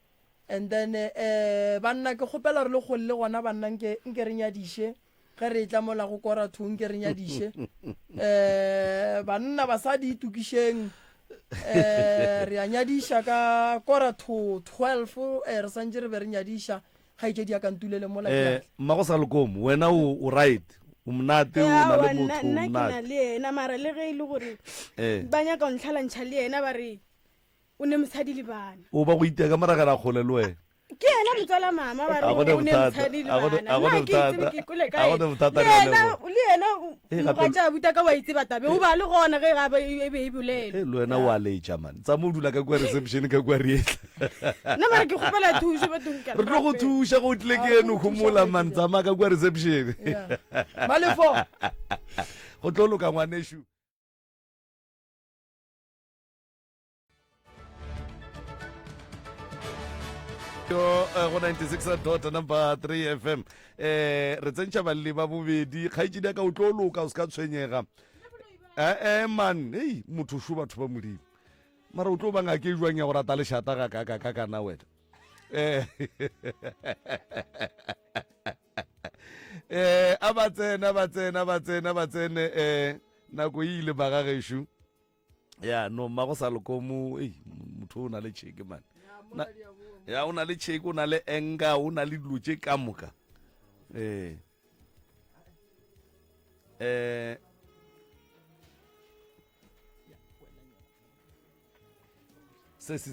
and then um banna ke kgopela re le kgolle gona banna nke nke re nyadiše ge re etla mola go kora thu nke re nyadiše um banna basadi itokišeng um re a nyadiša ka kora to 12 eh, re santše re be re nyadiša kgaetšedi ya ka ntulele mola ke Eh, mmago sa lekomo wena o o right o monate o na le Aowa, nna motho o nna ke na monate le yena mara le ge e le gore Eh. ba nyaka go ntlhalantšha le yena ba re o ne mosadi le bana o ba go iteka maragela kgole le wena ke yena motswala mama ba re A gona o ne bothata, mosadi le a gona- bana a gona nna ke itsebe bothata, ke kwele a ka gona bothata, le re a yena leboga. le yena Eh, gape- mogatša buta ka wa itseba tabe o ba le gona ge gabe e be e bolela Eh, le wena o a letša man tsa mo o dula ka kua reception ka kua reetla nna mara ke kgopela thušo bathong ke a re tlo go rapela. thuša go tlile ke eno homola man tsamaya ka kua reception Yeah. malefo go tlo loka ngwanešu yo eh, go 96 dot number 3 fm eh re tsentšha balli ba bobedi kgaetšedi ya ka o tlo loka o se ka tshwenyega eh eh man ei motho šo batho ba modimo mara o tlo ba ngake jwang ya go rata lešata ga ka ka ka kana wena eh eh a ba tsena ba tsena ba tsena ba tsene eh nako e ile ba ga gešo ya no mma go sa lekomo ei motho o na le cheke man ya o na le cheke o na le anger o na le dilo tše ka moka ee eh se se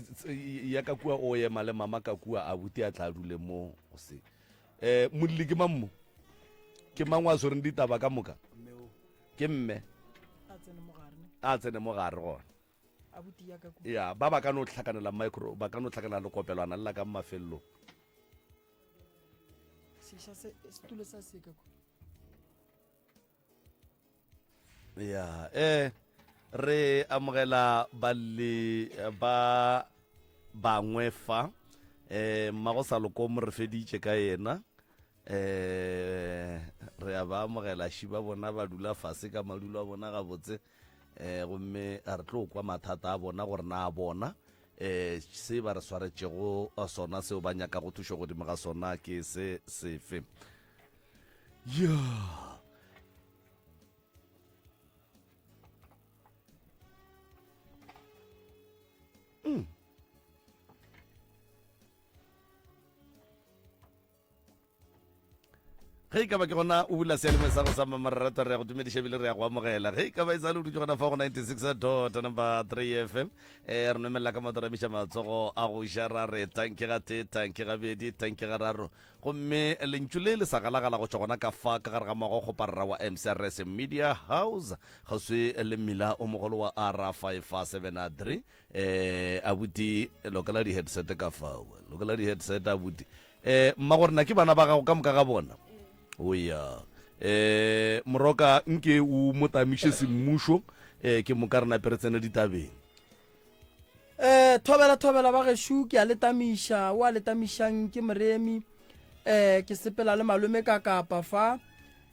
ya ka kua o ema le mama ka kua a buti a tla dule mo go se eh molli ke mang mo ke mang wa swereng ditaba ka moka? Ke mme. A tsene mo gare ne. A tsene mo gare gona. Abuti ya ka kua. Ya, ba ba ka no hlakanela micro, ba ka no hlakanela lekopelwana le la ka mafelelong. Seša se, setulo sa se ka kua. Ya, eh re amogela balli ba bangwe fa. Eh mmago Salokomo re feditše ka yena. Eh re a ba amogela ši ba bona ba dula fase ka madulo a bona gabotse. Eh gomme a re tlo kwa mathata a bona gore na bona eh se ba re swaretšego sona seo ba nyakago thušo godimo ga sona ke se sefe. Ya. Mm. Ge e ka ba ke gona o bula seyalemoya sa go sa mamarereto re ya go dumediša ebile re ya go amogela. Ge e ka ba e sa le o dutše gona fa go 96 dot number 3 FM eh re nomelela ka maoto ra emiša matsogo a go ja ra re tanke ga tee tanke gabedi tanke ga raro Gomme lentšu le le sa galagala go tšwa gona ka fa ka gare ga moago kgoparara wa MCRS Media House kgauswi le mmila o mogolo wa R573. Eh, abuti, lokela di-headset ka fao. Lokela di-headset, abuti. Eh, mmagorena ke bana ba gago ka moka ga bona? O ya. Eh, moroka nke o mo tamiše semmušo, eh, ke moka re nape re tsene ditabeng. Eh, thobela thobela ba gešo ke a le tamiša o a le tamišang ke moremi eh ke sepela le malome ka kapa fa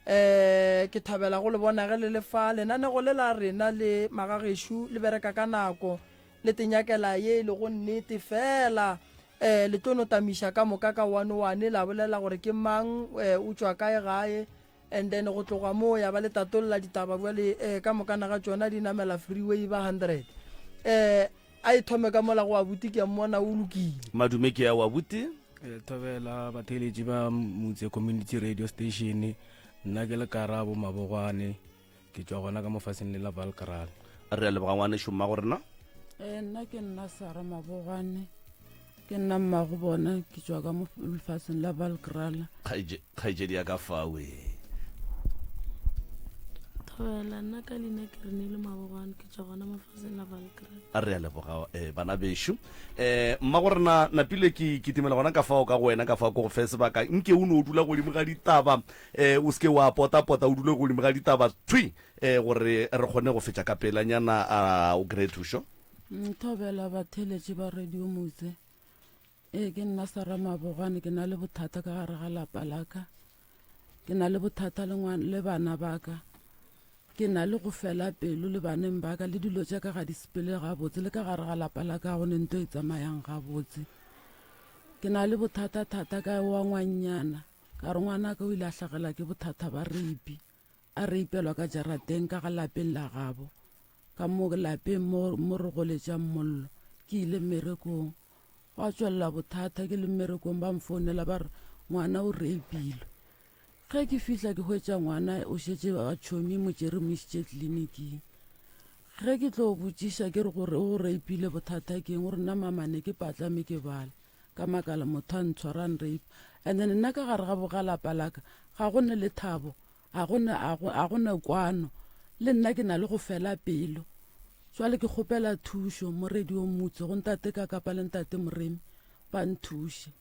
eh ke thabela go le bona ge le le fa lenanego le la rena le magagešo le bereka ka nako le tenyakela ye e lego nnete fela eh le tlo no tamiša ka moka ka one one la bolela gore ke mang eh, o tšwa kae gae And then go tloga moo ya ba le tatolla ditaba bjale eh, ka mokana ga tšona di namela freeway ba 100. Eh, a e thome ka mola go abuti ke a mmona o lokile. Madume ke ao abuti. Eh, thobela batheeletši ba Motse Community Radio Station nna ke le Karabo Mabogwane Ke tšwa gona ka mo faseng le la Valkraal. Re a leboga ngwanešu mmago rena. Eh, nna ke nna Sara Mabogwane. Ke nna mmago bona, ke tšwa ka mo lefaseng la Valkraal. Kgaetšedi ya ka fawe. Thobela, nna ka leina ke Renele Mabogwane, ke tšwa gona mo faseng la Valkraal. Re a leboga eh, bana bešo. Eh, mmago rena napile ke kitimela gona ka fao ka go wena ka fao ko go fe sebaka nke o no dula godimo ga ditaba E, o se ke wa potapota, o dule godimo ga ditaba thwi, e, gore re kgone go fetša ka pelanyana, a o kry-e thušo. Thobela batheeletši ba Radio Motse. Ee, ke nna Sarah Mabogwane, ke na le bothata ka gare ga lapa la ka. Ke na le bothata le ngwana le bana ba ka. Ke na le go fela pelo le baneng ba ka le dilo tša ka ga di sepele gabotse le ka gare ga lapa la ka go ne nto e tsamayang gabotse. Ke na le bothata thata ka wa ngwannyana. Ka re ngwanaka o ile a hlagela ke bothata ba reipi, a reipelwa ka jarateng ka ga lapeng la gabo. Ka mo lapeng mo, mo re goletšang mollo, ke ile mmerekong. Gwa tšwelela bothata ke le mmerekong ba mfounela ba re ngwana o reipilwe. Ge ke fihla ke hwetša ngwana o šetše a tšhomi mo tšere mo išitše tleliniking. Ge ke tlo botšiša ke re gore o reipile bothata ke eng, o re nna mamane ke patlame ke bala. Ka makala motho a ntshwara a nrape. And then nna ka gare ga bogalapa la ka ga go ne lethabo, ga go ne, ga go ne kwano. Le nna ke na le go fela pelo. Jwale ke kgopela thušo mo Radio Motse go ntate Kakapa le ntate Moremi ba nthuše.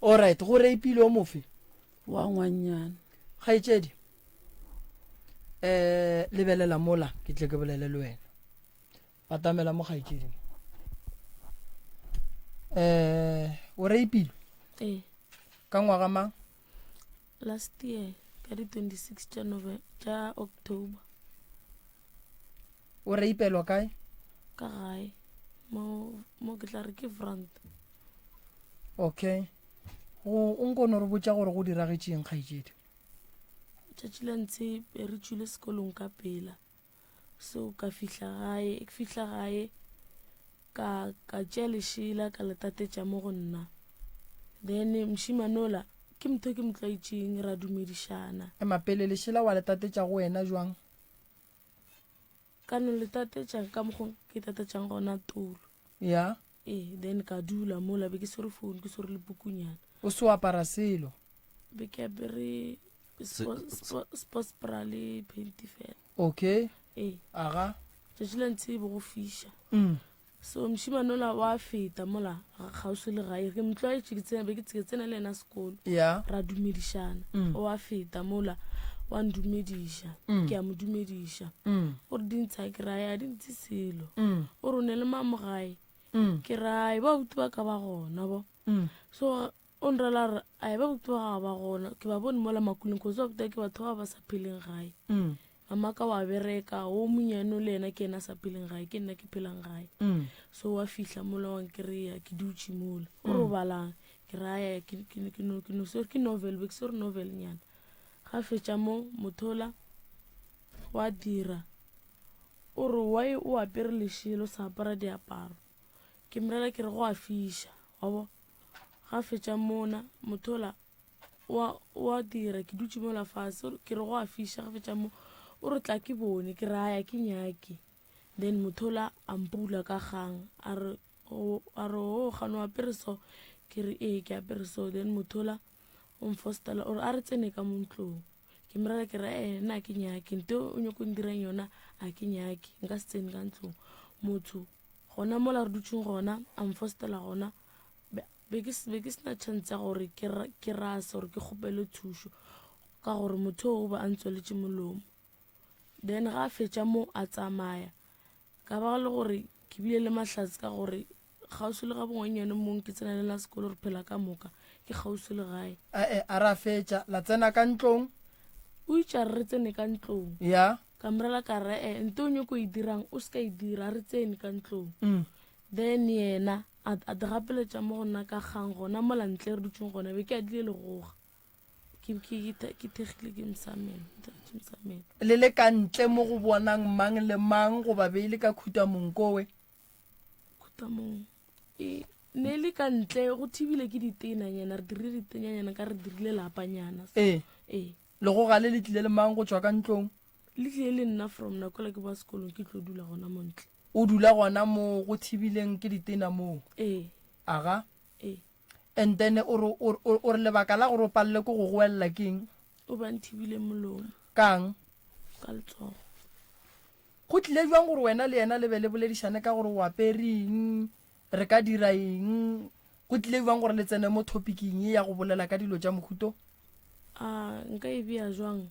Alright, go rapile o mofe? Wa ngwannyana. Kgaetšedi, eh lebelela mola ke tle ke bolele le wena. Batamela mo kgaetšedi. Eh, o reipilwe? Ee. Ka ngwaga mang? Last year ka di 26 tša November tša October. O reipelwa kae? Ka gae. Mo mo ke tla re ke front. Okay. Go o nko no re botša gore go diragetšeng kgaetšedi. Tšatši la ntshe re tšwile sekolong ka pela. So ka fihla gae, ke fihla gae ka ka tšea lešela ka le tatetša mo go nna. Then mošemane ola ke motho ke mo tlwaetšeng ra dumedišana. Ema pele, lešela wa le tatetša go wena jwang? Ka no le tatetša ka mokgo ke tatetšang gona tolo. Ya. Ee, then ka dula mola be ke swere phone ke swere le pukunyana. O se wa apara selo? Be ke apere Sports bra le panty fela. Okay. Ee. Aga. Tšatši la ntshe be go fiša. Mm. So mošemane ola wa feta mola kgauswi le gae ke motlwaetše ke tsena be ke tsena le yena sekolo. Yeah. Ra dumedišana. Mm. O a feta mola wa ndumediša. Mm. Ke a mo dumediša. Mm. O re dintsha ke ra ya dintsi selo. Mm. O re o ne le mamo gae. Mm. Ke ra ba buti ba ka ba gona bo. Mm. So o nrela re a ba buti ba gago ba gona ke ba bone mola makuleng cause ba buti ke batho ba ba sa pheleng gae. Mm. Mama ka wa bereka o monyane le yena ke yena a sa pheleng gae ke nna ke phelang gae. Mm. So wa fihla mola wa nkry-a ke dutše mola o Mm. robalang ke raya ke ke ke no ke no se ke novel be ke se re novel nyana. Ga fetša mo mothola wa dira o re why o apere lešela o sa apara diaparo. Ke mrela ke re go a fiša wa bo. Ga fetša mona mothola wa wa dira ke dutše mola fase ke re go a fiša ga fetša mo o re tla ke bone ke raya ke nyake. Then mothola a mpula ka kgang a re o a re o gane o apere so ke re ee ke apere so then mothola o mfostela o re a re tsene ka mo ntlong. Ke mrela ke re ee nna ke nyake nto o nyako ndirang yona a ke nyake nka se tsene ka ntlong. Motho gona mola re dutšeng gona a mfostela gona be ke be ke sena chance ya gore ke ke rase gore ke kgopele thušo ka gore motho o ba a ntswaletše molomo. Then ga a fetša mo a tsamaya ka ba le gore ke bile le mahlatse ka gore kgauswi le ga bongwanyane mong ke tsena le la sekolo re phela ka moka ke kgauswi le gae. Ee, a re a fetša la tsena ka ntlong. O itše a re re tsene ka ntlong. Ya. Ka morela ka re ee nto o nyako e dirang o se ka e dira re tsene ka ntlong. Mm. Then yena a a gapeletša mo go nna ka kgang gona mola ntle re dutšeng gona be ke adile legoga. Ke ke ke ke thekgile ke mosamelo, ke thekgetše mosamelo. Le le ka ntle mo go bonang mang le mang goba be e le ka khutamong kowe? Khutamong. E ne e le ka ntle go thibile ke ditenanyana re dirile ditenanyana ka re dirile lapanyana. Ee. Ee. Legoga le le tlile le mang go tšwa ka ntlong? Le tlile le nna from nako la ke boa sekolong ke tlo dula gona mo ntle. O dula gona mo go thibileng ke ditena moo? Ee. Aga? Ee. And then o re, o, o, o re lebaka la gore o palele ke go goelela ke eng? O ba nthibile molomo. Kang? Ka letsogo. Go tlile bjang gore wena le yena le be le boledišane ka gore o apere eng, re ka dira eng? Go tlile bjang gore le tsene mo topiking ye ya go bolela ka dilo tša mohuto? A nka e bea jwang?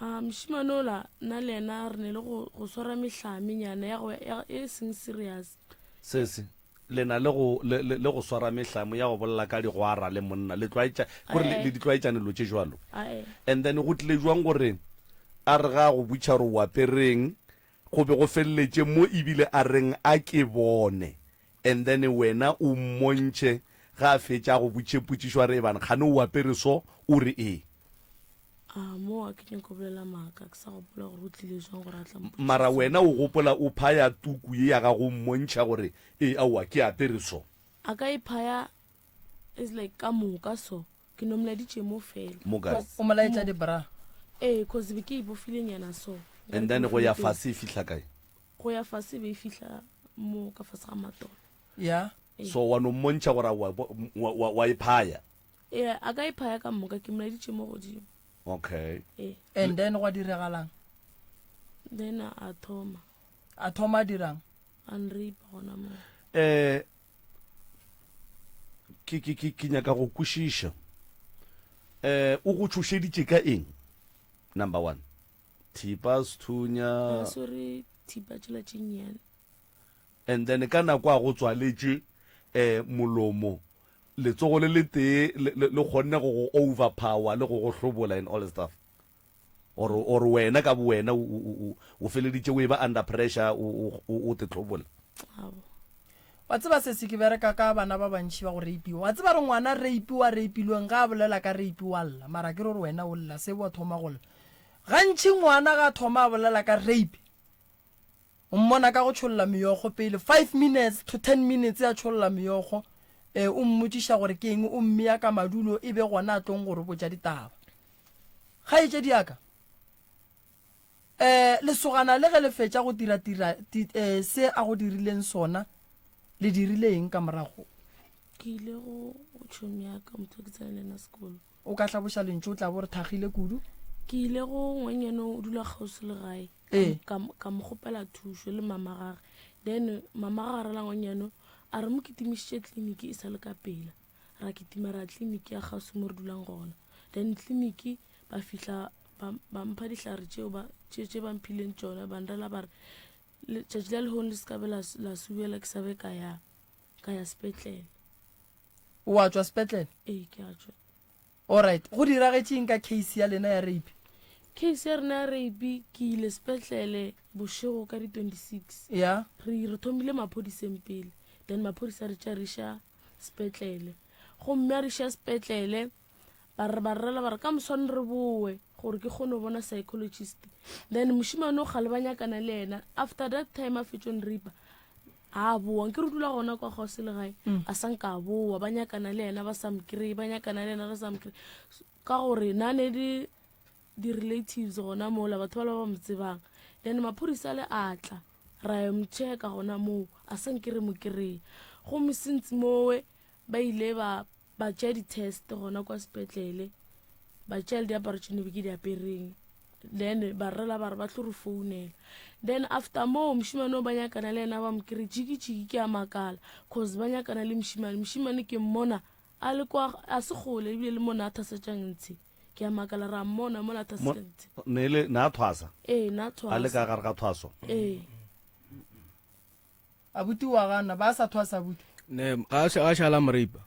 A mošemane ola nna le yena re ne le go, go swara mehlamenyana ya go ya, e seng serious. Sesi, le na le go, le, le, le go swara mehlamo ya go bolela ka digwara le monna, le tlwaetša, kore le, le di tlwaetšane dilo tše jwalo. And then go tlile jwang gore a re ga a go botša gore o apereng, go be go feleletše mo ebile a reng a ke bone, and then wena o mmontšhe ge a fetša a go botše potšišo a re ebang kgane o apere so, o re ee. A mo a ke nyako bolela maaka ke sa gopola gore o tlile jwang gore a tla mpotšiša. Mara wena o gopola o phaya tuku ye ya gago o mmontšha gore ee aowa ke apere so. A ka e phaya is like ka moka so ke no molaeditše mo fela. Mo kae? O mo laetša di bra. Ee cause be ke e bofile nyana so. And then go ya fase e fihla kae? Go ya fase e be e fihla mo ka fase ga matolo. Ya. Ee. So wa no mmontšha gore aowa wa, wa, wa e phaya. Ee, a ka e phaya ka moka, ke molaeditše mo godimo. Okay. Ee. And then gwa diregalang? Then a thoma. A thoma a dirang? A nrape gona moo. Eh, ke, ke, ke, ke nyaka go kwešiša. Eh, o go tšhošeditše ka eng? Number one. Thipa, sethunya. A swere thipa tšela tše nnyane. And then ka nako a go tswaletše eh molomo letsogo le letee le, le, le kgonne go go overpower le go go hlobola and all that stuff. Or, or wena ka bowena o, o, o, o feleditše o eba under pressure o, o, o te hlobola. Abo. Wa tseba sesi ke bereka ka bana ba bantši ba go rapiwa. Wa tseba re ngwana rape wa rapilweng ga a bolela ka rape wa lla. Mara ke re gore wena o lla se wa thoma go lla. Gantši ngwana ga a thoma a bolela ka rape O mmona ka go tšholla meokgo pele, five minutes to ten minutes a tšholla meokgo. E, o mmotšiša gore ke eng, o mmea ka madulo e be gona a tlong go re botša ditaba. Kgaetšedi ya ka, e, lesogana le ge le fetša go dira tira, ti, e, se a go dirileng sona, le dirile eng ka morago? Ke ile go go tšhomi ya ka motho ke tsena le yena sekolo. O ka hlaboša lentšu o tla bo re thakgile kudu. Ke ile go ngwanyana o dula kgauswi le gae. Ee. Ka, ka mo kgopela thušo le mama gage. Then mama gage rela ngwanyana a re mo kitimišitše tleliniki e sa le ka pela. Ra kitima ra tleliniki ya kgauswi mo re dulang gona. Then tleliniki ba fihla ba, ba mpha dihlare tšeo ba tše tše ba mphileng tšona ba nrela ba re letšatši la lehono le se ka be la, la subela ke sa be ka ya ka ya sepetlele. O a tšwa sepetlele? Ee, ke a tšwa. Alright, go diragetše eng ka case ya lena ya rape? Case ya rena ya rape, ke ile sepetlele bošego ka di 26. Ya. Re re thomile maphodiseng pele, then maphodisa a re tša re iša sepetlele. Gomme a re iša sepetlele, ba re ba rela ba re ka moswane re boe gore ke kgone go bona psychologist. Then mošemane o kgale ba nyakana le yena, after that time a fetšo nripa, a boa nke re dula gona kwa kgauswi le gae mm. a sa nka boa ba nyakana le yena ba sa mo kry ba nyakana le yena ba sa mo kry ka gore na ne di di-relatives gona mola batho ba le ba mo tsebang then maphodisa le a tla ra yo mo checka gona moo a sa nke re mo kry-e gomme since mowe ba ile ba ba tšea di-test gona kwa sepetlele ba tšea le diaparo tše ne be ke di apereng then ba rela ba re ba tlo re founela then after moo mošemane o ba nyakana le yena ba mo kry jikijiki ke a makala cause ba nyakana le mošemane mošemane ke mmona a le kwa a se kgole ebile le mona a thasetšang ntshe ke a makala ra mmona mola a thasetšang ntshe ne le na thwasa ee na thwasa a le ka gare ga thwaso ee Abuti wa gana, ba sa thwasa abuti. Ne ga a šala moreipa.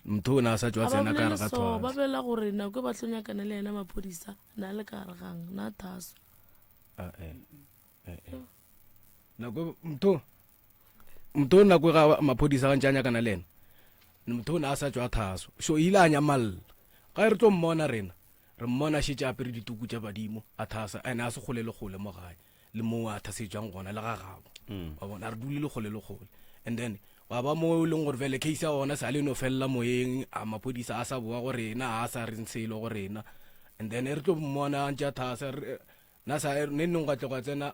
Motho o ne a sa tšwa A ba tsena ka bolele gare ga so, ba thwasa. bolela gore nako e ba tlo nyakana le yena maphodisa na le ka gare gang na thaswa. Ah, eh, eh, eh. Nako motho motho nako ga maphodisa ga ntse a nyakana le ena motho o ne a sa tšwa thaso so ile a nyamalla ga re tlo mmona rena re mmona a šetše a apere dituku tša badimo a thasa ene a se kgole le kgole mo gae le mo a thasetšwang gona le ga gabo mm. wa bona re dule le kgole le kgole and then wa ba mo e leng gore fele case ya gona sa le no felela moyeng a maphodisa a sa boa go rena a sa reng selo go rena and then re tlo mmona a ntse a thasa na sa ne neng gwa tle gwa tsena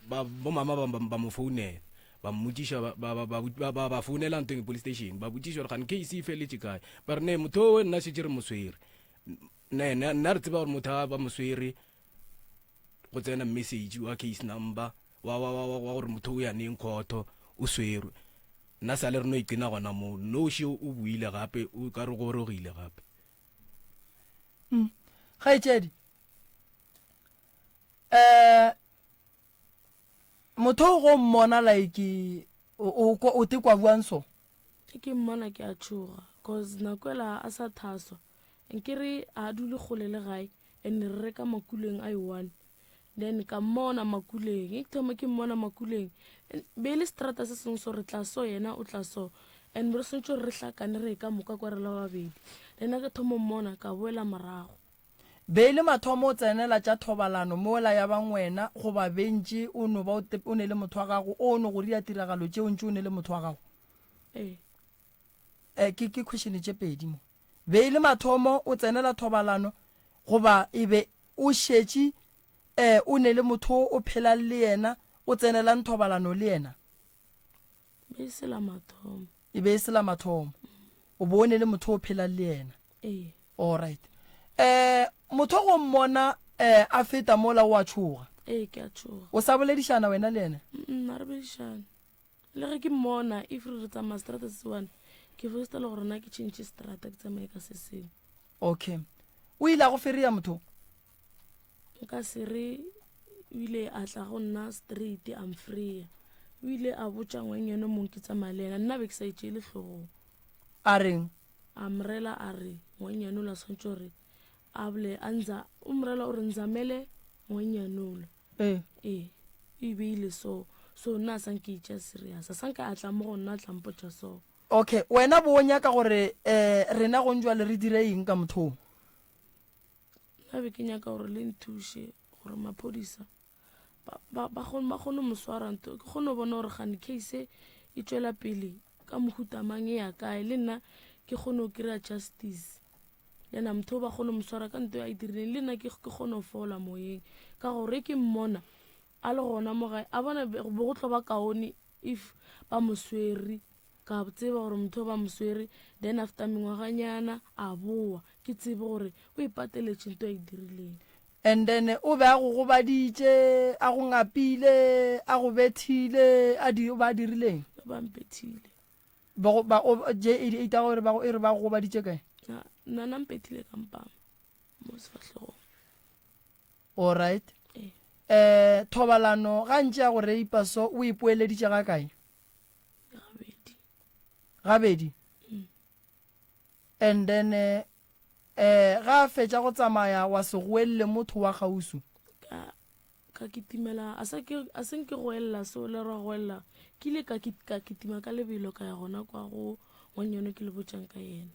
ba bo mama ba ba mo founela ba mmotšiša ba ba ba ba founela nteng police station ba botšiša gore gane case e feletše kae ba re ne motho o nna šetše re mo swere ne nna re tseba gore motho a ba mo swere go tsena message wa case number wa wa wa wa gore motho o ya neng khotho o swerwe nna sa le re no iqina gona moo no še o buile gape o ka re gorogile gape mm. kgaetšedi um motho o go mmona like o o te kwa buang so ke mmona ke a tshoga cause nako ela a sa thaswa nkere a dule kgole le gae and re reka makuleng a one then ka mmona makuleng e ke thoma ke mmona makuleng be e le strata se sengwe so re tla so yena o tla so and re swantse gore re hlakane re ka moka kwa re la babedi then a ke thoma mmona ka boela morago Be e le mathomo o tsenela tša thobalano mola ya ba ngwena goba be ntše o no ba o ne le motho wa gago o no go ria tiragalo tšeo ntše o ne le motho wa gago? Ee. Eh, ke ke question tše pedi mo. Be e le mathomo o tsenela thobalano goba e be o šetše eh o ne le motho o phelang le yena o tsenelang thobalano le yena? Be e se la mathomo. E be e se la mathomo. O bo o ne le motho o phelang le yena. Ee. All right. Eh motho go mmona eh a feta mola o a tšhoga. Ee ke a tšhoga. O sa boledišana wena le yena? Nna re boledišana. Le ge ke mmona if re re tsamaya strata se one ke fostela gore na ke change strata ke tsamaye ka se sengwe. Okay. O ile a go fereya motho? Nka se re o ile a tla go nna straight a mfreya. O ile a botša ngwanyana mong ke tsamaya le yena nna be ke sa e tšeele hlogong. A reng? A mrela a re ngwanyana ola swantše gore a bole a nza o mrela o re nzamele ngwanyana ola. Ee. Ee, o e beile so. So nna a sa nke e tšea serious. A sa nka a tla mo go nna a tla mpotša so. Okay, wena bo o nyaka gore eh rena gong jwale re dire eng ka motho o? Nna be ke nyaka gore le nthuše gore maphodisa ba ba ba kgone ba kgone mo swara nto ke kgone go bona gore gane case e tšwela pele ka mohuta mang e ya kae le nna ke kgone go kry-a justice. Le nna motho o ba kgone go mo swara ka nto a e dirileng le nna ke kgone go fola moyeng ka gore ke mmona a le gona mo gae a bona be go tlo ba kaone if ba mo swere. Ka tseba gore motho ba mo swere, then after mengwaganyana a boa. Ke tsebe gore o ipateletše nto a e dirileng. And then o be a go gobaditše, a go ngapile, a go bethile, a di, o ba a dirileng? Ba mpethile. Ba go, ba, o, J88 ya gore ba go, e re ba go gobaditše kae? Na, nna na mpethile ka mpama mo sefahlegong. Alright. Ee. Eh, thobalano ga ntše ya go reipa so o ipoeleditše ga kae? Gabedi. Gabedi? Mm. And then eh, eh ga a fetša go tsamaya wa se goelele motho wa kgauswi? Ka, ka kitimela, a sa ke, a se nke goelela so le ra goelela. Ke ile ka, ka kitima ka lebelo ka ya gona kwa go ngwanyana ke le botšang ka yena.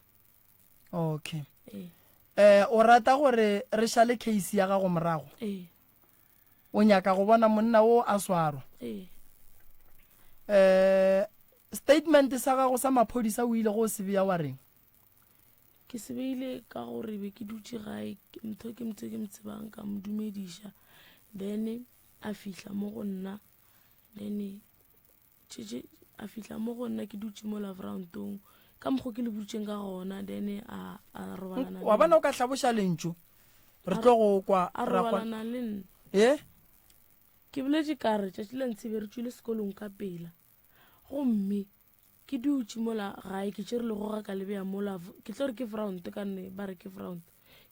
Okay. Ee. Eh, o rata gore re šale case ya gago morago? Ee. O nyaka go bona monna wo a swarwa? Ee. Eh, statement sa gago sa maphodisa o ile go se bea wa reng? Ke se beile ka gore be ke dutše gae, motho ke motho ke mo tsebang ka mo dumediša. Then a fihla mo go nna, then tšetše a fihla mo go nna ke dutše mo lavroundong ka mokgo ke le boditšeng ka gona then a a robalana wa bona o ka hlaboša lentšu re tlo go kwa a robalana le nna e ke boletše ka re tšatši la ntshe be re tšwile sekolong ka pela gomme ke dutše mola gae ke tšere legoga ka le bea mola ke tlo re ke fround ka nne ba re ke fround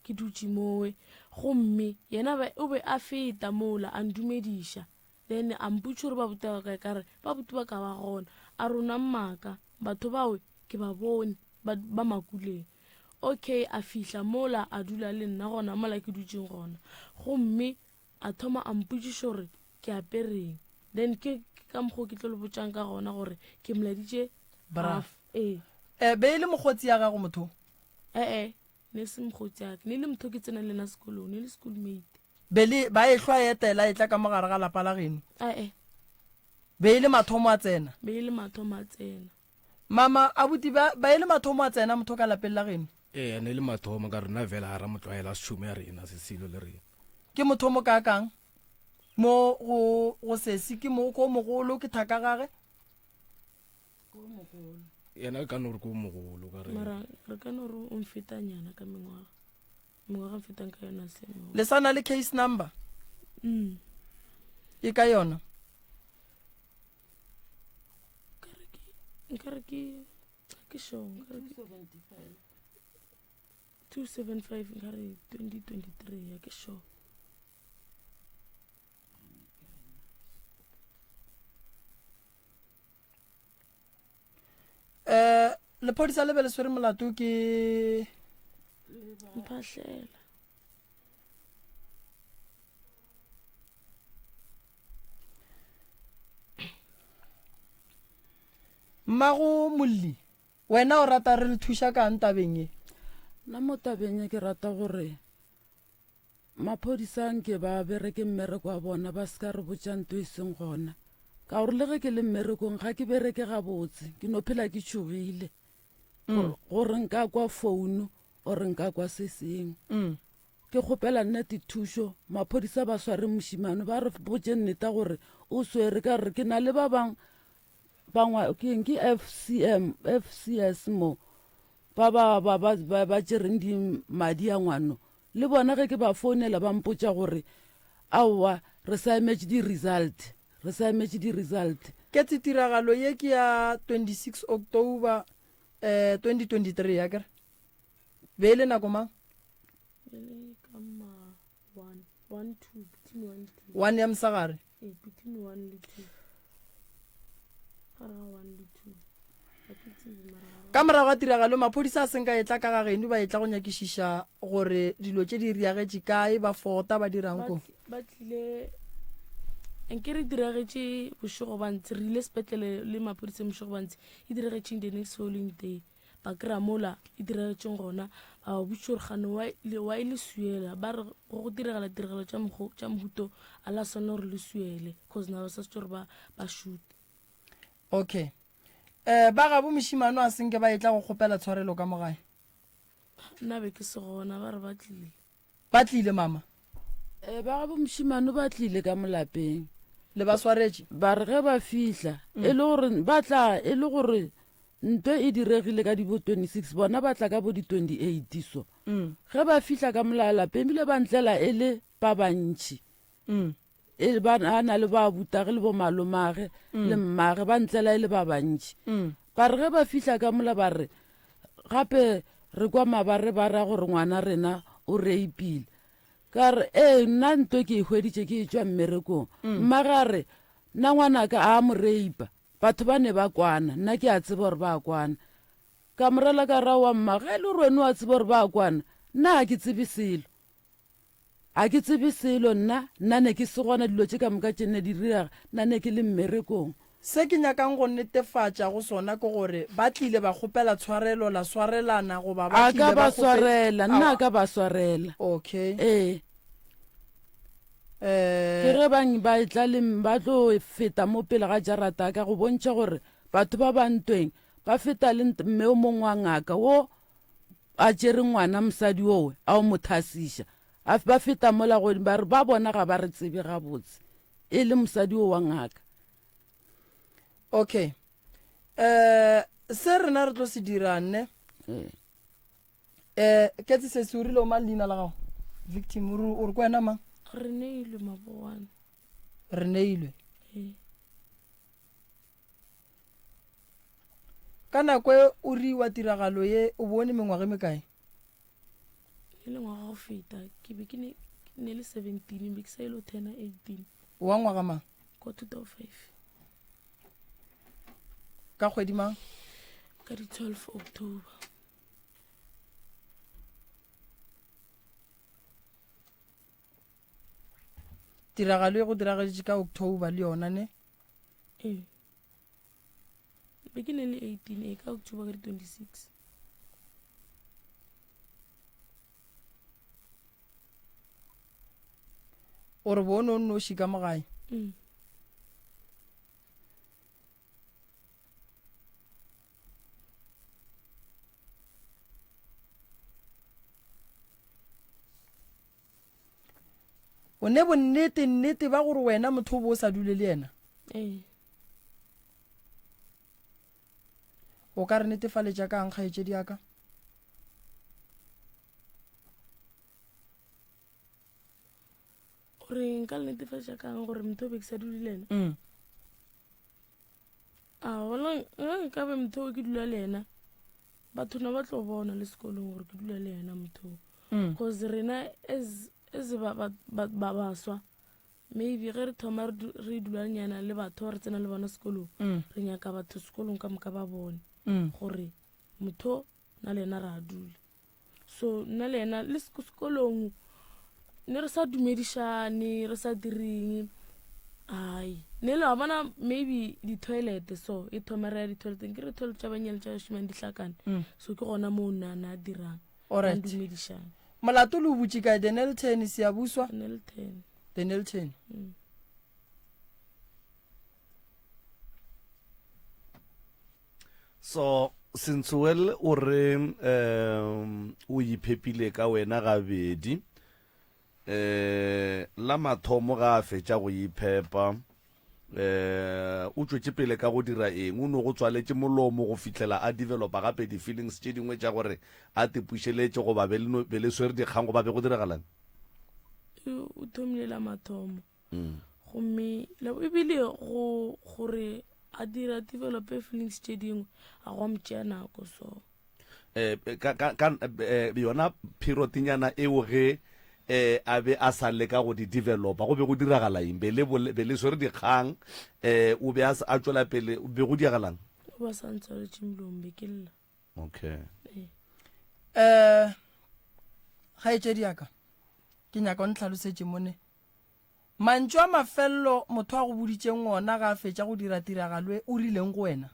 ke dutše mowe gomme yena o be a feta mola a ndumediša Then a mpotša gore ba buti ba kae, ka re ba buti ba ka ba gona. A re o na maaka, batho bawe ke ba bone ba, ba makuleng. Okay, a fihla mola a dula le nna gona mola ke dutšeng gona. Gomme a thoma a mpotšiša gore ke apereng. Then ke ke ka mokgwa o ke tlo le botšang ka gona gore ke moladitše Bra. half. Ee. Eh, be e le mokgotsi ya gago motho? Eh-eh, ne se mokgotsi ya ka. Ne e le motho o ke tsenang le yena sekolong, ne e le schoolmate. Be le ba ehlwa etela e tla ka mo gare ga lapa la geno? Ae. Be e le mathomo a tsena? Be e le mathomo a tsena. Mama, abuti ba, ba e le mathomo a tsena motho ka lapeng la geno? Ee, ne e le mathomo ka rena vele ga ra mo tlwaela, a se tšhomi ya rena, se selo le rena. Ke motho o mokaakang mo go, go sesi? Ke mo, ko mogolo, ke thaka gage? Ko mogolo. Yena ke ka no re ko mogolo ka re. Mara re ka no re o mfetanyana ka mengwaga. Mengwaga mfetang ka yona se mo. Le sa na le case number? Mm. E ka yona? Nkare ke ke sure nkare ke 275. 275 nkare 2023 ya ke sure. Eh, lephodisa le be le swere molato ke Mphahlela. Mmago Molli, wena o rata re le thuša kang tabeng ye? Nna mo tabeng ye ke rata gore Maphodisa nke ba bereke mmereko wa bona ba se ka re botša nto e seng gona. Ka gore le ge ke le mmerekong ga ke bereke gabotse, ke no phela ke tšhogile mm. gore nka kwa founu or nka kwa se sengwe. Mm. Ke kgopela nnete thušo, maphodisa ba sware mošimane ba re botše nneta gore o swere ka gore ke na le ba bang bangwe ke eng ke FCM FCS mo ba ba ba ba ba, ba tšereng di madi a ngwano Le bona ge ke ba founela ba mpotša gore aowa re sa emetše di-result, re sa emetše di-result. Ketse tiragalo ye ke ya 26 October eh 2023 akere? Be e le nako mang? E le ka ma 1, 1 2, between 1 2. 1 ya mosegare? Ee, between 1 le 2. Gare ga 1 le 2. Ga ke tsebe mara gare Ka morago ga tiragalo, maphodisa a seng ka etla ka ga geno ba etla go nyakišiša gore dilo tše di riagetše kae, ba fota ba dirang ko. Ba tlile nke re diragetše bošego ba ntse re ile sepetlele le maphodisa bošego ba ntse e diragetšeng the next following day ba kry-a mola e diragetšeng gona ba ba botša gore gane wa e le suela ba re go go diragala tiragalo tša mohuto a la swanela gore le suele cause na ba sa se gore ba ba shoot Okay. Eh, ba gabo mošimano a senke ba etla go kgopela tshwarelo ka mo gae? Nna be ke se gona, ba re ba tlile. Ba tlile, mama? Eh, ba gabo mošimano ba tlile ka mo lapeng. Le ba swaretše? Ba re ge ba fihla, mm. e le gore ba tla, e le gore Nto e diregile ka di bo 26 bona ba tla ka bo di 28 so. Mm. Ge ba fihla ka mola lapeng ebile ba ntlela e le ba bantši. Mm. E ba a na le ba butage le bo malomage mm. le mmage ba ntlela e le ba bantši. Mm. Ba re ge ba fihla ka mola ba re gape re kwa mabare ba ra gore ngwana rena o reipile. Ka re ee nna nto ke e hweditše ke e tšwa mmerekong. Mm. Mmage a re nna ngwanaka a mo reipa. Batho ba ne ba kwana, nna ke a tseba gore ba a kwana. Ka mo rela ka re, Aowa mma, ge e le gore wena o a tseba gore ba a kwana, nna ga ke tsebe selo. Ga ke tsebe selo nna, nna ne ke se gona dilo tše ka moka tše ne di direga, nna ne ke le mmerekong. Se ke nyakang go netefatša go sona ke gore ba tlile ba kgopela tshwarelo, la swarelana goba ba A ka tlile ba ba kgope-. swarela, nna a Aowa. ka ba swarela. Okay. Ee. Ke ge bang ba etla le ba tlo feta mo pele ga jarata ya ka go bontšha gore batho ba ba ntweng ba feta le mme o mongwe wa ngaka wo a tšere ngwana mosadi owe a o mo thasiša. A ba feta mola godimo ba re ba bona ga ba re tsebe gabotse e le mosadi o wa ngaka. Okay. Eh se rena re tlo se dira nne. Ee. Eh, Ketsi sesi o rile o mang leina la gago? Victim o re o re ko wena mang? Re neilwe Mabogwane. Re neilwe. Ee. Ka nako e o riwa tiragalo ye o bone mengwaga e mekae? E le ngwaga go feta ke be ke ne ke ne le 17 be ke sa ile go turna 18 Wa ngwaga mang? kwa 2005 Ka kgwedi mang? ka di 12 October. Tiragalo e go diragaditše ka October le yona ne? Ee. Be ke ne le 18 ee ka October ka di 26. O re bo o ne o nnoši ka mo gae? Mm. O ne bonnete nnete ba gore wena motho o bo o sa dule le yena? Ee. O ka re netefaletša ka'ng kgaetšedi ya ka? Gore nka le netefatša ka'ng gore motho o be ke sa dule le yena? Mm. A gona ge nka be motho o ke dula le yena batho na ba tlo bona le sekolong gore ke dula le yena motho mm. cause rena as as ba ba ba baswa maybe ge re thoma re dula nyana le batho re tsena le bona sekolong mm. re nyaka batho sekolong ka moka ba bone mm. gore motho na le yena re a dula So nna le yena le sekolong ne re sa dumedišane re sa direng ai ne le wa bona maybe di-toilet so e thoma re ya di-toileteng ke re toilet tša banyane tša bašimane di hlakane mm. so ke gona moo nna na dirang Alright. dumedišane molato le o butše kae the nelton siyabuswa nelton the nelton mm. So Sentsoel o re um o iphepile ka wena gabedi. Um la mathomo ga a fetša go iphepa um o tšwetše pele ka go dira eng? O no go tswaletše molomo go fihlela a developa gape di-feelings tše dingwe tša gore a te pušeletše goba be le no be le swere dikgang goba be go diragalang? O thomile la mathomo. Gomme ebile go gore a dira develope feelings tše dingwe a go a mo tšea nako so. Eh, ka, ka, ka eh, yona period-nyana eo ge eh, a be a sa leka go di developa go be go diragala eng? Be le, be le swere dikgang eh, o be a, a tšwela pele, be go diagalang? O ba sa ntswaletše molomo be ke lla. Okay. Ee. Eh, kgaetšedi ya ka, ke nyaka o ntlhalosetše mone. Mantšu a mafello motho a go boditšeng ona ga a fetša go dira tiragalo e, o rileng go wena?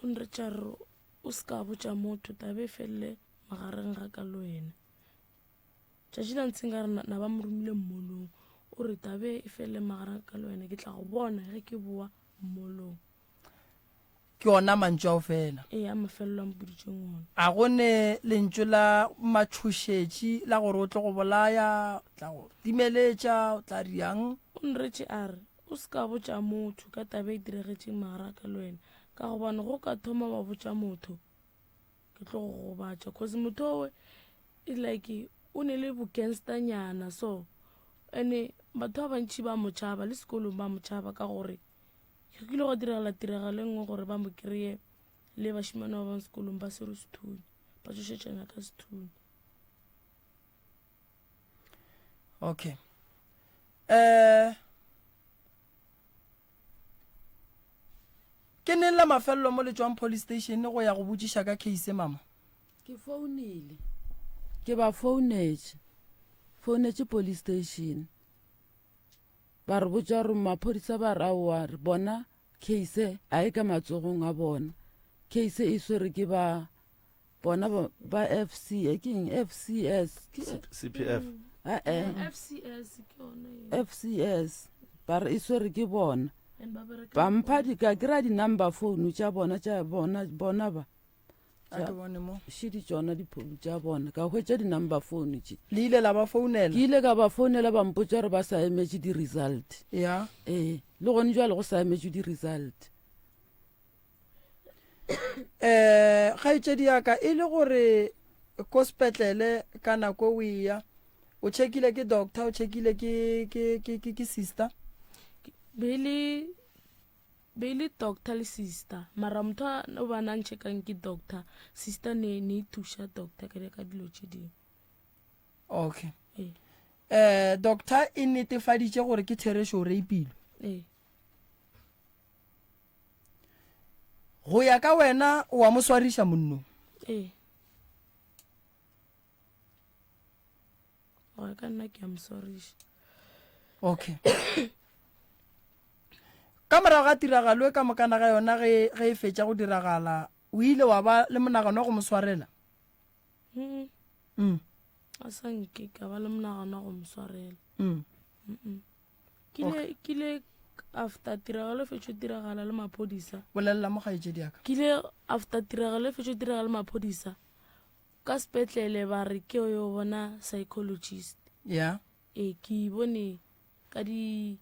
O nretša a re, O se ka botša motho, taba e felele magareng ga ka le wena. Tšatši la ntshe nka re na ba mo romile mmolong. O re, Taba e felele magareng ga ka le wena, ke tla go bona ge ke boa mmolong. Ke ona mantšu ao fela. Ee, a mafelelo a mpoditšeng ona. A go ne lentšu la matšhošetši la gore o tlo go bolaya, o tla go timeletša, o tla riang? O nretše a re, O se ka botša motho ka taba e diragetšeng magare a ka le wena. Ka gobane go ka thoma wa botša motho ke tlo go gobatša cause motho owe is like o ne le bogangstanyana so ene batho ba bantši ba mo tšhaba le sekolong ba mo tšhaba ka gore go kile gwa diragala tiragalo e nngwe gore ba mo kry-e le bašemane ba bangwe sekolong ba swere sethunya ba tšhošetšana ka sethunya. Okay. Eh Ke neng la mafelelo mo le tšwang police station go ya go botšiša ka case mama? Ke founile. Ke ba founetše. Founetše police station. Ba re botša gore maphodisa ba re aowa re bona case a e ka matsogong a bona. Case e swere ke ba bona ba, ba FC e ke eng FCS ke CPF eh eh FCS ke yone e. FCS ba re e swere ke bona And ba bereka ba le mpha bona. di ka kry-a di-number phone tša bona tša bona bona ba A ke bone mo. šedi tšona diphone tša bona ka hwetša di-number phone tše Le ile la ba founela? ke ile ka ba founela ba mpotša gore ba sa emetše di-result Ya. ee le gone jwale go sa emetšwe di-result um kgaetšedi ya ka e le gore ko sepetlele ka nako o eya o checkile ke doctor o checkile ke ke ke ke, ke sister be le be le doctor le sister mara motho a o ba na nchekang ke doctor sister ne ne e thuša doctor ka ka dilo tše dingwe okay ee eh doctor e netefaditše gore ke therešo o rapilwe ee Go ya ka wena o a mo swariša monno? Ee. Go ya ka nna ke a mo swariša. Okay. Ka morago ga tiragalo e ka mokana ga yona ge ge e fetša go diragala, o ile wa ba le monagano wa go mo swarela? Mm. Mm. A sa nke ka ba le monagano wa go mo swarela. Mm. Mm -mm. Ke ile ke ile after tiragalo e fetšo diragala le maphodisa. Bolelela mo kgaetšedi ya ka. Ke ile after tiragalo e fetšo diragala le maphodisa ka sepetlele ba re ke yo bona psychologist. Yeah. Ee ke e bone ka di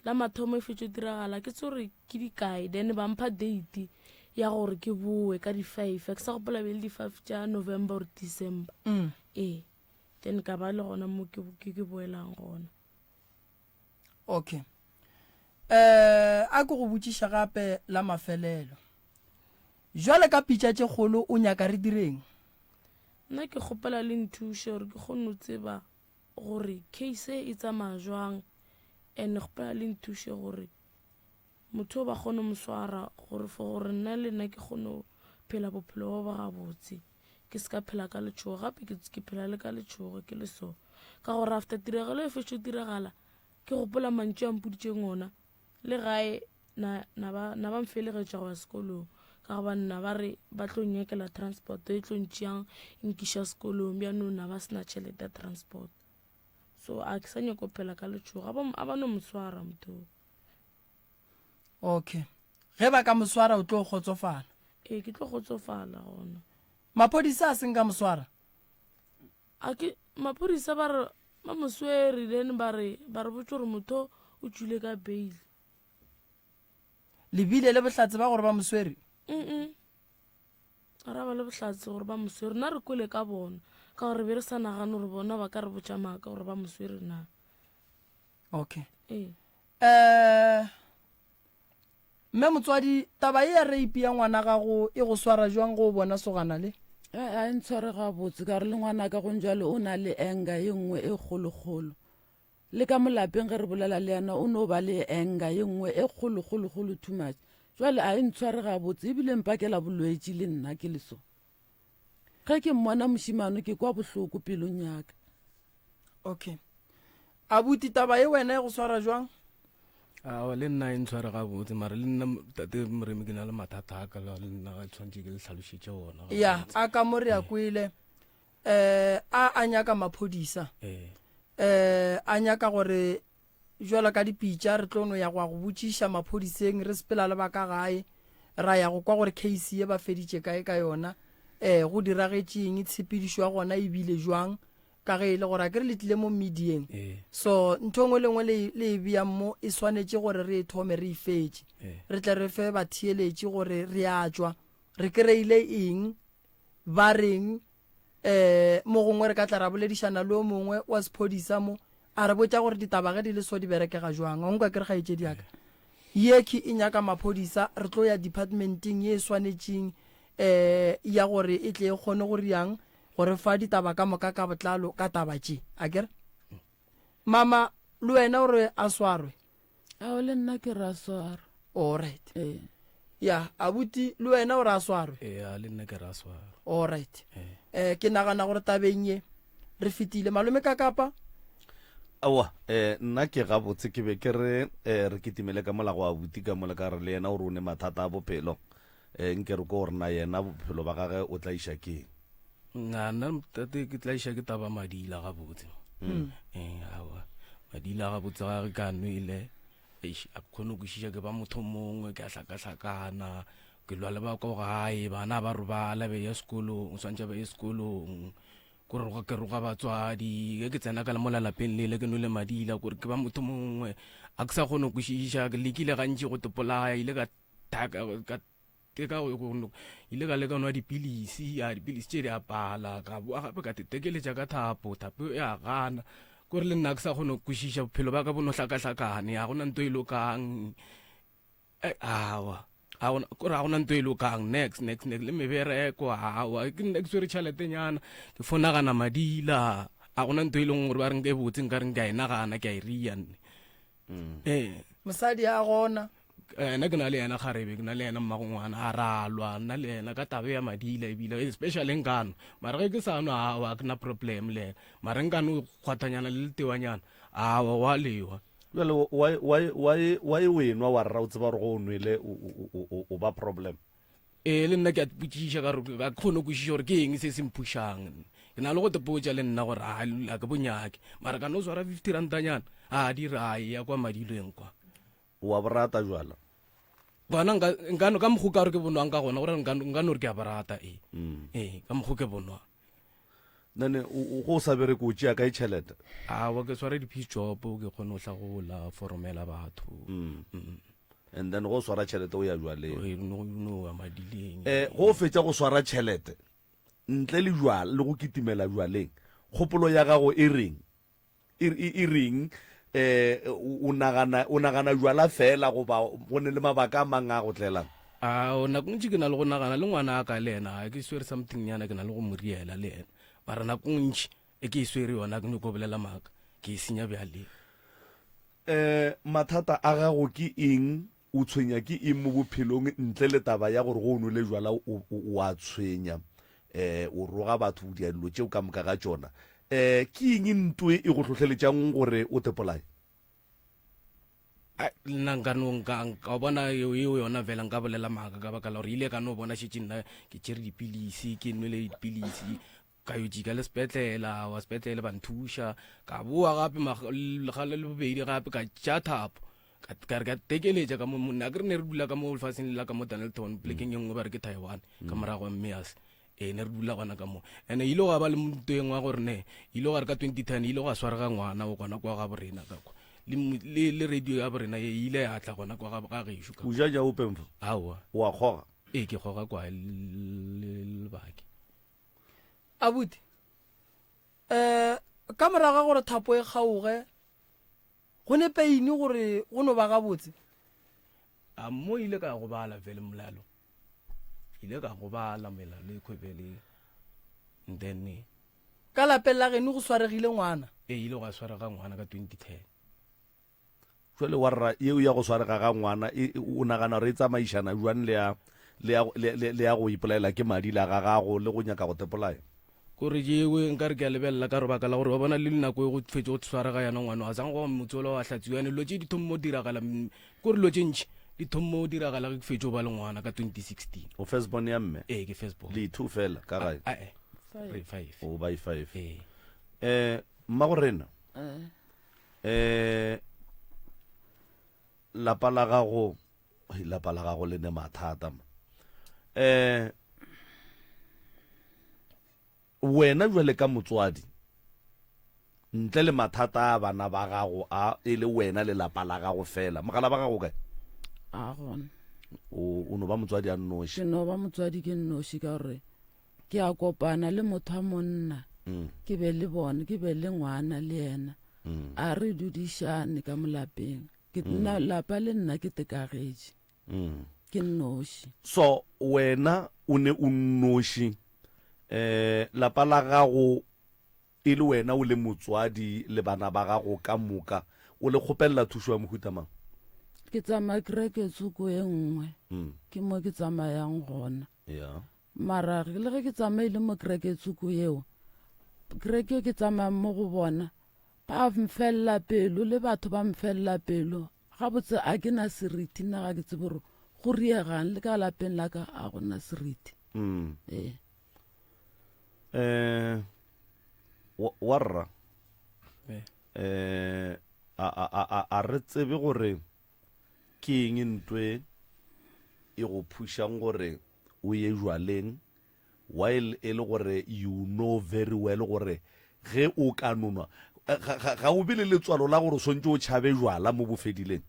la mathomo e fetšo diragala ke tse gore ke dikae then ba mpha date ya gore ke boe ka di-five ke sa gopola be le di-five tša November or December. Mm. Ee then ka ba le gona mo ke ke boelang gona. Okay. Eh, a ke go botšiša gape la mafelelo. Jwale ka pitša tše kgolo o nyaka re direng? Nna ke kgopela le nthuše gore ke kgone go tseba gore case e tsamaya jwang and kgopela le nthuše gore motho o ba kgone mo swara gore for gore nna le nna ke kgone go phela bophelo bo ba gabotse. Ke se ka phela ka letšhogo gape ke, ke phela le ka letšhogo ke le so. Ka gore after tiragalo e fetšo diragala, ke gopola mantšu a mpoditšeng ona. Le gae na, na ba, na ba mfelegetša go ya sekolong. Ka gobane na ba re ba tlo nnyakela transport e tlo ntšeang e nkiša sekolong, bjanong na ba se na tšhelete ya transport. So a ke sa nyako phela ka letšhogo, a ba, a ba no mo swara motho o. Okay. Ge ba ka mo swara o tlo kgotsofala? Ee, ke tlo kgotsofala gona. Maphodisa a seng ka mo swara? A ke maphodisa ba re ba mo swere then ba re ba re botse gore motho o tšwile ka bail. Le bile le bohlatse ba gore ba mo swere? Mm. Ra ba le bohlatse gore ba mo swere. Nna re kwele ka bona ka gore be re sa nagane gore bona ba ka re botša maaka gore ba mo swere na. Okay. Ee. Eh Mme motswadi, taba ye ya rape ya ngwana gago e go swara jwang ge o bona sogana le? A a e ntshware gabotse ka gore le ngwanaka gong jwale o na le anger ye nngwe e kgolokgolo. Le ka mo lapeng ge re bolela le yena o no ba le anger ye nngwe e kgolokgolokgolo too much. Jwale a e ntshware gabotse ebile mpakela bolwetši le nna ke le so. Ge ke mmona mošemane ke kwa bohloko pelong ya ka. Okay. Abuti taba ye wena e go swara jwang? Aowa le nna e ntshware gabotse mara le nna tate Moremi ke na le mathata a ka le nna ga tshwanetse ke le hlalošetše ona. Ya, a ka mo re a kwele eh a a nyaka maphodisa. Eh. Eh a nyaka gore Bjalo ka dipitša re tlo no ya go ya go botšiša maphodiseng re sepela le ba ka gae ra ya go kwa gore case ye ba feditše kae ka yona, um go diragetše eng, tshepedišo ya gona e bile jwang. ka ge e le gore a ke re le tlile mo medieng so ntho e nngwe le nngwe le e beang mo e swanetše gore re e thome re e fetše re tle re fe batheeletši gore re a tšwa re kry-ile eng ba reng um mo gongwe re ka tla ra boledišana le o mongwe wa sephodisa mo a re botša gore ditaba ge di le so di berekega jwang wa nkwa ke re kgaetšedi yaka yekhi e nyaka maphodisa re tlo ya departmenteng ye e swanetšeng um ya gore e tle e kgone go riang go re fa ditaba ka moka ka botlalo ka taba tše a kere mama le wena o re a swarwe Ao le nna ke ra swarwa. Alright. Ee. Ya, abuti le wena o ra swarwe. Ee, le nna ke ra swarwa. Alright. Ee. Eh, ke nagana gore tabeng ye re fetile malome ka kapa. Aowa, eh, nna ke gabotse ke be ke re eh, re kitimele ka mola go abuti ka mola ka re le yena o re o ne mathata a bophelo eh, nke re ko gore na yena bophelo ba gage o tla iša keng. Nna nna tate ke tla iša ke taba madila gabotse. Mm. Eh, aowa. Madila gabotse ga re ka nwele. Eish, a ke kgone go kwešiša ke ba motho mongwe ke a hlakahlakana. Ke lwa le ba ko gae, bana ba robala be ya sekolong, swantše ba ye sekolong. Ko roga ke roga batswadi, ge ke tsena ka mola lapeng lele ke nwele madila kore ke ba motho mongwe. A ke sa kgone go kwešiša, ke lekile gantši go tepolaya, ile ka thaka ka Ke ka go ile ka leka nwa dipilisi, ya dipilisi tše di a pala, ka boa gape ka tetekeletša ka thapo, thapo ya gana. Kore le nna ke sa kgone go kwešiša bophelo ba ka bo no hlakahlakane, ga gona nto e lokang. Eh, awa, ga gona, kore ga gona nto e lokang, next, next, next, le mebereko, awa, ke nna ke swere tšheletenyana, ke fo nagana madila, ga gona nto e leng gore ba reng ke botse nka reng ke a e nagana, ke a e ria nne. Ee. Mosadi a gona. Ena ke na le yena kgarebe, ke na le yena mmago ngwana, a ra lwa nna le yena ka taba ya madila ebile especially nka nwa. Mara ge ke sa nwa awa ke na problem le yena. Mara nka no kgwathanyana le letewanyana awa wa lewa. Bjale why why why why o enwa wa rra o tseba gore go o nwele o o o o ba problem? Ee, le nna ke a ipotšiša ka gore ga ke kgone go kwešiša gore ke eng se se mphušang. Ke na le go tepotša le nna gore a ga ke bonyake, mara ka no swara 50 rantanyana a di ra ya kwa madilweng kwa. O a bo rata jwala? Gona nka nka no ka mokgo ka gore ke bonwang ka gona gore nka nka no re ke a bo rata ee. Ee, ka mokgo ke bonwang. Nane o go sa bereke o tšea kae tšhelete? Awa ke swara di-piece job ke kgone go hlagola foromela batho. Mm. Mm. And then go swara tšhelete o ya jwaleng. No no ya madileng. Eh go fetša go swara tšhelete ntle le jwala le go kitimela jwaleng kgopolo ya gago e reng? E, e, e reng eh o nagana o nagana jwala fela goba go ne le mabaka a mang a go tlelang? A o nako ntši ke na le go nagana le ngwana a ka le yena ga ke swere something nyana ke na le go mo riela le yena mara nako ntši e ke e swere yona ke nyoko bolela maaka ke e senya bjaleng. Eh mathata a gago ke eng O tshwenya ke eng mo bophelong ntle le taba ya gore go o nwele jwala o, o, o a tshwenya, um o roga batho, o dia dilo tšeo ka moka ga tšona? Um ke eng nto e go hlohleletšang gore o tepolaye? Ai, nna nka no nka nka bona eo eo yona fela nka bolela maaka ka baka la gore ile ka no bona šetše nna ke tšere dipilisi ke nwele dipilisi Ka yo jika le sepetlela, wa sepetlele ba nthuša. Ka boa gape ga le bobedi gape ka tša thapo. Ka ka re ka tekeletša ka mo monna ke re ne re dula ka mo lefatsheng la ka mo Dennilton polekeng e nngwe ba re ke Taiwan ka morago ga Mmeas. Ee ne re dula gona ka mo. Ene ile gwa ba le nto e nngwe ya gore ne ile gwa re ka 2010 ile gwa swarega ngwana o gona kwa ga borena ka kwa. Le le le radio ya borena e ile ya tla gona kwa ga ga gešo ka. O ja nyaope mfo? Aowa. O a kgoga? Ee ke kgoga kwae le lebake. Abuti, um ka morago ga gore thapo e kgaoge, go ne peini gore go no ba gabotse? A mo ile ka gobala vele molalo. Ile ka gobala melalo e khwebele. And then Ka lapeng la geno go swaregile ngwana? Ee, ile gwa swarega ngwana ka 2010. Jwale wa rra yeo ya go swarega ga ngwana e, e, o nagana gore e tsamaišana jwang le ya le ya le, le, le ya go ipolaela ke madi la ga gago le go nyaka go tepolaya? Kore jewe nka re ke a lebelela ka rebaka la gore wa bona le nako e go fetše go swarega yana ngwana wa sang go motse ola wa hlatsiwa ene dilo tše di thommo diragala kore dilo tše ntši di thommo diragala ge ke fetše go ba le ngwana ka 2016. O first born ya mme? Ee ke first born. Le two fela ka gae? Ae re five. O ba five. Ee. Eh mmago rena. Eh. Eh lapa la gago lapa la gago le ne mathata ma. Eh wena jwale ka motswadi. Ntle le mathata a bana ba gago a e le wena le lapa la gago fela. Mogala ba gago o kae? A gona. O, o no ba motswadi a nnoši. Ke no ba motswadi ke nnoši ka gore ke a kopana le motho wa monna mm. ke be le bone ke be le ngwana le yena mm. a re dudišane ka molapeng ke mm. nna lapa le nna ke tekagetše mm. ke nnoši so wena o ne o nnoši eh lapa la gago E le wena o le motswadi le bana ba gago ka moka, o le kgopelela thušo ya mohuta mang? Ke tsamaya kereke tsoko e nngwe, ke mo ke tsamayang gona. Yeah. Mara le ge ke tsamaile mo kereke tsoko yeo, kereke ke tsamayang mo go bona, ba mfelela pelo le batho ba mfelela pelo. Gabotse a ke na seriti, nna ga ke tsebe gore go riegang le ka lapeng la ka a go na seriti. Ee. Eh, wa, wa rra. Eh. Eh, a, a, a, a, a re tsebe gore ke eng ntwe e go phušang gore o ye jwaleng while e le gore you know very well gore ge o ka nonwa ga, ga, ga o be le letswalo la gore o swantše o tšhabe jwala mo bofedileng.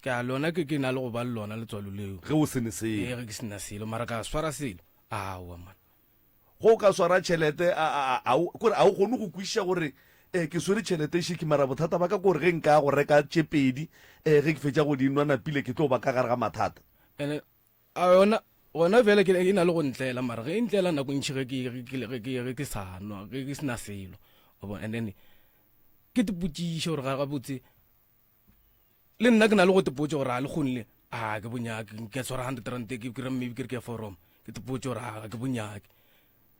Ke a lona ke ke na le go ba le lona letswalo leo. Ge o se ne selo. Ee, ge ke se na selo mara ka swara selo. Aowa man. Ge o ka swara tšhelete, a, a, a, a o, kore a o kgone go kwešiša gore eh, ke swere tšhelete šiki, mara bothata ba ka ke gore ge nka ya go reka tše pedi, eh, ge ke fetša go di nwa napile ke tlo ba ka gare ga mathata. Ene a yona gona bjale ke e na le go ntlela, mara ge e ntlela nako ntši ge ke, ge ke, ge ke, ge ke sa nwa, ge ke se na selo, wa bona. And then ke te potšiše gore ga gabotse le nna ke na le go tepotša gore a le kgone le a ke bonyake ke tshwara hundred rand ke kry maybe ke re ke ya forum ke tepotša gore a ke bonyake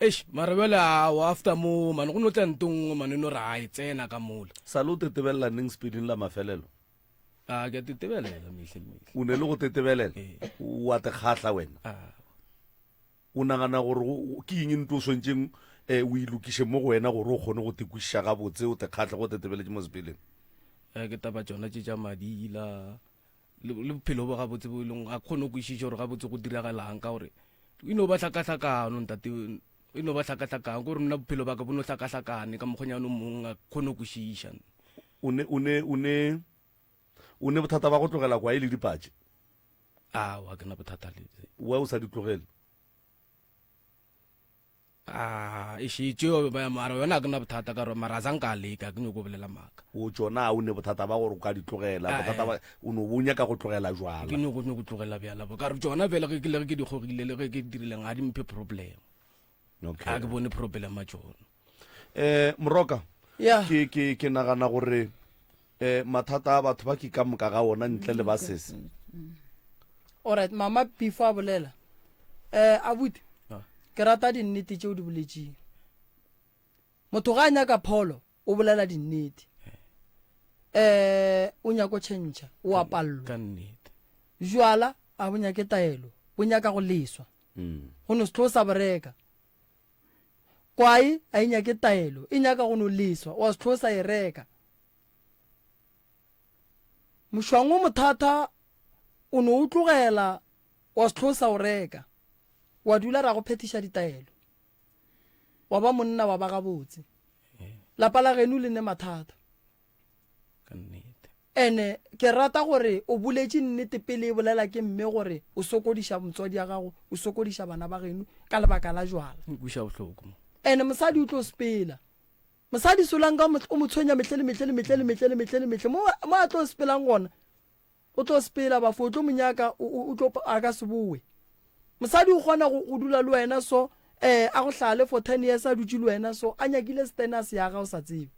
eish mara bjale ao after mo mane go no tla nto nngwe mane no re a e tsena ka mola Sa le o tetebelela neng sepeding la mafelelo? A ke a tetebelela mehle le mehle. O ne le go tetebelela? Ee. O a te kgahla wena? A. O nagana gore ke eng ntho o swanetšeng um o e lokiše mo go wena gore o kgone go te kwešiša gabotse, o te kgahle go tetebeletše mo sepeleng? Eh, ke taba tšona tše tša madila le le bophelo bo gabotse bo e leng ga ke kgone go kwešiša gore gabotse go diragalang ka gore e no ba hlakahlakano ntate e no ba hlakahlakano ke gore nna bophelo ba ka bo no hlakahlakane ka mokgonyana o mongwe ga ke kgone go kwešiša. O ne, o ne, o ne, o ne bothata ba go tlogela kwae le dipatše? Aowa, ke na bothata le tse. Why o sa di tlogele? Ah, e šetše mara yona ke na bothata ka gore mara a sanka a leka ke nyoko bolela maaka. O tšona a o ne bothata ba gore o ka di tlogela, Ah, bothata eh. ba o no bo nyaka go tlogela jwala. Ke nyoko nyoko tlogela bjala bo ka re tšona fela ge ke le ge ke di kgogile le ge ke dirileng ga di mphe problem. Okay. A ke bone problem a tšona. Eh Moroka. Yeah. Ke ke ke nagana gore eh mathata a batho ba ke ka moka ga ona ntle le ba sese. Alright, mama before a bolela. Eh abuti. Ah. Ke rata dinnete tšeo di boletšeng. Motho ga a nyaka pholo, o bolela dinnete. Eh o nyako tšhentšha, o a pallwa. Ka nnete. Jwala a bo nyake taelo, bo nyaka go leswa. Mm. Go no se tlo sa boreka. Kwae a e nyake taelo, e nyaka go no leswa, wa se tlo sa e reka. Mošwang o mothata o no o tlogela, wa se tlo sa o reka. Wa dula ra go phethiša ditaelo. Wa ba monna wa ba gabotse. Lapa la geno le ne mathata. Ka nnete. Ene ke rata gore o boletše nnete pele e bolela ke mme gore o sokodiša motswadi ya gago, o sokodiša bana ba geno ka lebaka la jwala. Nkweša bohloko mo. Ene mosadi o tlo sepela. Mosadi solanka o mo tshwenya mehle le mehle le mehle le mehle le mehle le mehle mo mo a tlo sepelang gona. O tlo sepela bafo o tlo mo nyaka o tlo a ka se bowe. Mosadi o kgona go go dula le wena so eh a go hlale for 10 years a dutše le wena so a nyakile stene a se aga o sa tsebe.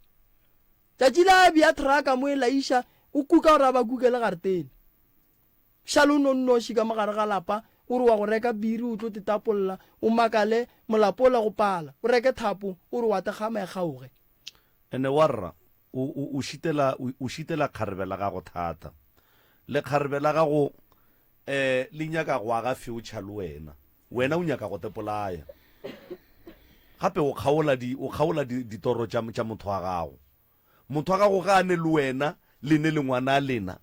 Tšatši la bea trucka mo e laiša, o kuka gore a ba kuke le garetene. Šale o no nnoši ka mo gare ga lapa, o re wa go reka biri o tlo te tapolla, o makale molapo o la go pala, o reke thapo o re wa te kgama e kgaoge. Ene warra, o, o, o šitela, o, o šitela kgarebe la gago thata. Lekgarebe la gago eh, le nyaka go aga future le wena. Wena o nyaka go tepolaya. Gape o kgaola di, o kgaola di, ditoro tša, tša motho wa gago. Motho wa gago ga a ne le wena, le ne le ngwana lena,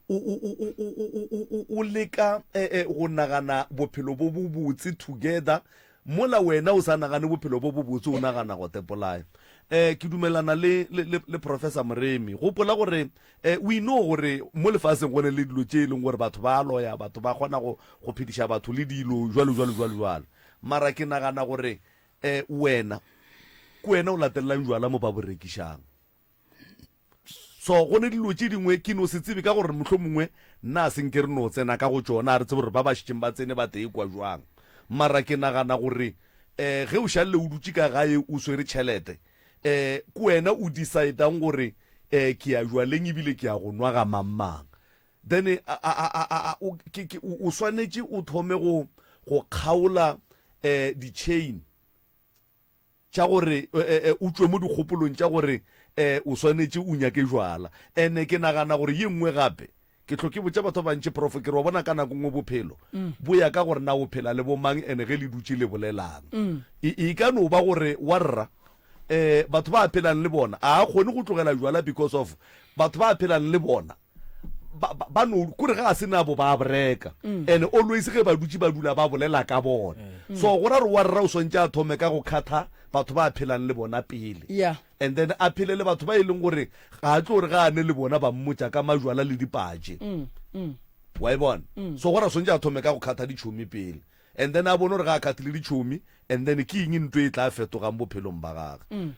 o, o, o, o, o, o, o, o, o leka eh, eh, go nagana bophelo bo bobotse together. Mola wena o sa nagane bophelo bo bobotse o nagana go tepolaya. Eh, ke dumelana le, le, le, le Professor Moremi. Gopola gore eh, we know gore mo lefaseng go ne le dilo tše e leng gore batho ba a loya, batho ba kgona go, go phediša batho le dilo jwalo jwalo jwalo jwalo. Mara ke nagana gore eh, wena, ke wena o latelelang jwala mo ba bo rekišang. So go ne dilo tše dingwe ke no se tsebe ka gore mohlomongwe nna a se nke re no tsena ka go tšona, a re tsebe gore ba ba šetšeng ba tsene ba tee kwa jwang. Mara ke nagana gore um ge o šalle o dutše ka gae o swere tšhelete, um ke wena o decidang gore um ke ya jwaleng ebile ke ya go nwa ga mang mang. Then a, a, a, a, a, o, ke, ke, o swanetše o thome go, go kgaola um di-chain. tša gore o tšwe mo dikgopolong tša gore o swanetše o nyake jwala. Ene ke nagana gore ye nngwe gape, ke hlo ke botša batho ba bantši Prof, ke re wa bona ka nako nngwe bophelo bo ya ka gore na o phela le bo mang ene ge le dutše le bolelang. E, e ka no ba gore warra um batho ba a phelang le bona a a kgone go tlogela jwala because of batho ba a phelang le bona ba, ba, ba no kore ga a se nabo ba breka mm. and always ge ba dutše ba dula ba bolela ka bona mm. so go ra re wa rra o swantse a thome ka go kgatha batho ba phelang le bona pele yeah. and then a phele le batho ba e leng gore ga a tlo gore ga a ne le bona ba mmotša ka majwala le dipatše mm. Mm. wa e bona mm. so go ra swantse a thome ka go kgatha ditšhomi pele and then a bone gore ga a kgathile ditšhomi and then ke eng ntho e tla fetogang bophelong ba gage mm.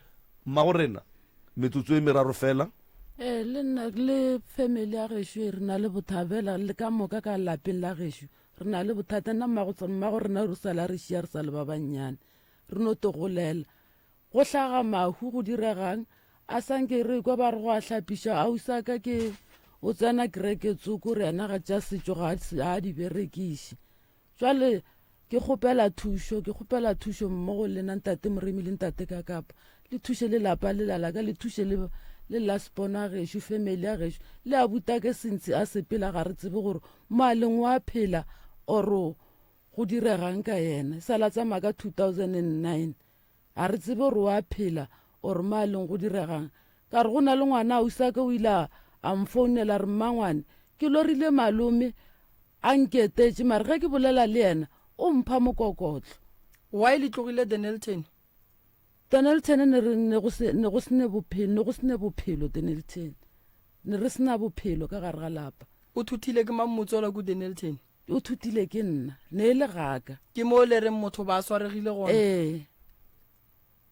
mmago rena metsotso e meraro fela Ee, le nna le family ya gešo e re na le bothabela le ka moka ka lapeng la gešo re na le bothata. Nna mmago mmago rena re sa la re šia re sa le ba bannyane, re no to golela. Go hlaga mahu go diregang a sa nke re kwa ba re go a hlapiša ausaka ke o tsena kereke tsoko re yena ga tša setšo ga a di berekiše. Jwale ke kgopela thušo, ke kgopela thušo mmogo le lena Ntate Moremi le Ntate Kakapa. Le thuše le lapa lela la ka, le thuše le le last born a gešo, family ya gešo. Le abutake Sentsi a sepela ga re tsebe gore mo a leng wa phela or go diregang ka yena. E sa la tsamaya ka 2009. Ga re tsebe gore wa phela or mo a leng go diregang. Ka re go na le ngwana ausaka o ile a a mfounela a re mmangwane ke lorile malome a nketetše mare ge ke bolela le yena o mpha mokokotlo. Why le tlogile Dennilton? Dennilton ne re ne go se ne go sene bophelo ne go sene bophelo Dennilton. Ne re sena bophelo ka gare ga lapa. O thuthile ke mang motsola ku Dennilton? O thutile ke nna, ne e le gaka. Ke mo le reng motho ba swaregile gona? Ee.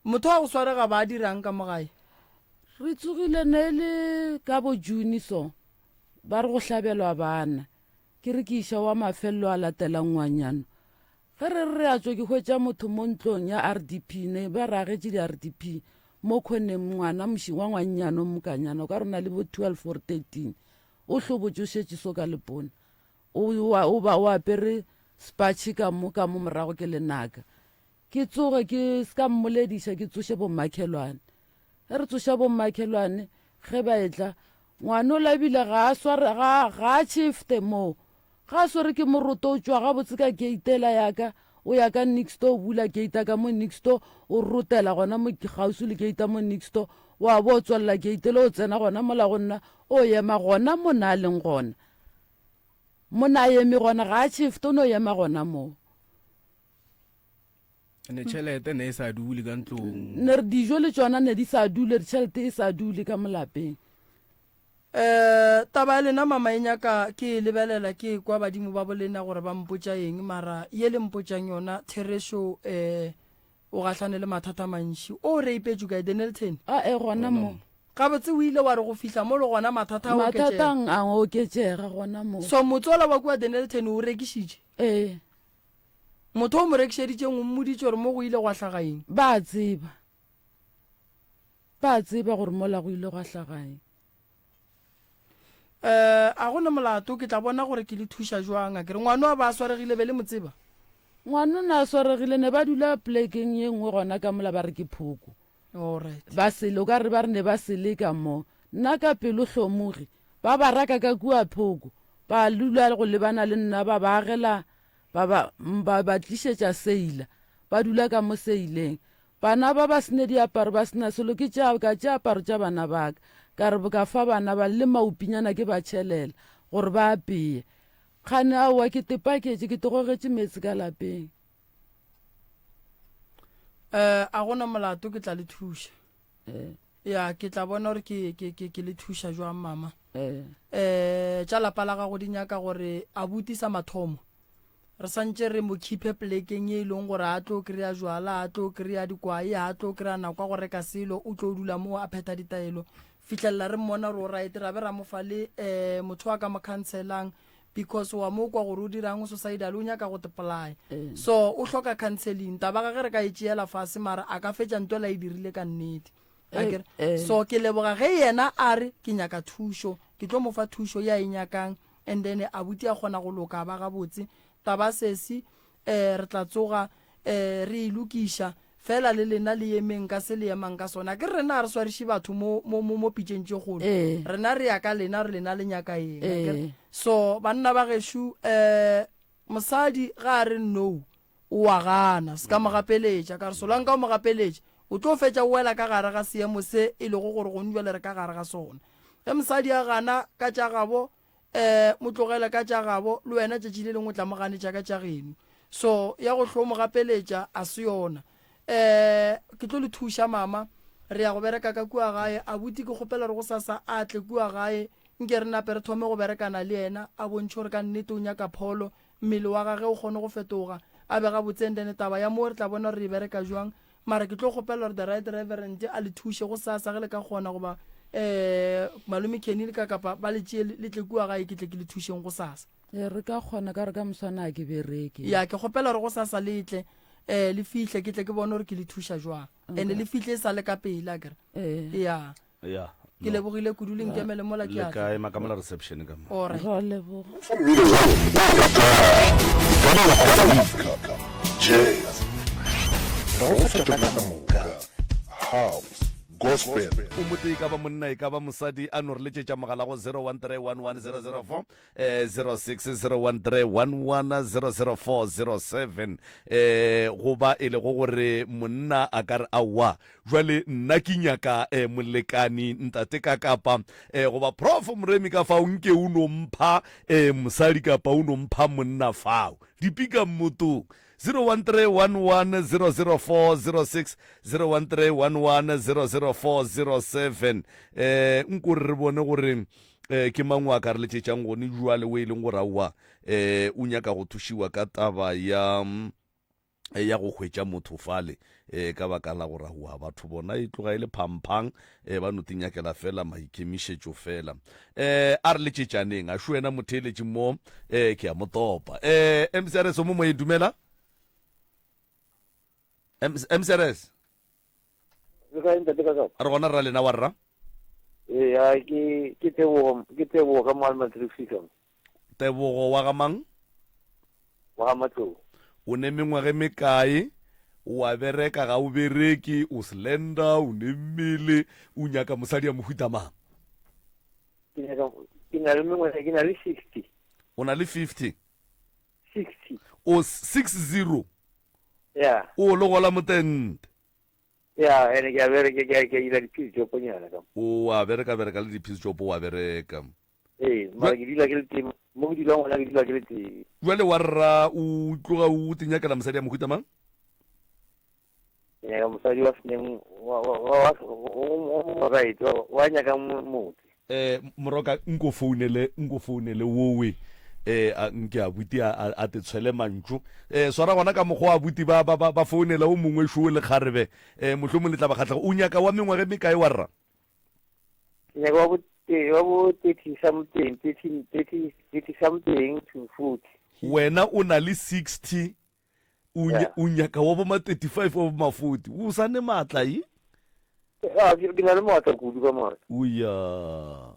Motho wa go swarega ba dirang ka mo gae? Re tsogile ne e le ka bo June so, ba re go hlabelwa bana. Ke re ke iša wa mafelelo a latelang ngwanyana. Ge re re re a tšwa ke hwetša motho mo ntlong ya RDP, ne ba re agetše di-RDP mo khoneng, ngwana moši wa ngwannyana o mokanyana, o ka re o na le bo 12 or 13, o hlobotše o šetše so ka lepona. O, o, o ba o apere sepatšhe ka mo, ka mo morago ke lenaka. Ke tsoge ke se ka mmolediša, ke tsoše bommakhelwane. Ge re tsoša bommakhelwane, ge ba etla, ngwanola ebile ga a sware, ga, ga a tšhefte moo. Ga a swere ke moroto, o tšwa gabotse ka geitela ya ka, o ya ka nixto, o bula geita ka mo nixto, o rotela gona mo kgauswi le geita mo nixto, wa bo o tswalela geitela, o tsena gona mola go nna, o ema gona mo na a leng gona. Mo na a eme gona, ga a tšhefte, o no ema gona moo. Ne tšhelete ne e sa dule ka ntlong. Ne re dijo le tšona ne di sa dule, re tšhelete e sa dule ka mo lapeng. Eh, taba ya lena mama e nyaka ke e lebelela ke kwa badimo ba bolena gore ba mpotša eng mara ye le mpotšang yona therešo eh o gahlane le mathata mantši o reipetšwe kae Dennilton A e gona mo. Gabotse o ile wa re go fihla mo le gona mathata a oketšega. Mathata a oketšega gona mo. So motsola wa kua Dennilton o rekišitše? Ee. Motho o mo rekišeditšeng o mmoditše gore mo go ile gwa hlaga eng? Ba a tseba. Ba a tseba gore mola go ile gwa hlaga eng. Eh, a go ne molato, ke tla bona gore ke le thuša jwang. A ke re ngwano a ba a swaregile be le mo tseba? Ngwano o ne a swaregile, ne ba dula plekeng ye nngwe gona ka mola ba re ke phoko. Alright. Ba sele, o ka re ba re ne ba sele ka mo. Nna ka pelo hlomogi, ba ba raka ka kua phoko, ba dula go lebana le nna, ba ba agela Ba ba, ba ba tlišetša seila, ba dula ka mo seileng. Bana ba ba se ne diaparo, ba se na selo, ke tša, ka tšea aparo tša bana ba ka, ka re ka fa bana ba, le maupinyana ke ba tšhelela, gore ba apeye. Kgane aowa, ke te paketše, ke te gogetše meetse ka lapeng. Eh, a gona molato ke tla le thuša. Eh. Ya, ke tla bona gore ke, ke, ke, ke le thuša jwang mama. Eh. Eh, tša lapa la gago di nyaka gore abuti sa mathomo. Re santše re mo khiphe plekeng ye e leng gore a tlo kry-a jwala, a tlo kry-a dikwae, a tlo kry-a nako ya go reka selo, o tlo dula moo a phetha ditaelo. Fihlelela re mmona gore o right, ra be ra mo fa le eh, motho a ka mo counselang because wa mo kwa gore o dirang o suicidal, o nyaka go tepolaya. So o hloka counseling. Taba ga ge re ka e tšeela fase mara a ka fetša ntwela e dirile ka nnete. Akere? So ke leboga ge yena a re ke nyaka thušo, ke tlo mo fa thušo ye a e nyakang and then abuti a kgona go loka a ba gabotse. Taba sesi eh re tla tsoga eh re e lokiša fela le lena le emeng ka se le emang ka sona. Akere rena ga re swariše batho mo mo mo mo pitšeng tše kgolo. Rena re ya ka lena gore lena le nyaka eng. Akere? So banna ba gešo eh mosadi ga a re no o a gana, se ka mo gapeletša. Ka re solanka o mo gapeletša, o tlo fetša o wela ka gare ga seemo se e lego gore gone bjale re ka gare ga sona. Ge mosadi a gana ka tša gabo, um mo tlogele ka tša gabo, le wena tšatši le lengwe o tla mo ganetša ka tša geno. So ya go hlo mo gapeletša a se yona. Um ke tlo le thuša mama, re ya go bereka ka kua gae. Abuti ke kgopela gore gosasa a tle kua gae, nke re nape re thome go berekana le yena, a bontšhe gore ka nnete o nyaka pholo, mmele wa gage o kgone go fetoga a be gabotse and then taba ya mo re tla bona gore re e bereka jwang mara ke tlo kgopela gore the right reverend a le thuše go sasa ge le ka kgona goba um malome Kenny le ka kapa ba le tšee le tle kua gae ke tle ke le thušeng go sasa. Ee, re ka kgona ka re ka moswana a ke bereke. Ya ke kgopela gore go sasa le tle um le fihle ke tle ke bone gore ke le thuša jwang and le fihle e sa le ka pele akere. Ee. Ya. Ya. Ke lebogile kudu le nkemele mola ke Le a tla. ka ema ka mola reception ka mo. Alright. Ra leboga. Africa, jazz, re go fa tšona ka moka, house, gospel. O motee e ka ba monna e ka ba mosadi a no re letšetša mogala go 01311004 eh, 06 0131100407 eh, goba e lego gore monna a ka re aowa Jwale nna ke nyaka eh, molekani ntate ka kapa eh, goba Prof Moremi ka fao nke o no mpha eh, mosadi kapa o no mpha monna fao. Dipika mmotong. 0131100406 0131100407 eh nko re bone gore eh ke mang wa ka re letšetšang gone jwale o e leng gore aowa eh o nyaka go thušiwa ka taba ya ya go hwetša motho fale um ka baka la gore aowa batho bona e tloga e le phamphang um ba no tinyakela fela maikemišetšo fela um a re letšetšaneng a šo wena motheeletši mo um ke a mo topa um mcrs o mo moyeng dumela mcrs Le kae ntate ka re gona rra lena wa rra Ee, a ke ke tebogo ke tebogo ka mo Almatrix ka mo. Tebogo wa ga mang? Wa ga Matlou. O ne mengwaga e mekae? O a bereka ga o bereke? O slender, o ne mmele, o nyaka mosadi ya mohuta mang? Ke nyaka ke na le mengwaga ke na le 60. O na le 50? 60. O 60? Yeah. O le gola motente? Ya, ene ke a bereka ke a ke a ira di-piece job nyana ka. O a bereka bereka le di-piece job o a bereka. Ee, mara ke dula ke le teng, mo ke dulang gona ke dula ke le teng. Jwale wa rra o tloga o tinyakela mosadi ya mohuta mang? Ke nyaka mosadi wa seneng wa wa wa wa right wa wa nyakang motse. Eh moroka nko founele nko founele wowe eh a nke abuti a a te tshwele mantšu eh swara gona ka mokgwa abuti ba ba ba founela o mongwe šo le kgarebe eh mohlomong le tla ba kgatlhego o nyaka wa mengwaga e mekae wa rra? Ke nyaka wa bo wa bo 30 something 30 30 30 something to 40. Wena o na le 60 o nya- o nyaka wa bo ma 35 wa bo ma 40 o sa ne maatla e Ah, ke ke na le maatla kudu ka maatla. Oya.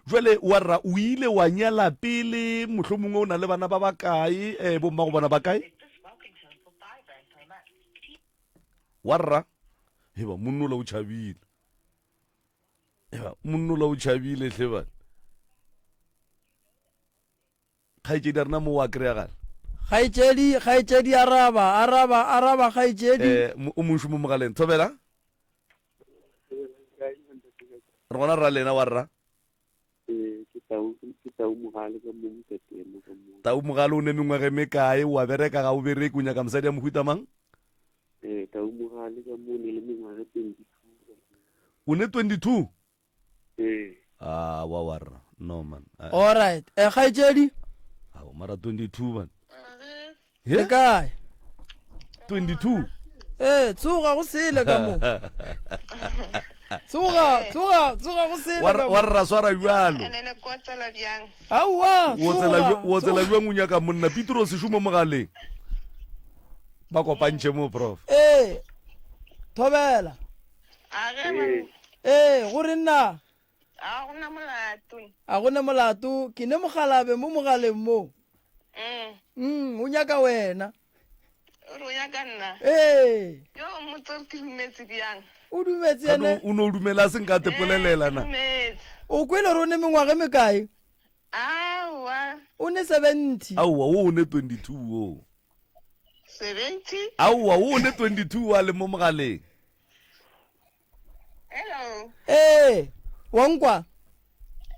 Jwale wa rra o ile wa nyala pele mohlomongwe o na le bana ba bakae eh bomma go bona ba kae? Wa rra heba monnola o tšhabile. Heba monnola o tšhabile hle bana. Kgaetšedi a rena mo o a kry-agala. Kgaetšedi, kgaetšedi araba, araba, araba kgaetšedi. Eh, o montši mo mogaleng. Thobela. Re gona rra lena wa rra. Ee, ke tau, ke tau mogale ka mo motatemo ka mo. Tau mogale o ne mengwaga e mekae, wa bereka ga o bereke, o nyaka mosadi ya mohuta mang? Ee, Tau Mogale ka mo ne le mengwaga 22. O ne 22? Ee. Ah, wa wa rra. No man. Ah, All right. Eh kgaetšedi, Ao, mara 22 man. le kae? 22. Eh, tsoga go sele ka mo. Tsoga, tsoga, tsoga go sele Wa ka wa mo. rra swara bjalo. Ene le kotsela bjang? Aowa, O tsela tsoga. bja- o tsela bjang o nyaka monna Petros šomo mogaleng. Ba kopantšhe mo prof. Ee, thobela. A ge man. Ee, go re nna A go na molato. a go ne molato ke ne mogalabe mo mogaleng mo. Mm. Mm, o nyaka wena. O re o nyaka nna. Ee, Yo mmotse gore ke dumetse bjang. o dumetse Kgane ene. o no dumela a se nka te polelela na. Dumetse. O kwele gore o ne mengwaga e mekae? Aowa. O ne 70. Aowa wo o ne 22 wo. 70. Aowa wo o ne 22 wa le mo mogaleng. Hello. Ee, wa nkwa?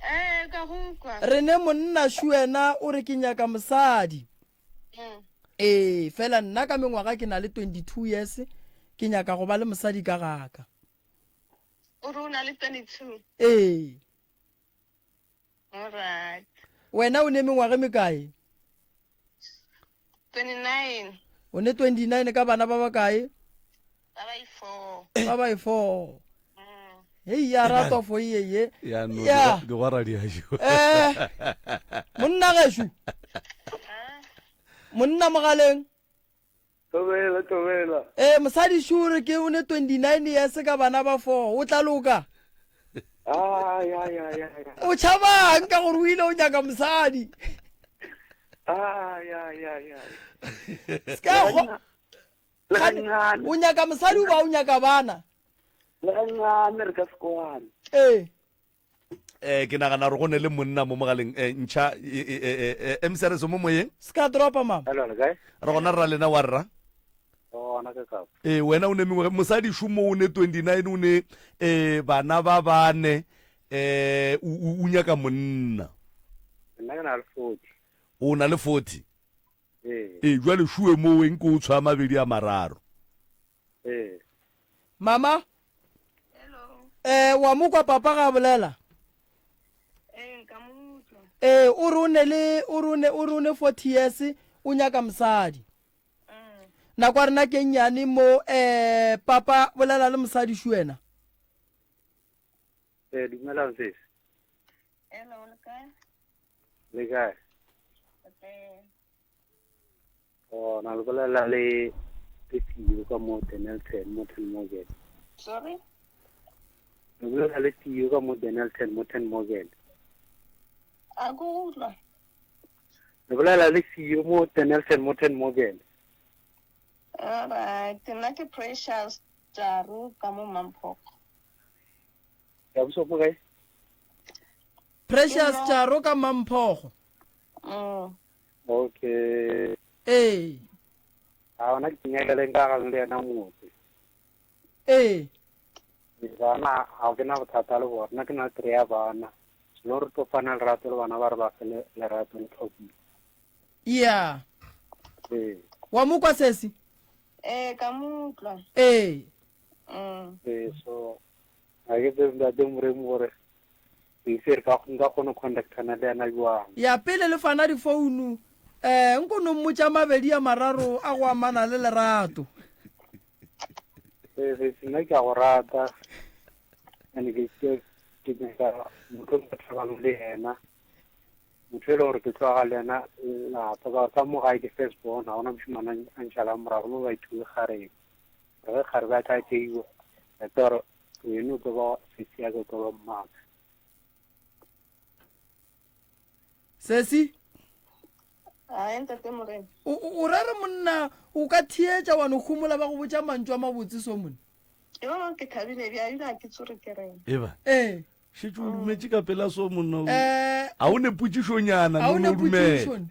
Eh, ka go kwa. Re ne monna šu wena o re ke nyaka mosadi. Mm. Ee, fela nna ka mengwaga ke na le 22 years ke nyaka go ba le mosadi ka gaka. O re o na le 22. Ee. All right. Wena o ne mengwaga e mekae? 29. O ne 29 ka bana ba bakae? Ba ba i-four. Ba ba i-four. Hei ya ratwa fo ye ye. Ya no Ya. digwara di a jo. Eh. Monna gešo. Monna mogaleng. Thobela, thobela. Ee, mosadi sure ke o ne 29 years ka bana ba 4. O tla loka? Ai, ai, ai, ai. O tšhabang ka gore o ile o nyaka mosadi? Ai, ai, ai, ai. Ska go Le gannyane. O nyaka mosadi o ba o nyaka bana? Le gannyane re ka se kwane. Ee. Eh ke nagana gore go ne le monna mo mogaleng eh ntšha eh MCRS mo moyeng. Ska dropa mama. Hello, le kae? Re gona rra lena wa rra. Gona ke kapo. Eh wena o ne mengwe mosadi šomo o ne 29 o ne eh bana ba bane eh o nyaka monna. Nna ke na le 40. O na le 40. Ee. Ee jwale šuwe mo weng ke o tshwa mabedi a mararo. Ee. Mama. Hello. Eh wa mo kwa papa ga bolela? Ee nka mo utlwa. Ee o re o ne le o re o ne o re o ne 40 years o nyaka mosadi. Mm. Nako ya rena ke nnyane mo eh papa bolela le mosadi šu wena. Eh dumelang sis. Hello, le kae? Le kae? Teng. Gona le bolela le le Theo ka mo Dennilton mo Ten Morgan. Sorry? Le bolela le Theo ka mo Dennilton mo Ten Morgan. A ko utlwa. Le bolela le Theo mo Dennilton mo Ten Morgan. All right, nna ke Precious Jaru ka mo Mamphogo. Ya buso mo kae? Precious Jaro ka Mamphogo. Mm. Okay. Ee. A ona ke nyaka le nka gang le yena motse. Ee. Bana ga ke na bothata le bona, nna ke na le three ya bana. Le gore tlo fana lerato le bana ba re ba fe lerato le tlhokomelo. Yeah. Ee. Wa mo kwa sesi? Ee, ka mo utlwa. Ee. Mm. Ee, so ga ke tsebe ntate Moremi gore ise re ka nka kgona go contactana le yena jwang. Ya pele le fana difounu, eh nko no mmotša mabedi a mararo a go amana le lerato. Ee, sesi nna ke a go rata and ke ke ke nyaka motho o nka thabang le yena motho e le gore ke tlo aga le yena lapa ka gore ka mo gae ke first born ga gona mošemane a ntšhalang morago mo ba ithuwe kgarebe re ge kgarebe a tla tšeiwa ya tseba gore wena o tlo ba sesi ya ka o tlo ba mmaka Sesi? Ae, ntate Morena. O, o, o ra re monna o ka theetša wa no homola ba go botša mantšu a mabotse so monna? Yo, ke thabile bja, ebile ga ke tsore ke reng. Eba. Ee. Šetše o dumetše ka pela so monna. Eh. A o ne potšišonyana, A o no ne no dumela. potšišo?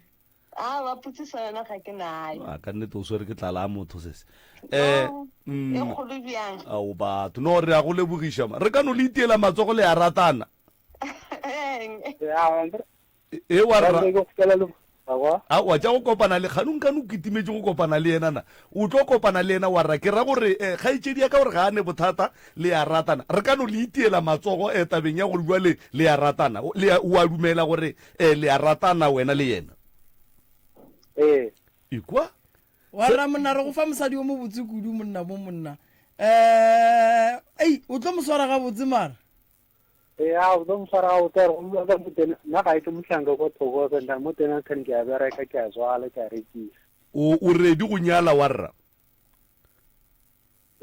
A ba potšišo yona ga ke nayo. A ka nnete o swere ke tlala ya motho sese. Eh, E kgolo bjang? Ao batho, no re a go lebogiša ma. Re ka no le itiela matsogo le a ratana. Eng? E wa rra. Awa. Aowa, tša go kopana le, kgane nkane o kitimetše go kopana le yena na? O tlo kopana le yena wa ra. Ke ra gore eh, kgaetšedi ya ka gore ga a ne bothata, le a ratana. Re ka no le itiela matsogo eh, tabeng ya gore bjale le a ratana. O, le a, o a dumela gore eh, le a ratana wena le yena? Ee. Ekwa? Wa Se. ra monna re go fa mosadi o mobotse kudu monna mo monna. Eh, ei, o tlo mo swara gabotse mara. Ee, a o tlo mo swara gabotse a re go bua ka mo tena, nna ga ke mohlanka kwa Thokoza, nna mo Dennilton ke a bereka, ke a tswala, ke a rekisa. O, o ready go nyala wa rra?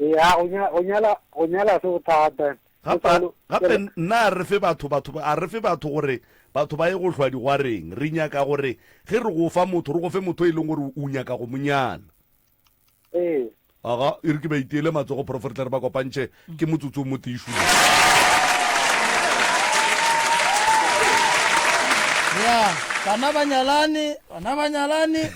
Ee, a go nya, go nyala, go nyala se bothata. Gape, gape nna a re fe batho, batho, a re fe batho gore batho ba ye go hlwa digwareng. Re nyaka gore ge re go fa motho, re go fe motho e leng gore o nyaka go mo nyala. Ee. Aga, e re ke ba itiele matsogo, Prof, re tle re ba kopantšhe ke motsotso o motee šupa. Ya, bana ba nyalane, bana ba nyalane.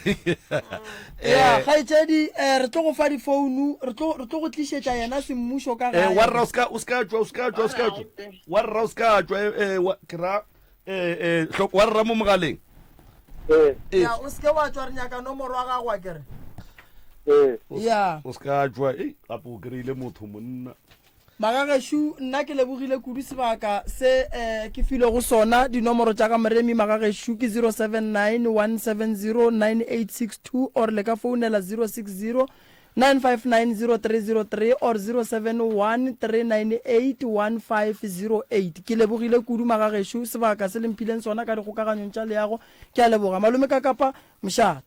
Ya, Eh, kgaetšedi, eh, re tlo go fa difounu, re tlo re tlo go tlišetša yena semmušo ka eh, gae. wa rra o ska o ska tšwa, o ska tšwa, o ska tšwa. Wa rra o ska tšwa, eh, eh, wa, ke ra eh, eh, hlo- wa rra mo mogaleng. Ee. Eh, Ya, o seke wa tšwa, re nyaka nomoro ya gago akere. Ee. o s- Ya. o ska tšwa, ei, gape o kry-ile motho monna. Magagešo, nna ke lebogile kudu sebaka se eh, ke filwego sona. Dinomoro tša ga Moremi Magagešo ke 0791709862 or le ka founela 060 9590303 or 0713981508. Ke lebogile kudu Magagešo sebaka se le mphileng sona ka dikgokaganyong tša leago. Ke a leboga. Malome Kakapa, mošate.